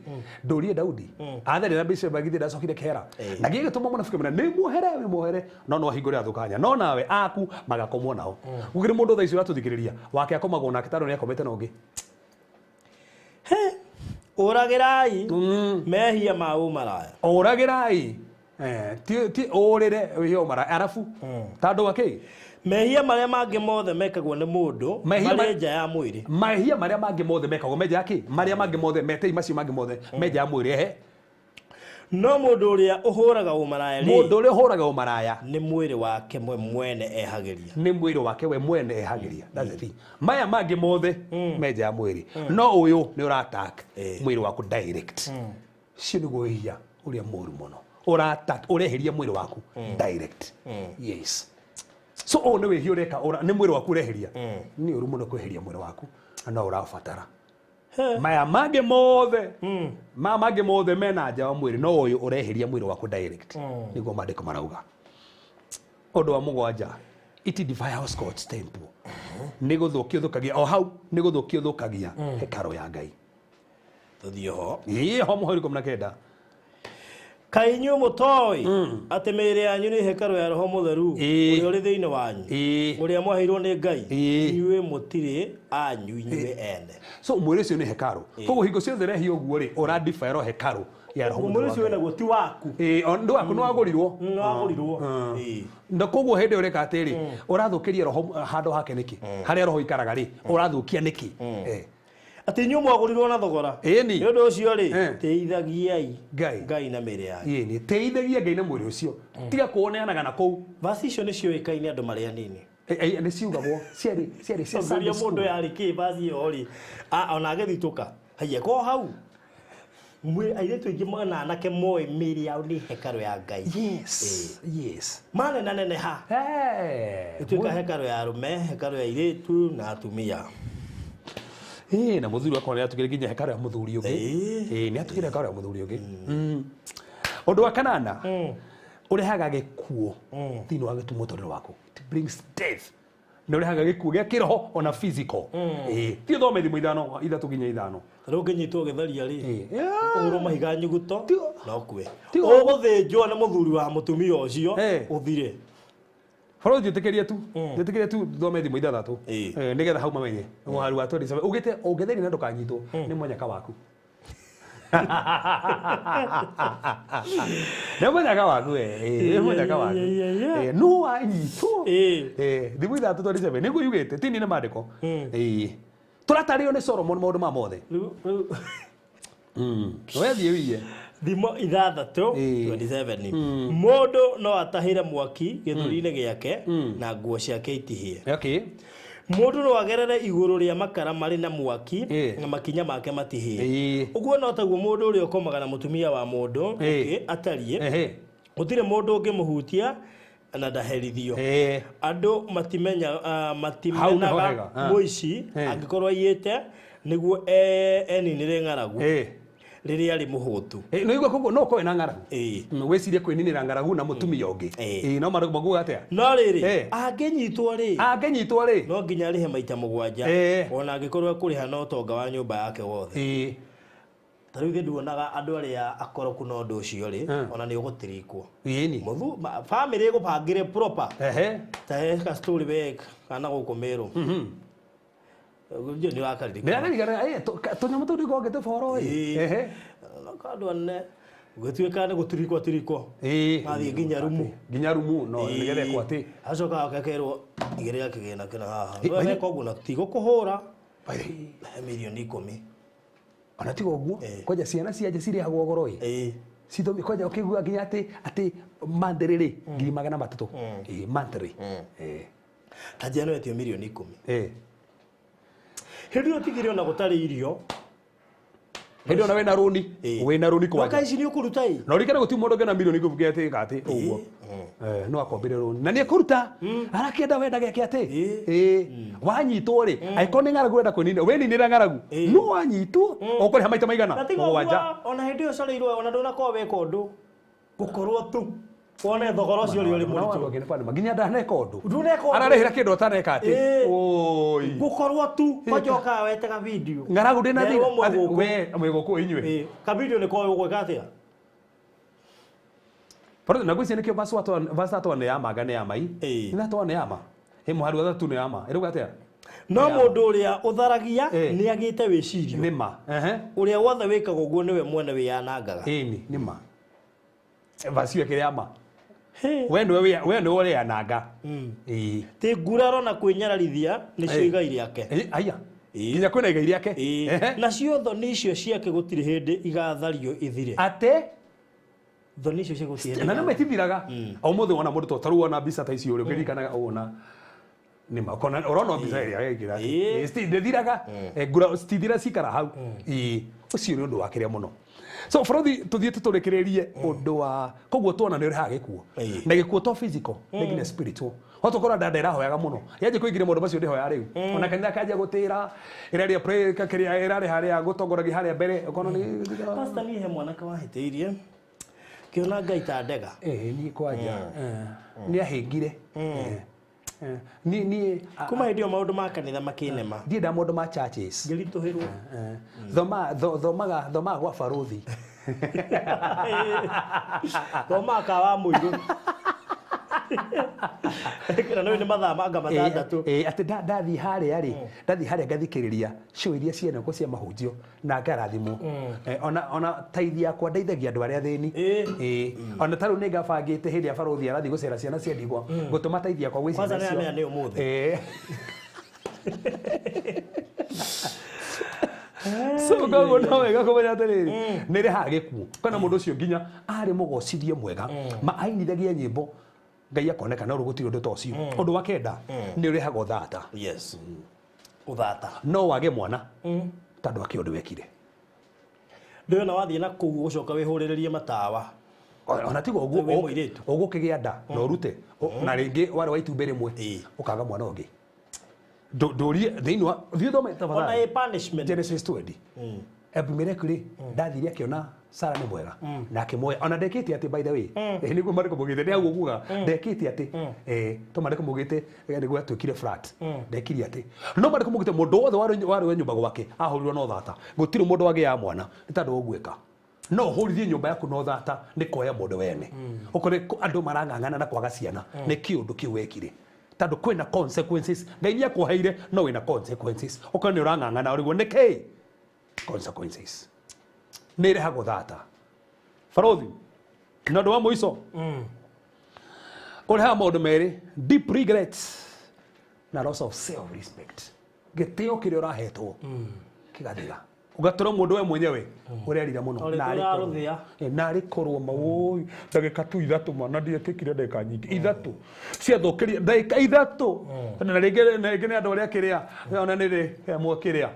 ndũrie Daudi atherera na Bathsheba, githĩ ndacokire kehera? Na gĩgĩtũma mũnabii kĩmwĩra nĩ muohere, wĩ muohere, no no ahingũre athũkanya, no nawe aku magakomwo nao. Gũkĩrĩ mũndũ thaa ici ũratũthikĩrĩria wake akomagwo nake tondũ nĩ akomete na ũngĩ. Ũragĩrai mehia ma ũmaraya. Ũragĩrai. Ti ũrĩre wĩhia ũmara arabu tondũ wa kĩ? Mehia marĩa mangĩ mothe mekagwo nĩ mũndũ Mehia marĩ nja ya mwĩrĩ. Mahia marĩa mangĩ mothe mekagwo menja ya kĩ? Marĩa mangĩ mothe metei, macio mangĩ mothe menja ya mwĩrĩ, ehe. No mũndũ ũrĩa ũhũraga ũmaraya rĩ, Mũndũ ũrĩa ũhũraga ũmaraya nĩ mwĩrĩ wake mwe mwene ehagĩria. Nĩ mwĩrĩ wake we mwene ehagĩria. That's the thing. Maya mangĩ mothe menja ya mwĩrĩ, no ũyũ nĩ ũrattack mwĩrĩ waku direct. Cio nĩguo wĩhia ũrĩa mũru mũno ũrattack, ũreheria mwĩrĩ waku direct. Yes. So ũyũ nĩ wĩhia ũreka nĩ mwĩrĩ waku ũreheria. Nĩ ũru mũno kweheria mwĩrĩ waku, na no ũrabatara maya mangĩ mothe, maya mangĩ mothe mena nja wa mwĩrĩ, no ũyũ ũreheria mwĩrĩ waku direct, nĩguo maandĩko marauga. Ũndũ wa mũgwanja, it defiles God's temple. Nĩ gũthũkia ũthũkagia, o hau nĩ gũthũkia ũthũkagia hekarũ ya Ngai. Tũthiĩ ho. Ĩĩ, ho mũhari 19. Kaĩ inyuĩ mũtoĩ atĩ mĩĩrĩ yanyu nĩ hekarũ ya Roho Mũtheru ũrĩa ũrĩ thĩinĩ wanyu, ũrĩa mwaheirwo nĩ Ngai, inyuĩ mũtirĩ anyu inyuĩ ene. So mwĩrĩ ũcio nĩ hekarũ. Koguo hingo ciothe rehia ũguo rĩ, ũradefile hekarũ ya Roho Mũtheru. Mwĩrĩ ũcio wĩnaguo ti waku. Ndũ waku nĩ wagũrirwo. Nĩ wagũrirwo. Na koguo hĩndĩ ĩyo ũreka atĩrĩ, ũrathũkĩria roho handũ hake nĩkĩ? Harĩa roho ikaraga rĩ, ũrathũkia nĩkĩ? Atĩ inyuĩ mwagũrirwo na thogora. Ĩni. Nĩ ũndũ ũcio rĩ, tĩithagiai Ngai na mĩĩrĩ yanyu. Ĩni, tĩithagia Ngai na mwĩrĩ ũcio. Tiga kuoneanaga na kũu. Vaci icio nĩ ciũĩkaine andũ marĩ anini. Nĩ ciugagwo ciarĩ cia Sunday school. Mũndũ yarĩ kĩ vaci ĩyo rĩ, ona agĩthitũka. Haiya ko hau. Airĩtu aingĩ na anake moĩ mĩĩrĩ yao nĩ hekarũ ya Ngai. Yes. Yes. Manenaneneha. Ĩtuĩka hekarũ ya arũme, hekarũ ya airĩtu na atumia. Na mũthuri wakwa nĩ atugire nginya hekarũ ya mũthuri ũngĩ. Nĩ atugire hekarũ ya mũthuri ũngĩ. Ũndũ wa kanana, ũrehaga gĩkuũ thĩinĩ wa mũtũrĩre waku. It brings death. Nĩ ũrehaga gĩkuũ gĩa kĩroho ona physical. Ti ũthome thimũ 5 3 nginya 5. Rĩu ũngĩnyitwo ũgĩtharia rĩ, ũhũrwo mahiga nyuguto na ũkue. Ũgũthĩnjwo nĩ mũthuri wa mũtumia ũcio ũthire. Baro njĩtĩkĩrie tu. Njĩtĩkĩrie tu thome thimũ 6. Nĩgetha hau mamenye. Mũhari wa 27 ugĩte ũngĩtheria na ndũkanyitwo nĩ mũnyaka waku. Nĩ mũnyaka waku nĩ mũnyaka waku. No wanyitwo. Thimũ 6 27 nĩguo yugĩte ti nĩ maandĩko. Tũratarĩrio nĩ Solomon maũndũ ma mothe. Wethiĩ wiye. Thimo 6 27. Mũndũ no atahĩre mwaki gĩthũri-inĩ gĩake na nguo ciake itihĩe. Okay. Mũndũ no agerere igũrũ rĩa makara marĩ na mwaki na makinya make matihĩe. Ũguo no taguo mũndũ ũrĩa ũkomaga na mũtumia wa mũndũ ũngĩ atariĩ. Gũtirĩ mũndũ ũngĩmũhutia na ndaherithio. Andũ matimenaga mũici angĩkorwo aiyĩte nĩguo eninĩre ng'aragu rĩrĩa arĩ mũhũtu. Nĩ ũigua koguo no ũkorwo na ng'aragu. Wĩcirie kwĩninĩra ng'aragu na mũtumia ũngĩ. No maguga atĩa? No rĩrĩ, angĩnyitwo rĩ, no nginya arĩhe maita 7 ona angĩkorwo ekũrĩha na ũtonga wa nyũmba yake wothe. Ta rĩu nduonaga andũ arĩa akoroku na ũndũ ũcio rĩ, ona nĩ ũgũtirikwo. Bamĩrĩ ĩgũbangĩre proper. Ta he ka story we kana gũkũ Meru. Nĩ ũrakaririkana. Ndĩraririkana, tũnyamũ tũu nĩngongete boro ĩ. Andũ anene gũtuĩka nĩ gũtirikwo tirikwo. Mathiĩ nginya rumu. Nginya rumu no nĩgetha ekwo atĩ. Acoka akerwo igĩrĩra kĩgĩna kĩna haha. Weka ũguo na tigũkũhũra. He mirioni 10. Ona tiga ũguo, kwanja ciana cia nja cirĩhagwo goro ĩ. Cithomi kwanja ũkĩigua nginya atĩ monthly rĩ, 300,000. Monthly. Ta njano etio mirioni 10. Hĩndĩ ĩyo tigire ona gũtarĩ irio. Hĩndĩ ona wĩna rũni. Wĩna rũni kwanja. Mwaka ici nĩ ũkũruta ĩ. Na ũririkane gũtirĩ mũndũ ũngĩona mirioni 10 atĩ atĩ ũguo. No akombire rũni. Na nĩ ekũruta. Arakĩenda wenda gĩake atĩ. Wanyitwo rĩ, angĩkorwo nĩ ng'aragu ũrenda kwĩninĩra, wĩninĩra ng'aragu. No wanyitwo, ũkũrĩha maita maigana? 7. Ona hĩndĩ ĩyo ũcoreirwo ona ndũnakorwo weka ũndũ. Gũkorwo tu. Wone thogora ũcio ũrĩa ũrĩ mũritũ. Nginya ndaneka ũndũ. Ndũneka ũndũ. Ararĩhĩra kĩndũ ataneka atĩ. Oi. Gũkorwo tu kwanja ũkaga wetega video. Ng'aragu ndĩna thĩna. We mwĩ gũkũ inyuĩ. Ka video nĩ koĩ ũgwĩka atĩa? Bado na gwĩciria nĩkĩo verse atwa nĩ ya manga nĩ ya mai. Nĩ atwa nĩ ya ma. Mũhari wa 3 nĩ ya ma. Ĩrauga atĩa? No mũndũ ũrĩa ũtharagia nĩ agĩte wĩcirio. Nĩ ma. Ũrĩa wothe wĩkaga ũguo nĩwe mwene wĩyanangaga. Ĩni, nĩ ma. Verse ĩyo ĩkĩrĩ ya ma. We nĩwe ũrĩananga. Ti nguraro na kwĩnyararithia nĩcio igai rĩake. Aya. Nginya kwĩna igai rĩake. Nacio thoni icio ciake gũtirĩ hĩndĩ igathario ithire. Atĩ thoni icio ciake gũtirĩ hĩndĩ. Na nĩ maitithiraga. O mũthĩ wona mũndũ to tarĩu wona mbica ta icio ũrĩ ũkĩririkanaga ũna nĩ ma ũkona ũrona mbica ĩrĩa wekĩra. Ndĩthiraga. Ngura citithira cikara hau. Ũcio nĩ ũndũ wa kĩrĩa mũno. So Frothi tuthiĩ tũrĩkĩrĩrie ũndũ wa koguo tuona nĩ ũrehaga gĩkuũ. Na gĩkuũ to physical, nĩ nginya spiritual. Watokorwo ndanda ĩrahoyaga mũno. Yanjia kũingĩria maũndũ macio ndĩhoya rĩu. Ona kanitha kanjia gũtĩra, ĩraria pray kĩrĩa ĩrarĩ harĩa gũtongoragia harĩa mbere, ũkona nĩ Pastor niĩ he mwanake wahĩtĩirie. Kĩona Ngai ta ndega. Niĩ kwanja. Nĩ ahĩngire. Niĩ kuma hĩndĩ ĩyo maũndũ ma kanitha makĩnema. Ndiĩ nda maũndũ ma churches. Ngĩritũhĩrwo. Thomaga gwa barothi. Thoma kawa mũirũ. Na no nĩ mathaa manga matandatũ. Atĩ ndathiĩ harĩa rĩ, ndathiĩ harĩa ngathikĩrĩria show iria ciena ko cia mahunjio na ngarathimwo. Ona taithi yakwa ndeithagia andũ arĩa athĩni. Ona ta rĩu nĩ ngabangĩte hĩndĩ ya barothi arathiĩ gũcera ciana cia ndigwa, ngũtũma taithi yakwa gwĩ ciana icio. Kwanza nĩ ũmũthĩ. So koguo no wega kũmenya atĩrĩrĩ, nĩ rĩhaga gĩkuũ kana mũndũ ũcio nginya arĩ mũgocithie mwega, ma ainithagia nyĩmbo Ngai akoneka no gũtirĩ ũndũ ta ũcio. Ũndũ wa kenda nĩ ũrehaga ũthata. Yes. Ũthata. No wage mwana tondũ akĩ ũndũ wekire. Ndĩrona wathiĩ na kũu ũcoka wĩhũrĩrĩrie matawa. Ona tiga ũguo ũgũkĩgĩa nda na ũrute na rĩngĩ warĩ wa itumbĩ rĩmwe ũkaga mwana ũngĩ. Ndũrie thĩinĩ wa thiĩ ũthome tafadhali. Ona punishment. Genesis 20. Abimeleki rĩ ndathire akĩona Sara nĩ mwega na akĩmuoya. Ona ndekĩte atĩ by the way nĩguo marĩkũ mũgĩte nĩ hau ũkuga ndekĩte atĩ to marĩkũ mũgĩte nĩguo atuĩkire flat ndekire atĩ no marĩkũ mũgĩte mũndũ wothe warĩ wa nyũmba gwake ahũrirwo no thata gũtirĩ mũndũ wagĩaga mwana nĩ tondũ ũgwĩka no ũhũrithie nyũmba yaku no thata nĩ kuoya mũndũ wene ũkore andũ marang'ang'ana na kwaga ciana nĩ kĩũndũ kĩu wekire tondũ kwĩna consequences. Ngai nĩ akuoheire no wĩna consequences ũkore nĩ ũrang'ang'ana ũrigwo nĩ kĩĩ consequences nĩ ĩrehaga ũthata. Barothi na ũndũ wa mũico ũrehaga maũndũ merĩ, deep regrets na loss of self respect. Gĩtĩo kĩrĩa ũrahetwo kĩgathira ũgatũra mũndũ we mwenyewe ũrerira mũno narĩ korwo mawũi ndagĩka tu ithatũ ma na ndietĩkire ndagĩka nyingĩ ithatũ ciathũkĩria ndagĩka ithatũ na rĩngĩ nĩ andũ arĩa kĩrĩa ona nĩ rĩ amwe kĩrĩa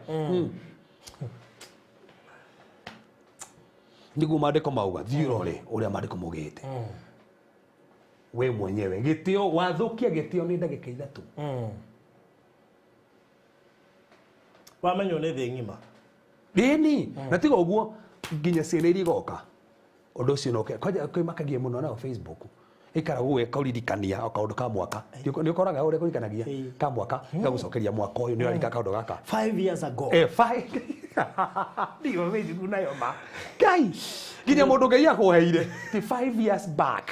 nĩguo maandĩko mauga thiĩ ũrore ũrĩa maandĩko maugĩte we mwenyewe gĩtĩo wathũkia gĩtĩo nĩ ndagĩka ithatũ wamenywo nĩ thĩ ng'ima ĩni na tiga ũguo nginya ciana iria igoka ũndũ ũcio no kwanja kwĩmakagia mũno nao Facebook ikaragwo ĩkaũririkania o kaũndũ ka mwaka nĩ ũkoraga ũrĩa kũririkanagia ka mwaka gagũcokeria mwaka ũyũ nĩ ũrarika kaũndũ gaka 5 years ago 5 ndigo Facebook nayo ma Ngai nginya mũndũ Ngai akũheire ti 5 years back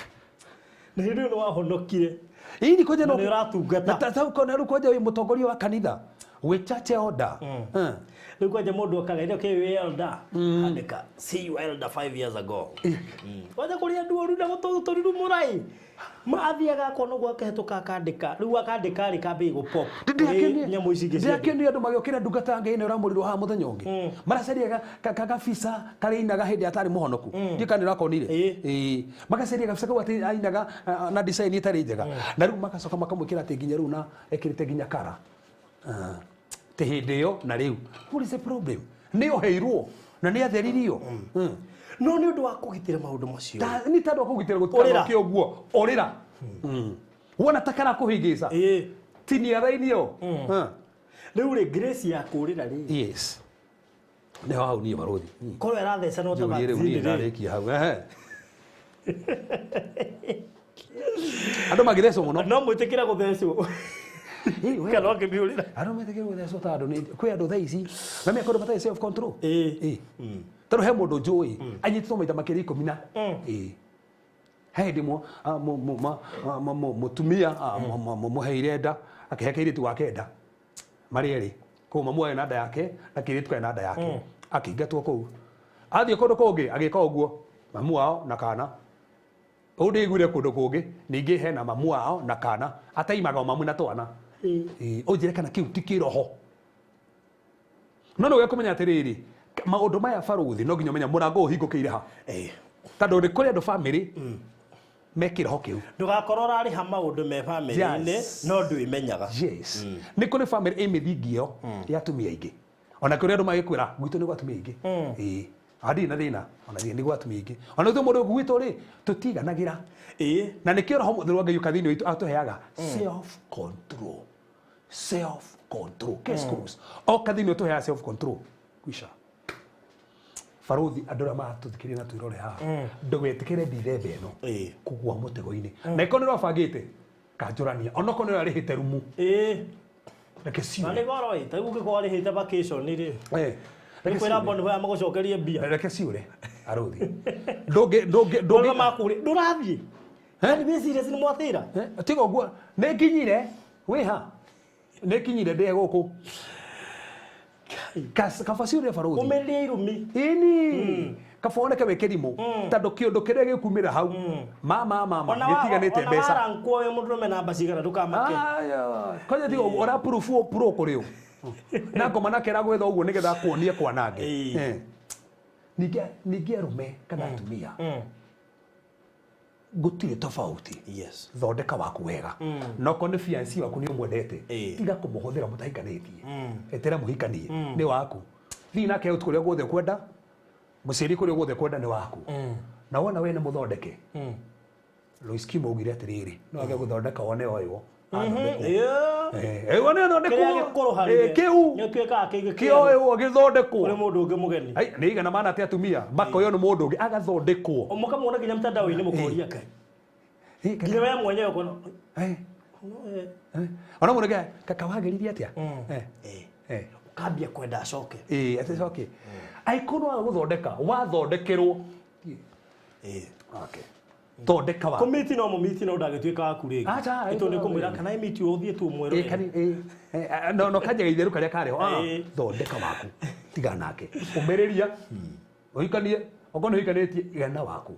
na hĩndĩ ĩyo nĩ wahonokire ĩni kwanja no nĩ ũratungata na ta ũkona rĩu kwanja wĩ mũtongoria wa kanitha wĩ church elder rĩu kwanja mũndũ akaga ĩrĩa kĩ wĩ elder andĩka see you elder 5 years ago kwanja kũrĩ andũ oru na gũtũruru mũrai ma athiaga akona ũguo akĩhetũka akandĩka rĩu akandĩka rĩ kambĩrĩria gũ pop nyamũ ici ingĩ ndĩrakĩonire andũ magĩũkĩra ndungata ya Ngai ĩno ĩramũrirwo haha mũthenya ũngĩ maracaria kabica karĩa ainaga hĩndĩ atarĩ mũhonoku ndiũ kana nĩũrakonire magacaria gabica kau atĩ ainaga na design ĩtarĩ njega na rĩu magacoka makamwĩkĩra atĩ nginya rĩu na ekĩrĩte nginya kara te hĩndĩ ĩyo na rĩu what is the problem nĩ oheirwo na nĩ atheririo no nĩ ũndũ wa kũgitĩra maũndũ macio nĩ tondũ wa kũgitĩra gũtikanokĩ ũguo ũrĩra wona ta karakũhĩngĩca tinia raini ĩyo rĩu rĩ grace ya kũrĩra rĩ yes nĩho hau niĩ barothi korwo ĩratheca no ta rĩu niĩ ndarĩkia hau andũ magĩthecwo mũno no mwĩtĩkĩra gũthecwo kana ũkĩmiũrĩra andũ metĩkĩra gũthecwo tondũ kwĩ andũ thaa ici na mekũndũ matarĩ self control tondũ he mũndũ njũĩ anyitĩtwo maita makĩria 10 na he hĩndĩ mũtumia mũheire nda akĩhe kairĩtu gake nda marĩ erĩ kũu mamu arĩ na nda yake na kairĩtu karĩ na nda yake akĩingatwo kũu athiĩ kũndũ kũngĩ agĩka ũguo mamu wao na kana ũũ ndĩiguire kũndũ kũngĩ ningĩ hena mamu wao na kana ataimaga o mamu na twana ũnjĩre kana kĩu ti kĩroho no nĩ ũgekũmenya atĩrĩrĩ maũndũ maya barothi no nginya ũmenya mũrango ũhingũkĩire ha tondũ nĩ kũrĩ andũ bamĩrĩ me kĩroho kĩu ndũgakorwo ũrarĩha maũndũ me bamĩrĩ-inĩ no ndwĩmenyaga yes nĩ kũrĩ bamĩrĩ ĩ mĩthingi ĩyo ya atumia aingĩ ona kũrĩ andũ magĩkwĩra gwitũ nĩ gwa atumia aingĩ ndirĩ na thĩna ona nĩ gwa atumia aingĩ ona gwitũ mũndũ gwitũ rĩ tũtiganagĩra na nĩkĩo roho mũtheru wa Ngai ũka thĩinĩ witũ atũheaga self control self control case closed oka thĩinĩ ũtũheaga self control kwisha barothi andũ arĩa maratũthikĩrĩria na twĩrore haha ndũgetĩkĩre ndithemba ĩno kũgua mũtego-inĩ na ĩkorwo nĩ ũrabangĩte kanjũrania onokorwo nĩ ũrarĩhĩte rumu reke ciũre na nĩ goro ĩ ta rĩu ũngĩkorwo warĩhĩte vacation rĩ nĩ kwĩra bonfire magũcokerie mbia reke ciũre Aruthi. Ndũngĩ ndũngĩ ndũngĩ makũrĩ ndũrathiĩ. Ni be serious ni mwathira. Tiga ũguo nĩ nginyire wĩha. Nĩ nginyire ndĩ gũkũ. Kaba ciũria baruthi. Ũmĩrĩrie irumi. Ĩni. Kaba woneke wĩ kĩrimũ tondũ kĩũndũ kĩrĩa gĩkumĩra hau mama mama gĩtiganĩte mbeca. Ona warankwo wĩ mũndũrũme namba cigana ndũkamake. Kwanja tiga ũra proof pro kũrĩ ũ. Na ngoma nake ragwetha ũguo nĩgetha akuonie kwanange. Ningĩ arũme kana atumia gũtirĩ tofauti. Yes. Thondeka waku wega. No korwo nĩ fiancé waku nĩ ũmwendete tiga kũmũhũthĩra mũtahikanĩtie. Etera mũhikanie nĩ waku. Thiĩ nake out kũrĩa guothe ũkwenda. Mũciari kũrĩa guothe kwenda nĩ waku. Na wona we nĩ mũthondeke. Lois Kim augire atĩrĩrĩ no age gũthondeka wone oywo. Wone athondekwo. Kĩu kĩoywo gĩthondekwo. Kũrĩ mũndũ ũngĩ mũgeni. Nĩ igana mana atĩ atumia makoywo nĩ mũndũ ũngĩ agathondekwo. Mũkamuona nginya mtandao-inĩ mũkoria kaĩ. Nginya we mwenyewe ũkona. Ona mũndũ kaka wagĩririe atĩa? Ũkambia kwenda acoke. Atĩ acoke. Angĩkorwo waga gũthondeka wathondekerwo. Okay. Thondeka waku. Kũmiti no mũmiti no ndagĩtuĩka waku rĩngĩ. Ĩtondũ nĩ kũmwĩra kana ĩmiti ũthiĩ tu ũmwĩrorere. No kanja gaitherũ karĩa karĩ ho. Thondeka waku. Tiga nake. Ũmĩrĩria. Ũhikanie. Okorwo nĩ ũhikanĩtie igana waku.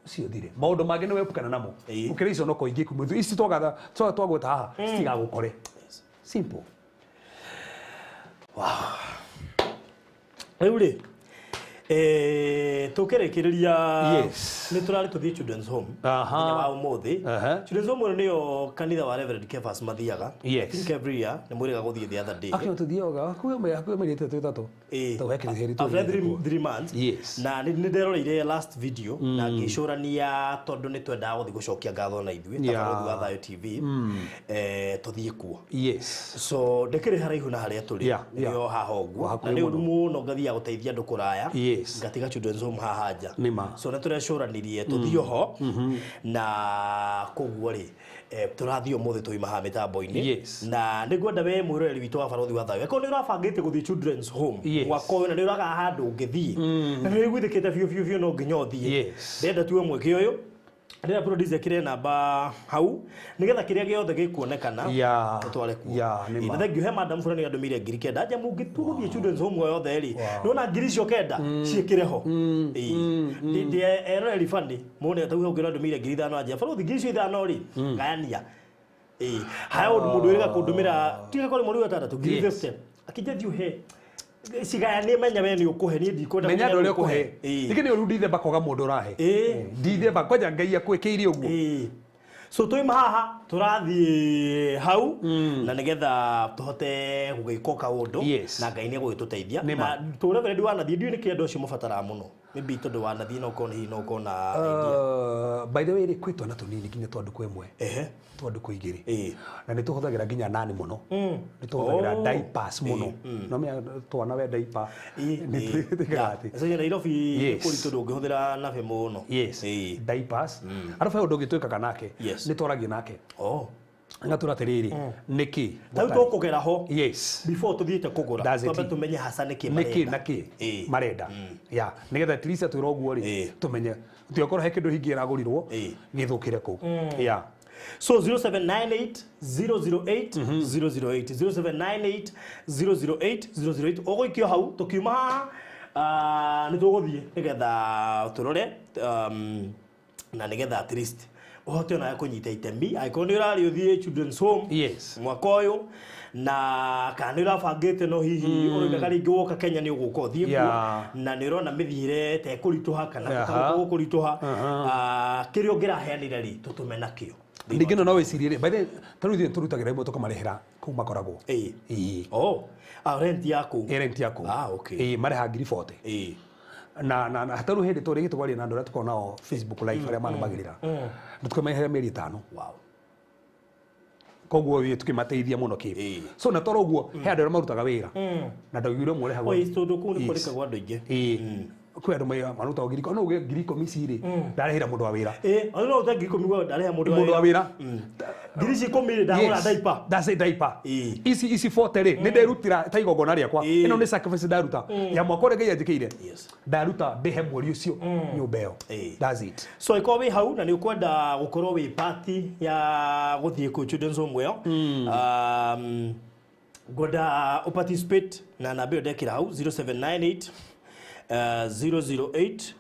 Ũcio ũthire. Maũndũ mangĩ nĩ wepukana namo. Ũkĩrĩ iconoko ingĩ kumĩthu. Ici twagweta haha citigagũkore. Simple. Wow. Rĩu rĩ tũkĩrĩkĩrĩria nĩ tũrarĩ tũthiĩ Children's Home mũthenya wa ũmũthĩ. Children's Home nĩyo kanitha wa Reverend Kefas mathiaga. I think every year nĩ mwĩrĩga gũthiĩ the other day. Actually tũthiaga hakuhĩ mĩeri ĩtatũ. After 3 months. Na nĩ nderoreire last video na ngĩcũrania tondũ nĩ twendaga gũthiĩ gũcokia ngatho na ithuĩ ta Barũthi wa Thayũ TV tũthiĩ kuo. So ndĩkĩrĩ haraihu na harĩa tũrĩ nĩyo haha ũguo na nĩ ũru mũno ngathiaga gũteithia andũ kũraya. Ngatiga Children's Home haha nja. So nĩ tũrecũranirie tũthiĩ ho na koguo rĩ tũrathiĩ ũmũthĩ tũima haha mĩtambo-inĩ na nĩ ngwenda we mwĩroreri witũ wa Barũthi wa Thayũ akorwo nĩ ũrabangĩte gũthiĩ Children's Home mwaka ũyũ na nĩ ũraga handũ ũngĩthiĩ na nĩ ũiguithĩkĩte biũ biũ biũ no nginya ũthiĩ ndĩrenda tuwe mweke ũyũ ndĩrenda producer kĩrĩa namba hau nĩgetha kĩrĩa gĩothe gĩkuonekana tũtware kuo. Na thengiũ he madam fulani andũmĩire 9,000 anja mũngĩtua gũthiĩ Children's Home o yothe rĩ nĩwona 9,000 ciĩkĩre ho. Eroreri bani muone ta ũngĩra andũmĩire 5,000 anja barothi 5,000 rĩ gayania. Haya ũndũ mũndũ wĩrĩga kũndũmĩra tiga kũrĩ mweri wa ĩtandatũ 50,000 akĩnja thiĩ ũhe cigayanie menya we nĩ ũkũhe niĩ ndikwenda menya andũ ũrĩa ũkũhe. Ningĩ nĩ ũru ndithemba kwaga mũndũ ũrahe. Ndithemba kwanja Ngai akwĩkĩire ũguo. So tũima haha tũrathiĩ hau na nĩgetha tũhote gũgĩka kaũndũ na Ngai nĩ egũgĩtũteithia. Na tũ Reverend wanathiĩ ndiũĩ nĩkĩ andũ acio mabataraga mũno. Maybe tondũ wanathiĩ no ũkorwo hihi no ũkorwo na idea. By the way rĩ kwĩ twana tũnini nginya twa ndukũ ĩmwe. Twa ndukũ igĩrĩ. Na nĩ tũhũthagĩra nginya nani mũno. Nĩ tũhũthagĩra diapers mũno. No menya twana we diaper. Nĩ twĩkaga atĩ. Sasa Nairobi kũritũ ndũngĩhũthĩra nabe mũno. Diapers. Arabu he ũndũ ũngĩ twĩkaga nake. Nĩ twaragia nake. Ngatũra atĩrĩrĩ nĩkĩ rĩu tũkũgera ho before tũthiĩte kũgũra twambe tũmenye hasa nĩkĩ marenda. Nĩkĩ na kĩ marenda. Ya nĩgetha at least twĩra ũguo rĩ tũmenye tũtigakorwo he kĩndũ hingĩ ĩragũrirwo gĩthũkĩre kũu. So 0798 008 008 0798 008 008 ũgũikio hau tũkiuma haha nĩ tũgũthiĩ nĩgetha tũrore na nĩgetha at least ũhote onawe kũnyita itemi angĩkorwo nĩ ũrarĩ ũthiĩ Children's Home mwaka ũyũ na kana nĩ ũrabangĩte no hihi ũroigaga rĩngĩ woka Kenya nĩ ũgũka ũthiĩ kuo na nĩ ũrona mĩthiĩre ta ĩkũritũha kana gũkũritũha kĩrĩa ũngĩraheanire rĩ tũtũme nakĩo. Ningĩ no wĩcirie rĩ by the way ta rĩu ithuĩ tũrutagĩra imwe tũkamarĩhĩra kũu makoragwo. Rent ya kũu. Rent ya kũu. Marĩhaga 40,000. Na hatarũ hĩndĩ tũrĩ gĩtwaria na andũ arĩa tũkoragwo nao Facebook live arĩa manũmagĩrĩra na tũkamarĩhĩra mĩeri 5. Koguo tũkĩmateithia mũno kĩ. So na toro ũguo he andũ arĩa marutaga wĩra na ndaugire ũmwe ũrĩhagwo. Tondũ kũu nĩ kũrĩkagwo andũ aingĩ. Kwĩ andũ marutaga ngiri no uge 10,000 ici rĩ ndarĩhĩra mũndũ wa wĩra. Ona no ũte 10,000 ndarĩha mũndũ wa wĩra. Ngiri ici 10 rĩ ndagũra diaper. That's a diaper. Ici 40 rĩ nĩ nderutĩra ta igongona rĩakwa. Ĩno nĩ sacrifice ndaruta ya mwaka ũrĩa Ngai anjĩkĩire. Ndaruta ndĩhe mweri ũcio nyũmba ĩyo. That's it. So ĩkorwo wĩ hau na nĩ ũkwenda gũkorwo wĩ party ya gũthiĩ kũu Children's Home ĩyo. Ngwenda ũparticipate na namba ĩyo ndekĩra hau 0798 008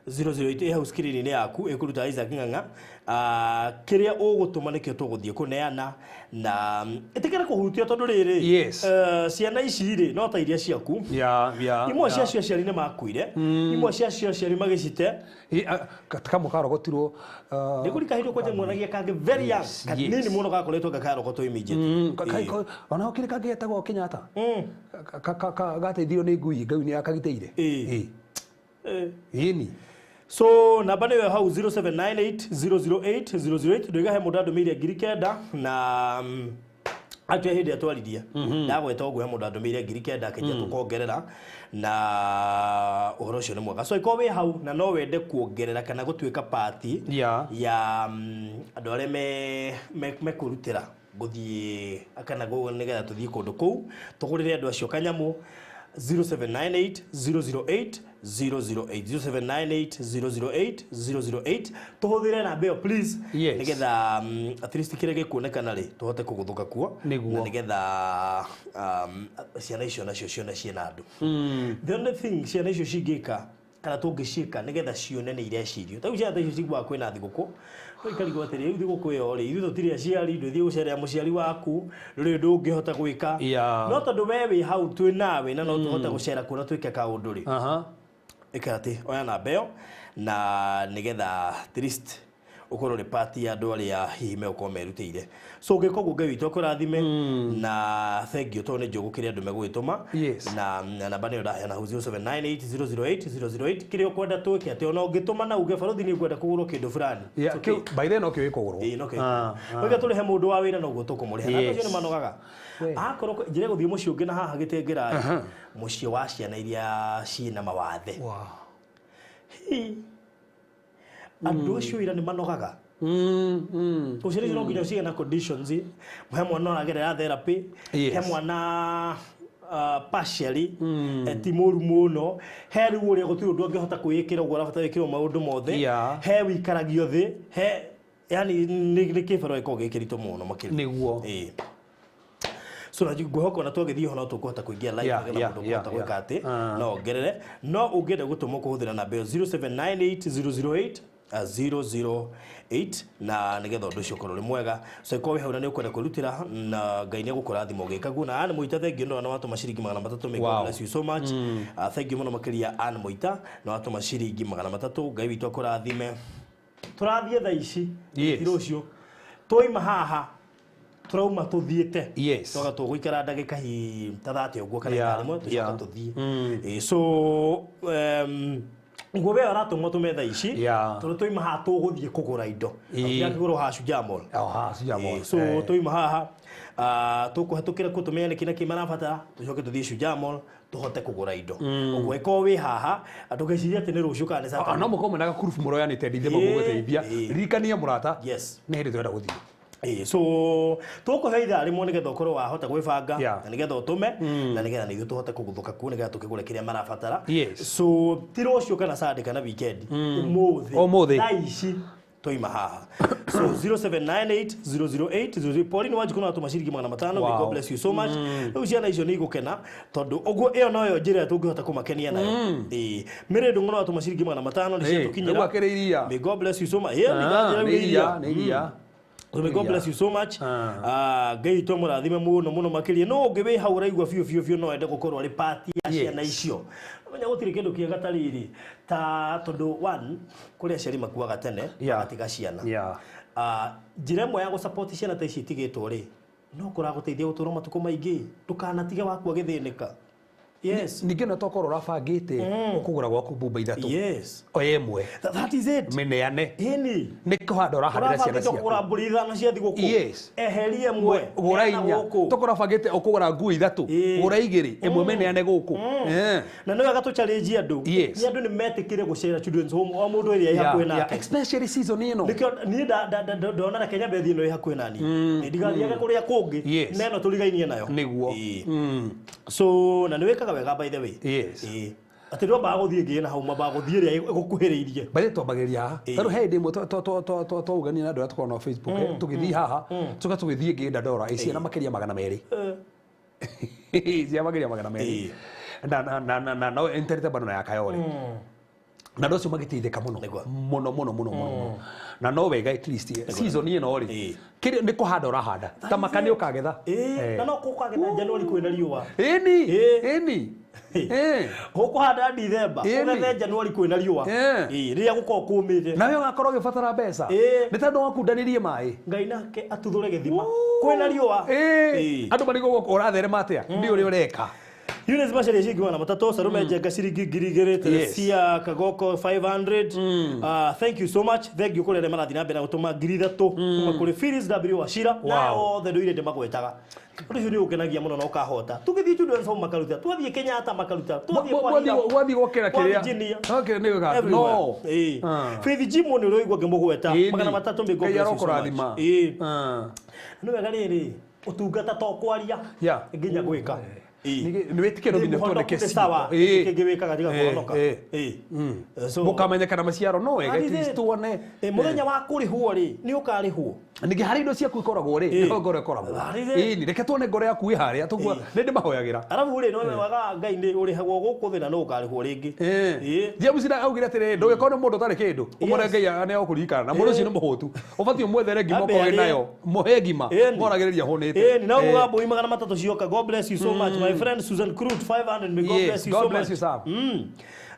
008 ĩ hau screen-inĩ yaku ĩkũruta Isaac Ng'ang'a. Kĩrĩa ũgũtũma nĩkĩo tũgũthiĩ kũneana na ĩtĩkĩre kũhutio tondũ rĩrĩ ciana ici rĩ no ta iria ciaku. Imwe ciacio aciari nĩ makuire, imwe ciacio aciari magĩcite. Kamwe karogotirwo nĩkũrika hĩndĩ kwanja mwanagia kangĩ very young kanini mũno gakoretwo gakarogotwo immediately. Ona kĩrĩ kangĩ getagwo Kenyatta gateithirio nĩ ngui, ngui nĩ yakagitĩire. Ĩni. So namba nĩyo hau 0798 008 008 ndoiga he mũndũ andũmĩire 9,000 na atĩ hĩndĩ atwaririe ndagweta ũguo he mũndũ andũmĩire 9,000 akĩnjia tũkongerera na ũhoro ũcio nĩ mwega. So ĩkorwo wĩ hau na no wende kuongerera kana gũtuĩka party ya andũ arĩa mekũrutĩra gũthiĩ kana nĩgetha tũthiĩ kũndũ kũu tũgũrĩre andũ acio kanyamũ 0798 008 008 0798 008 008 tũhũthĩre namba ĩyo please nĩgetha at least kĩrĩa gĩkuonekana rĩ tũhote kũgũthũka kuo na nĩgetha ciana icio nacio cione ciĩna andũ. The only thing ciana icio cingĩka kana tũngĩciĩka nĩgetha cione nĩ irecirio. Ta rĩu ciana ta icio ciguaga kwĩna thigũkũ ikarigwo atĩrĩ rĩu thigũkũ ĩyo rĩ ithuĩ tũtirĩ aciari ndũthiĩ gũcerera mũciari waku ndũrĩ ũndũ ũngĩhota gwĩka no tondũ we wĩ hau twĩ nawe na no tũhote gũcera kuo na twĩke kaũndũ rĩ ĩka atĩ oya namba ĩyo na nĩgetha at least ũkorwo ũrĩ part ya andũ arĩa hihi megũkorwo merutĩire. So ũngĩka ũguo Ngai witũ akũrathime na thank you tondũ nĩ njũĩ gũkĩrĩ andũ megũgĩtũma na namba nĩyo ndaheana hau 0798 008 008 kĩrĩa ũkwenda twĩke atĩ ona ũngĩtũma na uge barothi nĩ ngwenda kũgũrwo kĩndũ fulani. By then no kĩo gĩkũgũrwo. Ĩĩ no kĩo. Oiga tũrĩhe mũndũ wa wĩra noguo tũkũmũrĩha. Na andũ acio nĩ manogaga. Akorwo njĩra gũthiĩ mũciĩ ũngĩ na haha Gĩtengera mũciĩ wa ciana iria ciĩna mawathe. Andũ acio ira nĩ manogaga. Ũcio no nginya ũcige na conditions. He mwana ũragerera therapy, he mwana partially ti mũru mũno, he rĩu ũrĩa gũtirĩ ũndũ angĩhota kwĩĩkĩra ũguo ũrabatara wĩkĩrwo maũndũ mothe, he wĩikaragio thĩ, he yani nĩ kĩbarũa gĩkoragwo gĩ kĩritũ mũno makĩria. Nĩguo. So na ngwĩhoka ona twagĩthiĩ ho no tũkũhota kũingĩra live nĩgetha mũndũ ũkũhota gwĩka atĩ no ongerere no ũngĩenda gũtũma kũhũthĩra namba ĩyo 0798 008 008 na nĩgetha ũndũ ũcio ũkorwo ũrĩ mwega. So ĩkorwo wĩ hau na nĩ ũkwenda kwĩrutĩra na Ngai nĩ egũkũrathima ũgĩka guo. Na Ann Mũita thank you nĩ watũma ciringi 300. May God bless you so much. Thank you mũno makĩria Ann Mũita na watũma ciringi 300. Ngai witũ akũrathime. Tũrathiĩ thaa ici ti rũciũ twaima haha tũrauma tũthiĩte twaga tũgũikara ndagĩka hi ta 30 ũguo kana ithaa rĩmwe tũcoka tũthiĩ. So ũguo we ũratũmwo tũme thaa ici tondũ twaima haha tũgũthiĩ kũgũra indo kĩgũrwo haha Shujaa Mall. So twaima haha tũkũhetũkĩra kuo tũmenye nĩkĩ na kĩ marabatara tũcoke tũthiĩ Shujaa Mall tũhote kũgũra indo. Ũguo ĩkorwo wĩ haha ndũgecirie atĩ nĩ rũciũ kana nĩ Saturday. No mũkorwo mwĩna gakurubu mũroyanĩte ndithe mũgũgũteithia ririkania mũrata nĩ hĩndĩ tũrenda gũthiĩ. So tũkũhe ithaa rĩmwe nĩgetha ũkorwo wahota gwĩbanga na nĩgetha ũtũme na nĩgetha nĩithuĩ tũhote kũgũthũka kuo nĩgetha tũkĩgũre kĩrĩa marabatara. So ti rũciũ kana Sunday kana weekend, ũmũthĩ thaa ici twaima haha. So 0798 008 00 Pauline Wanjikũ no atũma ciringi 500. May God bless you so much. Rĩu ciana icio nĩ igũkena tondũ ũguo ĩyo noyo njĩra ĩrĩa tũngĩhota kũmakenia nayo. Mĩrĩ Ndung'u no atũma ciringi 500 nĩ ciatũkinyĩra. May God bless you so much. Nĩ iria. May God bless you so much. Ngai witũ amũrathime mũno mũno makĩria. No ũngĩ wĩ hau ũraigua biũ biũ biũ no ende gũkorwo arĩ part ya ciana icio. Menya gũtirĩ kĩndũ kĩega ta rĩrĩ ta tondũ one kũrĩ aciari makuaga tene magatiga ciana. Njĩra ĩmwe ya gũ-support ciana ta ici itigĩtwo rĩ no kũragũteithia gũtũra matukũ maingĩ ndũkanatige wakua gĩthĩnĩka. Yes. Ningĩ no tokorwo ũrabangĩte ũkũgũra gwaku mbumba ithatũ. Yes. O ĩmwe. That is it. Mĩneane. Ĩni. Nĩ kũhanda ũrahandĩra ciana ciaku. Ũrabangĩte kũgũra mbũri ithano cia thigũkũ. Yes. Eheria ĩmwe. Gũra inya. Tokorwo ũrabangĩte ũkũgũra nguo ithatũ. Gũra igĩrĩ. Ĩmwe mĩneane gũkũ. Na nĩ wega tũ challenge andũ. Yes. Nĩ andũ nĩ metĩkire gũcera children's home o mũndũ ĩrĩa ĩ hakuhĩ nake. Especially season ĩno. Nĩkĩo niĩ ndona Kenya bethi ĩno ĩ hakuhĩ nani. Nĩ ndigathiaga kũrĩa kũngĩ. Na ĩno tũrigainie nayo. Nĩguo. So na nĩ wĩkaga wega by the way. Yes. Atĩ ndwambaga gũthiĩ ngĩ na hau mambaga gũthiĩ ĩrĩa ĩgũkuhĩrĩirie. By the twambagĩrĩria haha. Tarĩu he hĩndĩ ĩmwe twaugania na andũ arĩa tũkoragwo nao Facebook, tũgĩthiĩ haha, tũka tũgĩthiĩ ngĩ Dandora, ĩ ciana makĩria 200. Ciana makĩria 200. Na no internet bado na ya Kayole. Na andũ acio magĩteithĩka mũno. Mũno mũno mũno mũno. Na no wega at least season ĩno rĩ. Kĩrĩa nĩ kũhanda ũrahanda. Ta maka nĩ ũkagetha. Na no kũkagetha January kwĩna riũa. Ĩni. Ĩni. Ũkũhanda December, ũgethe January kwĩna riũa. Rĩrĩa gũkorwo kũmĩte. Nawe ũgakorwo ũgĩbatara mbeca. Nĩ tondũ wakundanirie maĩ. Ngai nake atuthũre gĩthima. Kwĩna riũa. Andũ marigwo ũratherema atĩa? Nĩ ũrĩa ũreka. Eunice Macharia ciringi 300, Sarume Njenga ciringi 2000, Teresia Kagoko 500. Thank you so much. Thank you kũrĩ arĩa marathiĩ na mbere na gũtũma 3000 kuma kũrĩ Phyllis W Wachira. Na othe ndũire ndĩmagwetaga. Ũndũ ũcio nĩ ũkenagia mũno na ũkahota. Tũgĩthiĩ Children's Home makaruta, twathiĩ Kenyatta makaruta, twathiĩ kwa Hira. Wathiĩ gwokĩra kĩrĩa. Virginia. Nĩ wega. No. Faith Jimo nĩ ũraigua ngĩmũgweta. 300 may God bless you so much. Nĩ wega rĩrĩ, ũtungata to kwaria nginya gwĩka. Nĩ wĩtĩkĩre no nginya tuoneke sawa. Kĩngĩ wĩkaga tiga kũhonoka. Mũkamenyekana maciaro no wega at least tuone. Mũthenya wa kũrĩhwo rĩ, nĩ ũkarĩhwo. Ningĩ harĩ indo ciaku ikoragwo rĩ, nĩho ngoro ĩkoragwo. Ĩni, reke tuone ngoro yaku ĩ harĩa tũguo nĩ ndĩmahoyagĩra. Arabu rĩ, no waga Ngai nĩ ũrĩhagwo gũkũ thĩ na no ũkarĩhwo rĩngĩ. James augire atĩrĩrĩ, ndũgĩkorwo nĩ mũndũ ũtarĩ kĩndũ, ũmwĩre Ngai nĩ egũkũririkana, na mũndũ ũcio nĩ mũhũtu. Ũbatiĩ ũmwethere ngima okorwo wĩ nayo, mũhe ngima, moragĩrĩria hũnĩte. Ĩni, na uga mbũri 300 cioka. God bless you so much my friend Susan Crute 500. May God bless you so much. God bless you sir.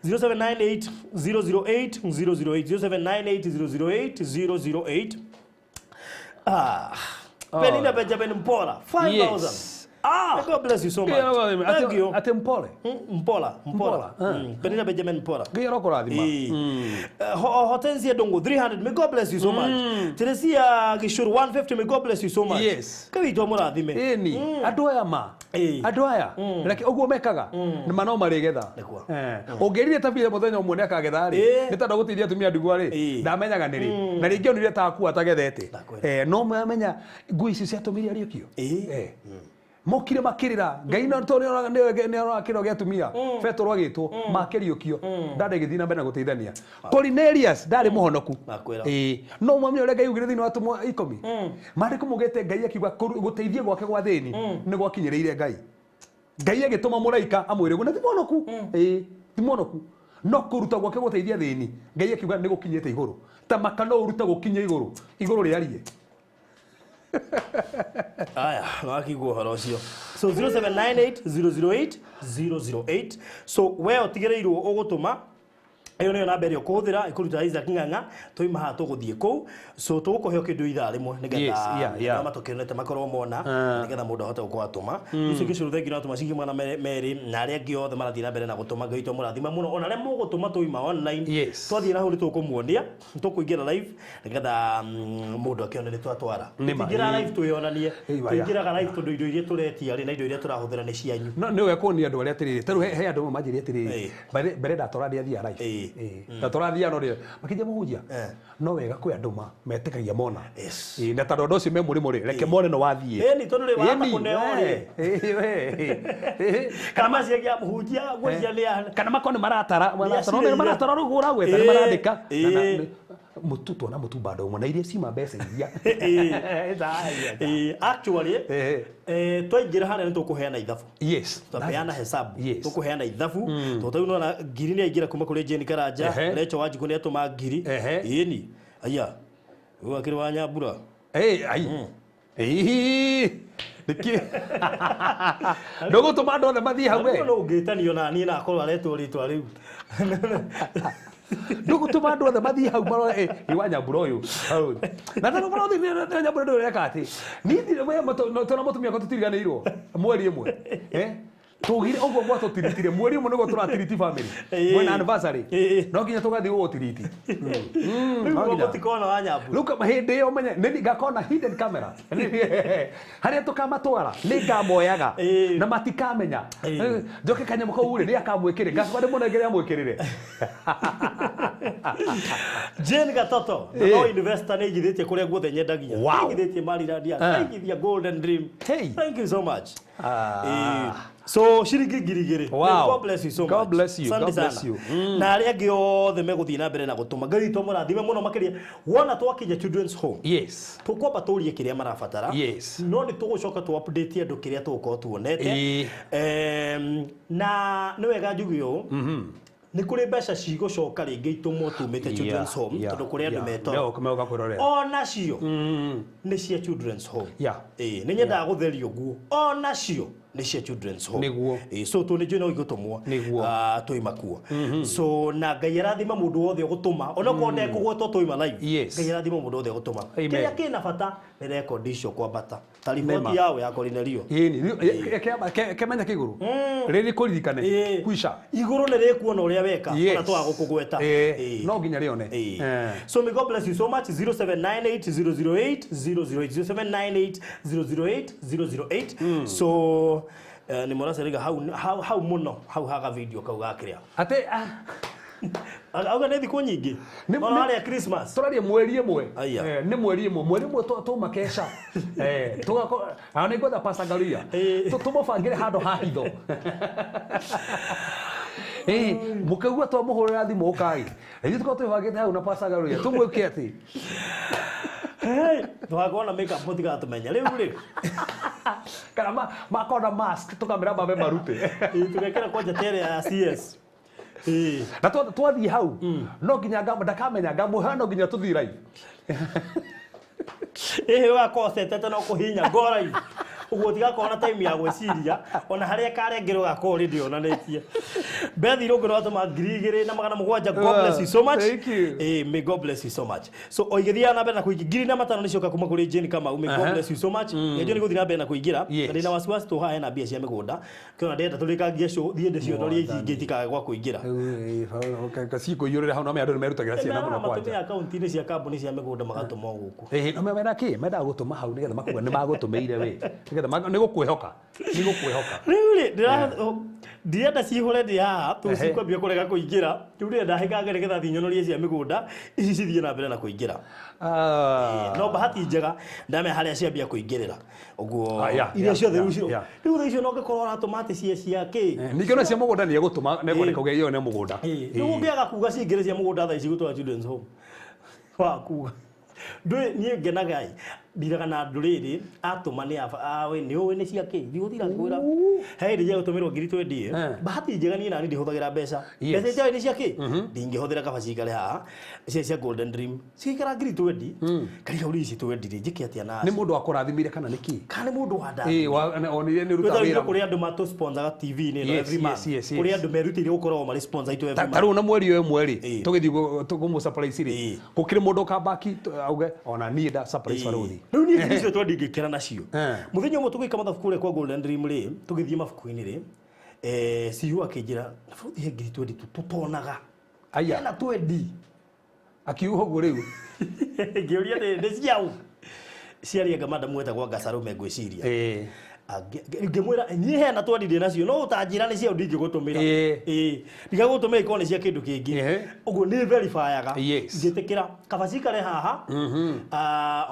0798 008 008 0798 008 008. Penina Benjamin Mpora 5000. Yes. God bless you so much. Thank you. Ate Mpole. Mpora. Penina Benjamin Mpora. Ngai arokũrathima. Hortensia Dongo 300. May God bless you so much. Teresia Gishuru 150. May God bless you so much. Yes. Kai witũ amũrathime. Ĩni. Andũ aya ma. Andũ aya. Reke ũguo mekaga. Nĩ ma no marĩgetha. Ũngĩrire ta bire mũthenya ũmwe nĩ akagetha rĩ. Nĩ tondũ gũteithia atumia ndigwa rĩ. Ndamenyaga nĩ rĩ. Na rĩngĩ onire ta akua atagethete. No mamenya nguo icio ciatũmire ariũkio. Mokire makirira Ngai no to nĩ arora kĩro gĩa atumia Petero agĩtwo makĩriũkio ndarĩ gĩthiĩ na mbere na gũteithania. Cornelius ndarĩ mũhonoku. No mwamenya ũrĩa Ngai augire thĩinĩ wa atũmwo 10 maandĩko maugĩte Ngai akiuga gũteithia gwake gwa thĩni nĩ gwakinyĩrĩire Ngai. Ngai agĩtũma mũraika amwĩre ũguo na ti mũhonoku. Ti mũhonoku. No kũruta gwake gũteithia thĩni Ngai akiuga nĩ gũkinyĩte igũrũ. Ta maka no ũrute gũkinye igũrũ. Igũrũ rĩarie. Aya, wakigua ũhoro ũcio. So 0798 008 008. So we ũtigĩrĩirwo ũgũtũma ĩyo nĩyo namba ĩrĩa ũkũhũthĩra ĩkũruta Isaac Ng'ang'a twauma haha tũgũthiĩ kũu. So tũgũkũhe kĩndũ ithaa rĩmwe nĩgetha arĩa matũkĩonete makorwo mona nĩgetha mũndũ ahote gũkorwo atũma. Icio ingĩ thengi no atũma ciringi 200 na arĩa angĩ othe marathiĩ na mbere na gũtũma Ngai witũ amũrathime mũno. Ona arĩa mũgũtũma twauma online twathiĩ na hau nĩ tũkũmuonia tũkũingĩra live nĩgetha mũndũ akĩone nĩ twatwara. Tũtingĩra live twĩyonanie, tũingĩraga live tondũ indo iria tũretia rĩ na indo iria tũrahũthĩra nĩ cianyu. No nĩ wega kuonia andũ arĩa atĩrĩrĩ, tarĩu he andũ amwe manjĩrire atĩrĩrĩ, mbere ndatwara ndĩathiaga live. Ndatwara no rĩ makĩnjia mũhunjia no wega kwĩ andũ metĩkagia mona. Na tondũ andũ acio me mũrĩmũ rĩ, reke mone no wathiĩ. Ĩni tondũ rĩ wahota kũneo rĩ. Kana maciagia mũhunjia ngwĩciria nĩ kana makorwo nĩ maratara no maratara rũgũ ũragwetha nĩ marandĩka. Mũtu tuona mũtu bado ũmwe na iria cima mbeca iria. Actually twaingĩra harĩa nĩ tũkũheana ithabu. Yes. Twapeana hesabu. Tũkũheana ithabu. Tondũ rĩu nĩwona ngiri nĩ aingĩra kuma kũrĩ Jane Karanja, Rachel Wanjikũ nĩ atũma ngiri. Ĩni. Aya. Ũyũ akĩrĩ wa Nyambura. Ai. Nĩkĩ? Ndũgũtũma andũ othe mathiĩ hau we. No ũngĩtanio na niĩ na akorwo aretwo rĩtwa rĩu. Ndũgũtũma andũ othe mathiĩ hau marore ĩ wa Nyambura ũyũ. Na tondũ marothe nĩ Nyambura ndũreka atĩ. Niĩ we tondũ mũtumia wakwa tũtiriganĩirwo mweri ĩmwe. Tugire uguo gwatũtiritire mweri ũmwe nĩguo tũratiriti family. Mwena anniversary. No nginya tũgathiĩ gũgũtiriti. Rĩu mũtikona wa nyambu. Rĩu hĩndĩ ĩyo menye nĩ ngakona hidden camera. Harĩa tũkamatwara nĩ ngamoyaga na matikamenya. Njoke kanyamũ kau rĩ nĩ akamwĩkĩrĩra. Ngacoka ndĩmũnengere amwĩkĩrĩre. Jane Gatoto, no investor nĩ igithĩtie kũrĩa guothe nyendagia. Igithĩtie Maryland, igithia Golden Dream. Thank you so much. So shiringi 2,000. Wow. God bless you so much. God bless you. God bless you. Na aria angi othe meguthii na mbere na gutuma. Ngai witũ amũrathime mũno makĩria. Wona twakinya Children's Home. Yes. Tũkwamba tũrie kĩrĩa marabatara. Yes. No nĩ tũgũcoka tũ update andũ kĩrĩa tũgũkorwo tuonete. Na nĩ wega njuge ũũ. Nĩ kũrĩ mbeca cigũcoka rĩngĩ itũmwo tumĩte Children's Home tondũ kũrĩ andũ metoro. Onacio nĩ cia Children's Home. Nĩ nyendaga gũtheria ũguo. Onacio nĩ cia Children's Home. Nĩguo. So tũ nĩ njũĩ no igũtũmwo. Nĩguo. Tũima kuo. So na Ngai arathima mũndũ wothe ũgũtũma. Onokorwo ndekũgwetwo tũima live. Ngai arathima mũndũ wothe ũgũtũma. Kĩrĩa kĩna bata nĩ rekondi icio kwambata. Ta riboti yao ya Korinelio. Kemenya kĩgũrũ. Rĩrĩ kũririkane. Kuica. Igũrũ nĩ rĩkuona ũrĩa weka. Ona twaga gũkũgweta. No nginya rĩone. So may God bless you so much. 0798 008 008 0798 008 008. So ni mũracerega hau hau mũno hau haga video kau gakĩrĩa. Ate auga nĩ thikũ nyingĩ. Ona harĩa Christmas. Tũraria mweri ĩmwe. Nĩ mweri ĩmwe. Mweri ĩmwe tũmakeca. Tũgako ana nĩ ngwetha Pastor Ngaruiya. Tũmũbangĩre handũ ha hitho. Mũkaigua twamũhũrĩra thimũ ũkai. Ithuĩ tũkorwo twĩbangĩte hau na Pastor Ngaruiya. Tũmwĩke atĩ. Tũgakona makeup mũtigatũmenya. Rĩu rĩ. Kana makona mask tũkamera mambe marute. Tũgekĩra kwanja tere ya CS. Na twathiĩ hau no nginya ndakamenya ngamũhe no nginya tũthiĩ live. Ũgakorwo ũcetete no kũhinya go live. Ũguo ũtigakorwo na time ya gwĩciria ona harĩa karengerwo gakorwo already yonanĩtie. Beth Irũngũ nĩwatũma 2,700. God bless you so much. Thank you. May God bless you so much. So oigĩthiaga na mbere na kũingĩ 5,000 nĩcioka kuma kũrĩ Jane Kamau. May God bless you so much. Nĩ nĩ gũthiĩ na mbere na kũingĩra. Na ndĩna wasiwasi tũ haha hena mbia cia mĩgũnda. Kĩona ndĩrenda tũrĩkangie show thiĩ ndĩcionorie ici ingĩ itikage gwa kũingĩra. Cikũiyũrĩra hau no me andũ nĩmerutagĩra ciana mũno kwanja. Matũmĩra akaunti-inĩ cia kambuni cia mĩgũnda magatũma gũkũ. No mena kĩ mendaga gũtũma hau nĩgetha makuga nĩ magũtũmĩire we. Nĩgetha nĩ gũkwĩhoka. Nĩ gũkwĩhoka. Rĩu rĩ ndirenda cihũre ndĩ haha tũcikwambia kũrega kũingĩra. Rĩu ndĩrenda hĩkange nĩgetha thiĩ nyonorie cia mĩgũnda ici cithiĩ na mbere na kũingĩra. No bahati njega ndamenya harĩa ciambia kũingĩrĩra. Ũguo iria ciothe rĩu icio rĩu thaa icio no ngĩkorwo ũratũma atĩ cia cia kĩ. Ningĩ ona cia mũgũnda nĩ egũtũma nĩ kauga iyo nĩ mũgũnda. Rĩu ũngĩaga kuga cingĩre cia mũgũnda thaa ici gũtwara Children's Home. Wa kuga. Ndũĩ niĩ ngenaga ndiraga na andũ rĩrĩ atũma nĩ awe nĩ ũĩ nĩ cia kĩ ndigũtira kwĩra he hĩndĩ njega gũtũmĩrwo 20,000 bahati njega niĩ nani ndihũthagĩra mbeca mbeca itarĩ nĩ cia kĩ ndingĩhũthĩra kaba cikare haha cia Golden Dream cigĩikara 20,000 kariga ũrĩ ici 20 rĩ njĩke atĩa na nĩ mũndũ wakũrathimire kana nĩ kĩ kana nĩ mũndũ wa ndathimire onire nĩ ũrutaga wĩra kũrĩ andũ matũ-sponsoraga TV-inĩ ĩno every month kũrĩ andũ merutĩire gũkoragwo marĩ sponsor itũ every month ta rĩu na mweri ũyũ ĩmwe rĩ tũgĩthiĩ tũkũmũ surprise rĩ gũkĩrĩ mũndũ ũkambaki auge ona niĩ nda surprise barũthi. Rĩu niĩ ngiri icio twendi ngĩkĩra nacio. Mũthenya ũmwe tũgĩka mathabu kũrĩa kwa Golden Dream rĩ, tũgĩthiĩ mabuku-inĩ rĩ, CEO akĩnjĩra, na bũrũri he ngiri twendi tũtonaga. Aya. Hena twendi. Akiuga ũguo rĩu. Ngĩũria nĩ ciaũ? Ciarĩ anga madam wetagwo Ngacarũme ngwĩciria. Ngĩmwĩra niĩ hena twendi ndĩ nacio no ũtanjĩra nĩ ciaũ ndingĩgũtũmĩra. Ndigagũtũmĩra ikorwo nĩ cia kĩndũ kĩngĩ. Ũguo nĩ verifyaga. Ngĩtĩkĩra kaba cikare haha.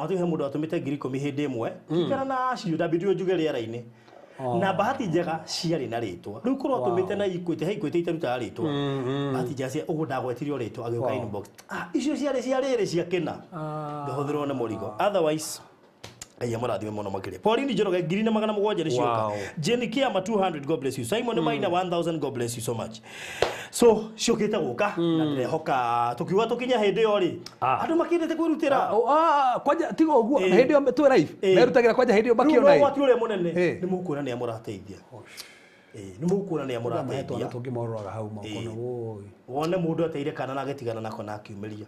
Ona he mũndũ atũmĩte 10,000 hĩndĩ ĩmwe. Ngĩikara na acio ndambĩrĩrio njuge rĩera-inĩ. Na bahati njega ciarĩ na rĩtwa. Rĩu korwo atũmĩte na Equity, he Equity itarutaga rĩtwa. Bahati njega cia ũguo ndagwetirio rĩtwa agĩũka inbox. Icio ciarĩ cia rĩrĩ cia kĩna. Ngahũthĩrwo nĩ mũrigo. Otherwise Ngai amũrathime mũno makĩria. Pauline Njoroge 2,700 nĩ cioka. Jenny Kiama 200 God bless you. Simon Maina 1000 God bless you so much. So ciũkĩte gũka na ndĩrehoka tũkiuga tũkinya hĩndĩ ĩyo rĩ andũ makĩendete kwĩrutĩra. Kwanja tiga ũguo hĩndĩ ĩyo twĩ live merutagĩra kwanja hĩndĩ ĩyo makĩona. Rĩu ũgwati ũrĩa mũnene nĩ mũkuona nĩ amũrateithia. Nĩ mũkuona nĩ amũrateithia. Twana tũngĩmororaga hau moko na woi. Wone mũndũ ateire kana na agĩtigana nako na akiumĩria.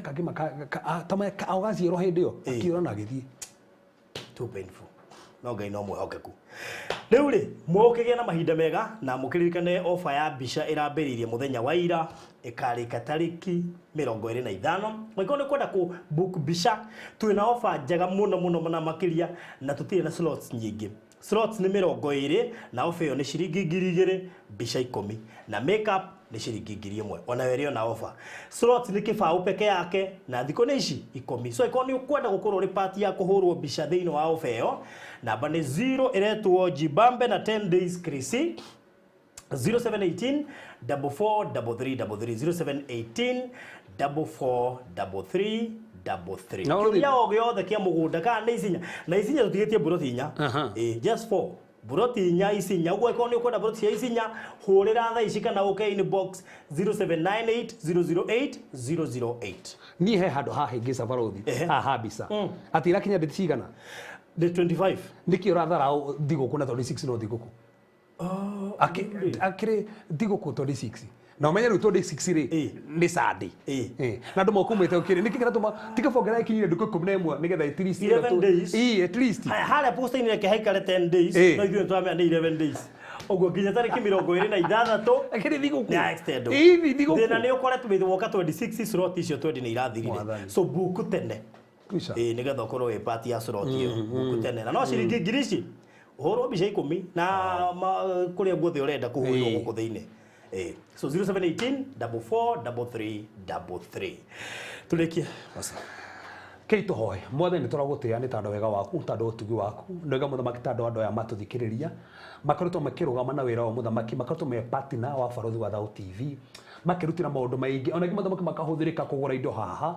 Kangĩ tama ũgaciĩrwo hĩndĩ ĩyo akiũra na agĩthiĩ. Too painful. No Ngai no mwĩhokeku. Rĩu rĩ, mũkĩgĩa na mahinda mega na mũkĩririkane ofa ya mbica ĩrambĩrĩirie mũthenya wa ira ĩkarĩka tarĩki 25. Angĩkorwo nĩ kwenda kũ book mbica, twĩna ofa njega mũno mũno na makĩria, na tũtirĩ na slots nyingĩ. Slots nĩ 20 na ofa ĩyo nĩ ciringi 2000 mbica 10 na makeup nĩ ciringi 1000 ona yo ĩrĩ ona ofa. Slots nĩ kĩbaũ peke yake na thikũ nĩ ici 10. So ĩkorwo nĩ ũkwenda gũkorwo ũrĩ part ya kũhũrwo mbica thĩinĩ wa ofa ĩyo, namba nĩ 0 ĩretwo Jibambe na 10 days Krisi 0718 443333 0718 4433 33. Na ũrĩ- Kĩũria o gĩothe kĩa mũgũnda kana nĩ isinya na isinya tũtigĩtie mburoti inya. Just 4 mburoti inya isinya. Ũguo ĩkorwo nĩ ũkwenda mburoti cia isinya, hũrĩra thaa ici kana ũke inbox 0798 008 008. Niĩ he handũ hahĩngĩca barothi haha mbica atĩ irakinya ndĩti cigana. The 25. Nĩkĩ ũratharaũ thigũkũ na 26 no thigũkũ akĩrĩ thigũkũ 26 na ũmenye rĩu 26 rĩ nĩ Sunday. Na andũ mokumĩte ũkĩrĩ nĩkĩ kĩratũma tiga bongera ĩkinyire ndukũ 11 nĩgetha at least 11 days. At least. Haya, harĩa posta-inĩ reke haikare 10 days. No ithuĩ nĩtũramenya nĩ 11 days. Ũguo nginya tarĩki 26 akĩrĩ thigũkũ nĩ extend. Ĩ, thigũkũ. Thĩna nĩ ũkoretwo wĩ woka 26 slot icio 20 nĩ irathirire. Mwathani. So book tene. Kwisha. Nĩgetha ũkorwo wĩ part ya slot ĩyo. Book tene. Na no ciringi ngiri ici ũhũrwo mbica 10 na kũrĩa guothe ũrenda kũhũrwo gũkũ thĩinĩ. So 0718 4433 33. Tũrĩkie. Kei tũhoe mwathani tũragũtĩĩa nĩ tondũ wega waku tondũ ũtugi waku nĩ wega mũthamaki tondũ andũ aya matũthikĩrĩria makoretwo makĩrũgama na wĩra wa mũthamaki makoretwo me partner wa Barothi wa Thao TV makĩrutĩra maũndũ maingĩ ona angĩ mũthamaki makahũthĩrĩka kũgũra indo haha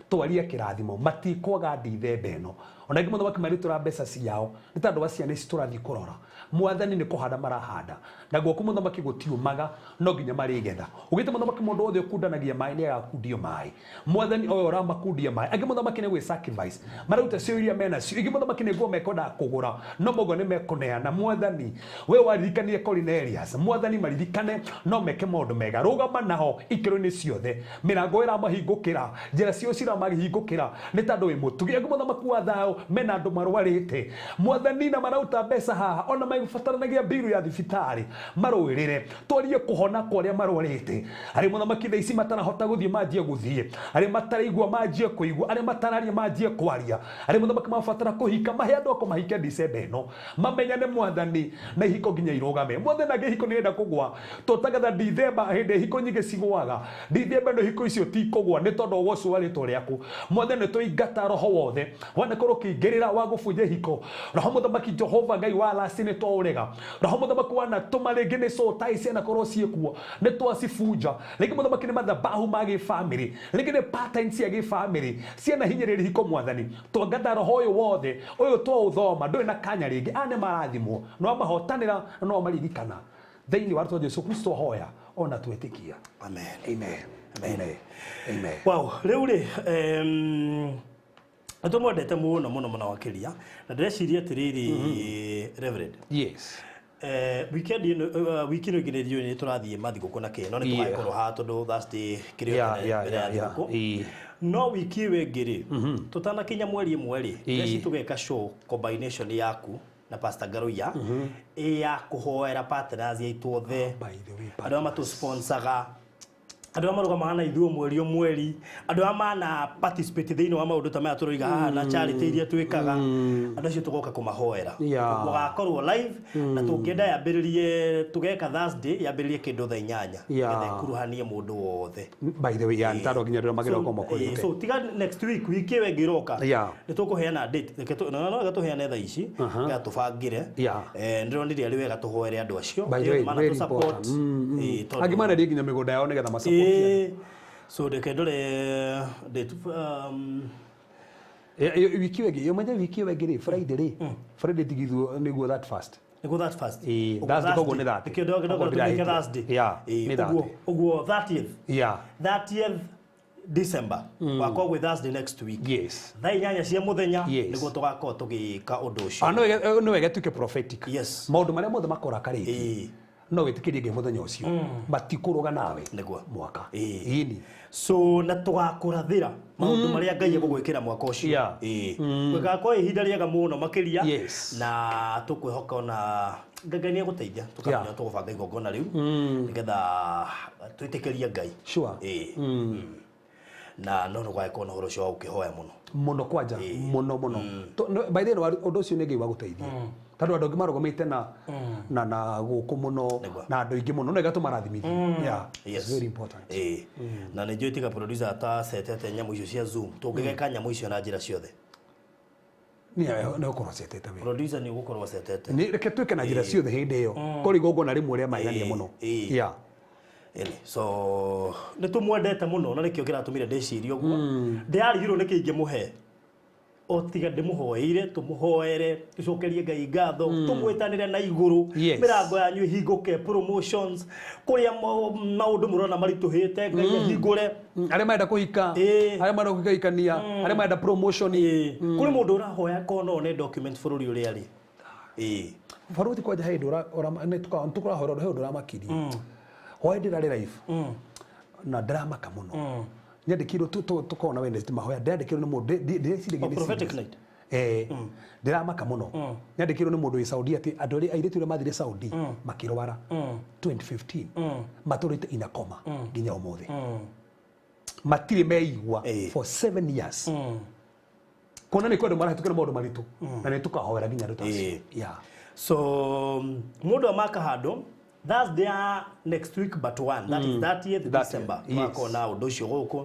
twarie kĩrathimo matikwaga ndithemba ĩno ona angĩ mũthamaki marĩtũra mbeca ciao nĩ tondũ wa ciana ici tũrathiĩ kũrora mwathani nĩ kũhanda marahanda na gwaku mũthamaki gũtiũmaga no nginya marĩgetha ũgĩte mũthamaki mũndũ wothe ũkundanagia maĩ nĩ agakundio maĩ mwathani ũyũ ũramakundia maĩ angĩ mũthamaki nĩ gwĩ sacrifice marauta cio iria mena cio ingĩ mũthamaki nĩ nguo mekwendaga kũgũra no moguo nĩ mekũneana mwathani we waririkanie Cornelius mwathani maririkane no meke maũndũ mega rũgama nao ikĩro-inĩ ciothe mĩrango ĩramahingũkĩra njĩra cio ciramahingũkĩra nĩ tondũ wĩ mũtugi angĩ mũthamaki wa thayũ mena andũ marwarĩte mwathani na marauta mbeca haha ona magĩbataranagia mbiru ya thibitarĩ marũĩrĩre twarie kũhona kwa arĩa marwarĩte arĩa mũthamaki thaa ici matarahota gũthiĩ manjie gũthiĩ arĩa mataraigua manjie kũigua arĩa matararia manjie kwaria arĩa mũthamaki mabatara kũhika mahe andũ ako mahike December ĩno mamenyane mwathani na ihiko nginya irũgame mwathani angĩ ihiko nĩrenda kũgwa tũtangatha December hĩndĩ ihiko nyingĩ cigũaga December ĩno ihiko icio tikũgwa nĩ tondũ ũgoco wa rĩtwa rĩaku mwathani tũingata roho wothe wanakorwo ũkĩingĩrĩra wa gũbunja ihiko roho mũthamaki Jehova Ngai wa lasi nĩ twaũrega roho mũthamaki wanatũma rĩngĩ nĩ sotai cianakorwo ciĩkuo nĩ twacibunja rĩngĩ mũthamaki nĩ mathabahu ma gĩbamĩrĩ rĩngĩ nĩ patterns cia gĩbamĩrĩ ciana hinyĩrĩria ihiko mwathani twangatha roho ũyũ wothe ũyũ twaũthoma ndũrĩ na kanya rĩngĩ aya nĩ marathimwo no amahotanĩra na no amaririkana thĩinĩ wa rĩtwa Jesu Kristo hoya ona twĩtĩkia. Amen. Amen. Amen. Amen. Wow, rĩu rĩ nĩtũmwendete mũno mũno mũno makĩria na ndĩreciria atĩrĩrĩ Reverend. Yes. Weekend ĩno wiki ĩno ĩngĩ nĩ tũrathiĩ mathigũkũ na kĩ no nĩ tũgagĩkorwo haha tondũ Thursday kĩrĩ mbere ya thigũkũ no wiki ĩyo ĩngĩ rĩ tũtanakinya mweri ĩmwe rĩ ndĩreciria tũgeka show combination yaku na Pastor Ngaruiya ya kũhoera partners aitũ othe andũ arĩa matũ-sponsoraga andũ arĩa marũgamaga na ithuĩ mweri o mweri andũ arĩa mana participate thĩinĩ wa maũndũ ta maya tũroiga haha na charity iria twĩkaga andũ acio tũgoka kũmahoera gũgakorwo live na tũngĩenda yambĩrĩrie tũgeka Thursday yambĩrĩrie kĩndũ thaa 8 nĩgetha ĩkuruhanie mũndũ wothe. By the way, ya nĩ nginya andũ magĩroka makorĩte. So tiga next week wiki ĩyo ĩngĩ ĩroka nĩ tũkũheana date reke no reke tũheane thaa ici nĩgetha tũbangĩre ndĩronire arĩ wega tũhoere andũ acio By the way, mana very tũ support important. Angĩ marendia nginya mĩgũnda yao nĩgetha ma So reke ndore date wiki ĩyo ĩngĩ ũmenye wiki ĩyo ĩngĩ rĩ Friday rĩ Friday tigithwo nĩguo that fast nĩguo that fast Thursday koguo nĩ 30 nĩkĩo ndĩrona tũmĩke Thursday nĩ 30 ũguo 30th yeah 30th December wakorwo gwĩ Thursday next week. Yes. Thaa 8 cia mũthenya Yes. nĩguo tũgakorwo tũgĩka ũndũ ũcio. No wega tuke prophetic. Yes. Maũndũ marĩa mothe makorakarĩtie. No wĩtĩkĩrie Ngai mũthenya ũcio matikũrũga nawe. Nĩguo. Mwaka. Ĩĩ. Ĩni. So na tũgakũrathĩra maũndũ marĩa Ngai egũgwĩkĩra mwaka ũcio. Ĩĩ, gũgakorwo ihinda rĩega mũno makĩria. Na tũkwĩhoka ona Ngai nĩ egũteithia tũkamenya tũgũbanga igongona rĩu nĩgetha twĩtĩkĩrie Ngai. Ĩĩ. Na no nĩgwagĩkorwo na ũhoro ũcio wa gũkĩhoya mũno. Mũno kwanja, mũno mũno. By the way, ũndũ ũcio nĩ Ngai wa gũteithia tondũ andũ angĩ marũgamĩte na gũkũ mũno. Nĩguo. Na andũ aingĩ mũno no ĩgatũmarathimithia. Yeah, it's very important. Ĩĩ, na nĩ njũĩ tiga producer atacetete nyamũ icio cia Zoom, tũngĩgeka nyamũ icio na njĩra ciothe. Nĩ ũkorwo cetete we. Producer, nĩ ũgũkorwo acetete. Nĩ reke twĩke na njĩra ciothe hĩndĩ ĩyo korwo igongona rĩmwe rĩa magegania mũno. Ĩni, so nĩ tũmwendete mũno na nĩkĩo kĩratũmire ndĩcirie ũguo. Ndĩrarigirwo nĩkĩ ingĩmũhe o tiga ndĩmũhoeire, tũmũhoere, tũcokerie Ngai ngatho, tũmwĩtanĩre na igũrũ. Mĩrango yanyu ĩhingũke, promotions, kũrĩa maũndũ mũrona maritũhĩte, Ngai ahingũre. Arĩa marenda kũhika, arĩa marenda kũhikania, arĩa marenda promotion. Ĩĩ. Kũrĩ mũndũ ũrahoya korwo no one document bũrũri ũrĩa arĩ. Ĩĩ. Baruti kwanja he ũndũ nĩ tũkũrahoera he ũndũ ũramakirie hwaĩ ndĩrarĩ live na ndĩramaka mũno. Nyandĩkirwo tũkorwo na Wednesday mahoya, ndĩrandĩkirwo nĩ mũndũ ndĩreciragia Oh, nĩ prophetic serious. night. Eh, ndĩramaka mũno. Nyandĩkirwo nĩ mũndũ wĩ Saudi atĩ andũ arĩa airĩtu arĩa mathire Saudi makĩrwara 2015 matũrĩte ina coma nginya ũmũthĩ, matirĩ meigua for 7 years. Kuona nĩ kwendwo marahĩtũkĩra maũndũ maritũ na nĩ tũkahoera nginya andũ ta acio. So mũndũ amaka handũ Thursday ya next week but one, that is 30th 30th, December, yes. tũgakorwo na ũndũ ũcio gũkũ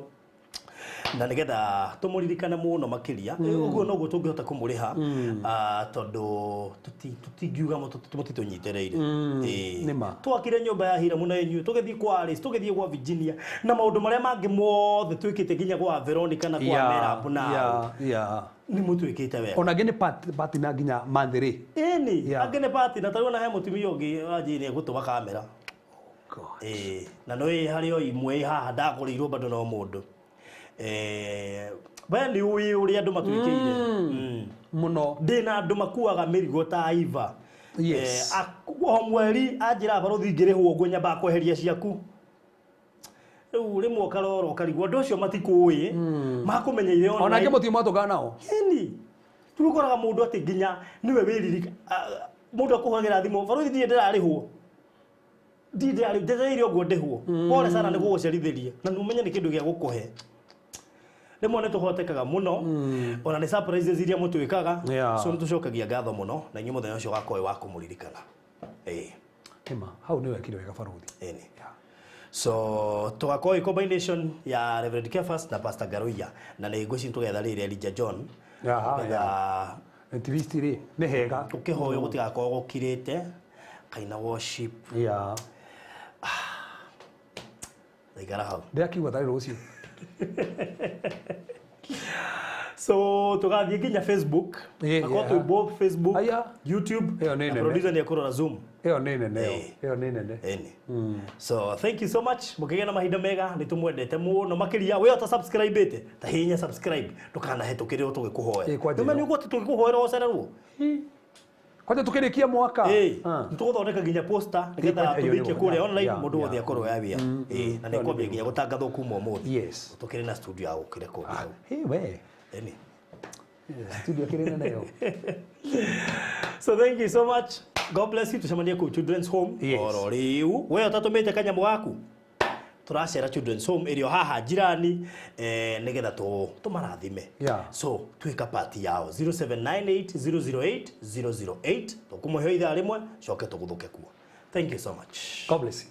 na nĩgetha tũmũririkane mũno makĩria. Ũguo noguo tũngĩhota kũmũrĩha, tondũ tũtingiuga mũtitũnyitĩrĩire. Nĩ ma. Twakire nyũmba ya Hiramu na inyuĩ, tũgĩthiĩ kwa Alice, tũgĩthiĩ gwa Virginia na maũndũ marĩa mangĩ mothe twĩkĩte nginya gwa Veronica na kwa Merab na nĩ mũtwĩkĩte wega. Ona angĩ nĩ partner nginya monthly. Ĩni. Angĩ nĩ partner, tarĩu ona he mũtumia ũngĩ wanjĩrire nĩ egũtũma kamera. God. Ĩĩ, na no ĩ harĩ o imwe ĩ haha ndagũrĩirwo bado no mũndũ. We nĩ ũĩ ũrĩa andũ matwĩkĩire. Mũno. Ndĩna andũ makuaga mĩrigo ta Iva. O mweri anjĩra, "Barũthi, ngĩrĩhwo ũguo nyambaga kweheria ciaku." Rĩu rĩmwe ũkarora ũkarigwo andũ acio matikũĩ, makũmenyeire Ona angĩ online. mũtirĩ mwatũngana nao. Ĩni, rĩu ũkoraga mũndũ atĩ nginya nĩwe wĩririka mũndũ akũhũragĩra thimũ, "Barũthi, ndirĩ ndĩrarĩhwo, ndirĩ ndĩrarĩhwo, njetereire ũguo ndĩhwo, pole sana nĩ gũgũcerithĩria," na nĩ ũmenye nĩ kĩndũ gĩa gũkũhe. Rĩmwe nĩ tũhotekaga mũno ona nĩ surprises iria mũtwĩkaga. So nĩ tũcokagia ngatho mũno na inyuĩ mũthenya ũcio ũgakorwo wĩ wa kũmũririkana. Ĩĩ. Nĩma hau nĩ wekire wega, baruthi. Ĩni. So tũgakorwo ĩ combination ya Reverend Kefas na Pastor Garuia na nĩ ngwĩciria tũgetha rĩrĩ Elijah John nĩgetha At least rĩ nĩ hega. Tũkĩhoywo gũtigakorwo gũkirĩte kaina worship. Ndaikara hau. Ndĩrakiuga tarĩ rũciũ. So tũgathiĩ nginya Facebook. Akorwo twĩ both Facebook, Aya. YouTube Ĩyo nĩ na nene. producer nĩ ekũrora Zoom. Ĩyo nĩ nene ĩyo. Ĩĩ. Ĩyo nĩ nene. Ĩni. So thank you so much, mũkĩgĩa na mahinda mega, nĩ tũmwendete mũno makĩria. We ũta subscribe ĩte, ta hihinya subscribe, ndũkanahĩtũkĩrĩrwo tũgĩkũhoera. Ĩĩ, kwanja Nĩũmenye ĩyo. ũguo atĩ tũgĩkũhoera ũcererwo. Kwanja tũkĩrĩkia mwaka. Ĩĩ, Ah. nĩ tũgũthondeka nginya poster nĩgetha Kwanja ĩyo tũmĩikie nĩ kũrĩa online, mũndũ wothe akorwo ya wĩa. Ĩĩ, na nĩ Ĩyo nĩ kwambia nginya gũtangathwo kuma ũmũthĩ. Tũkĩrĩ na studio ya gũkĩrekondi hau. Hey, we. Ĩni. Studio kĩrĩ nene ĩyo. So thank you so much, God bless you. Tucemanie kũu Children's Home. Oro rĩu we ũtatũmĩte kanyamũ gaku, tũracera Children's Home ĩrĩ o haha njirani, nĩgetha tũmarathime. So twĩka pati yao 0798 008 008, tũkũmũhe ithaa rĩmwe coke tũgũthũke kuo. Thank you so much. God bless you.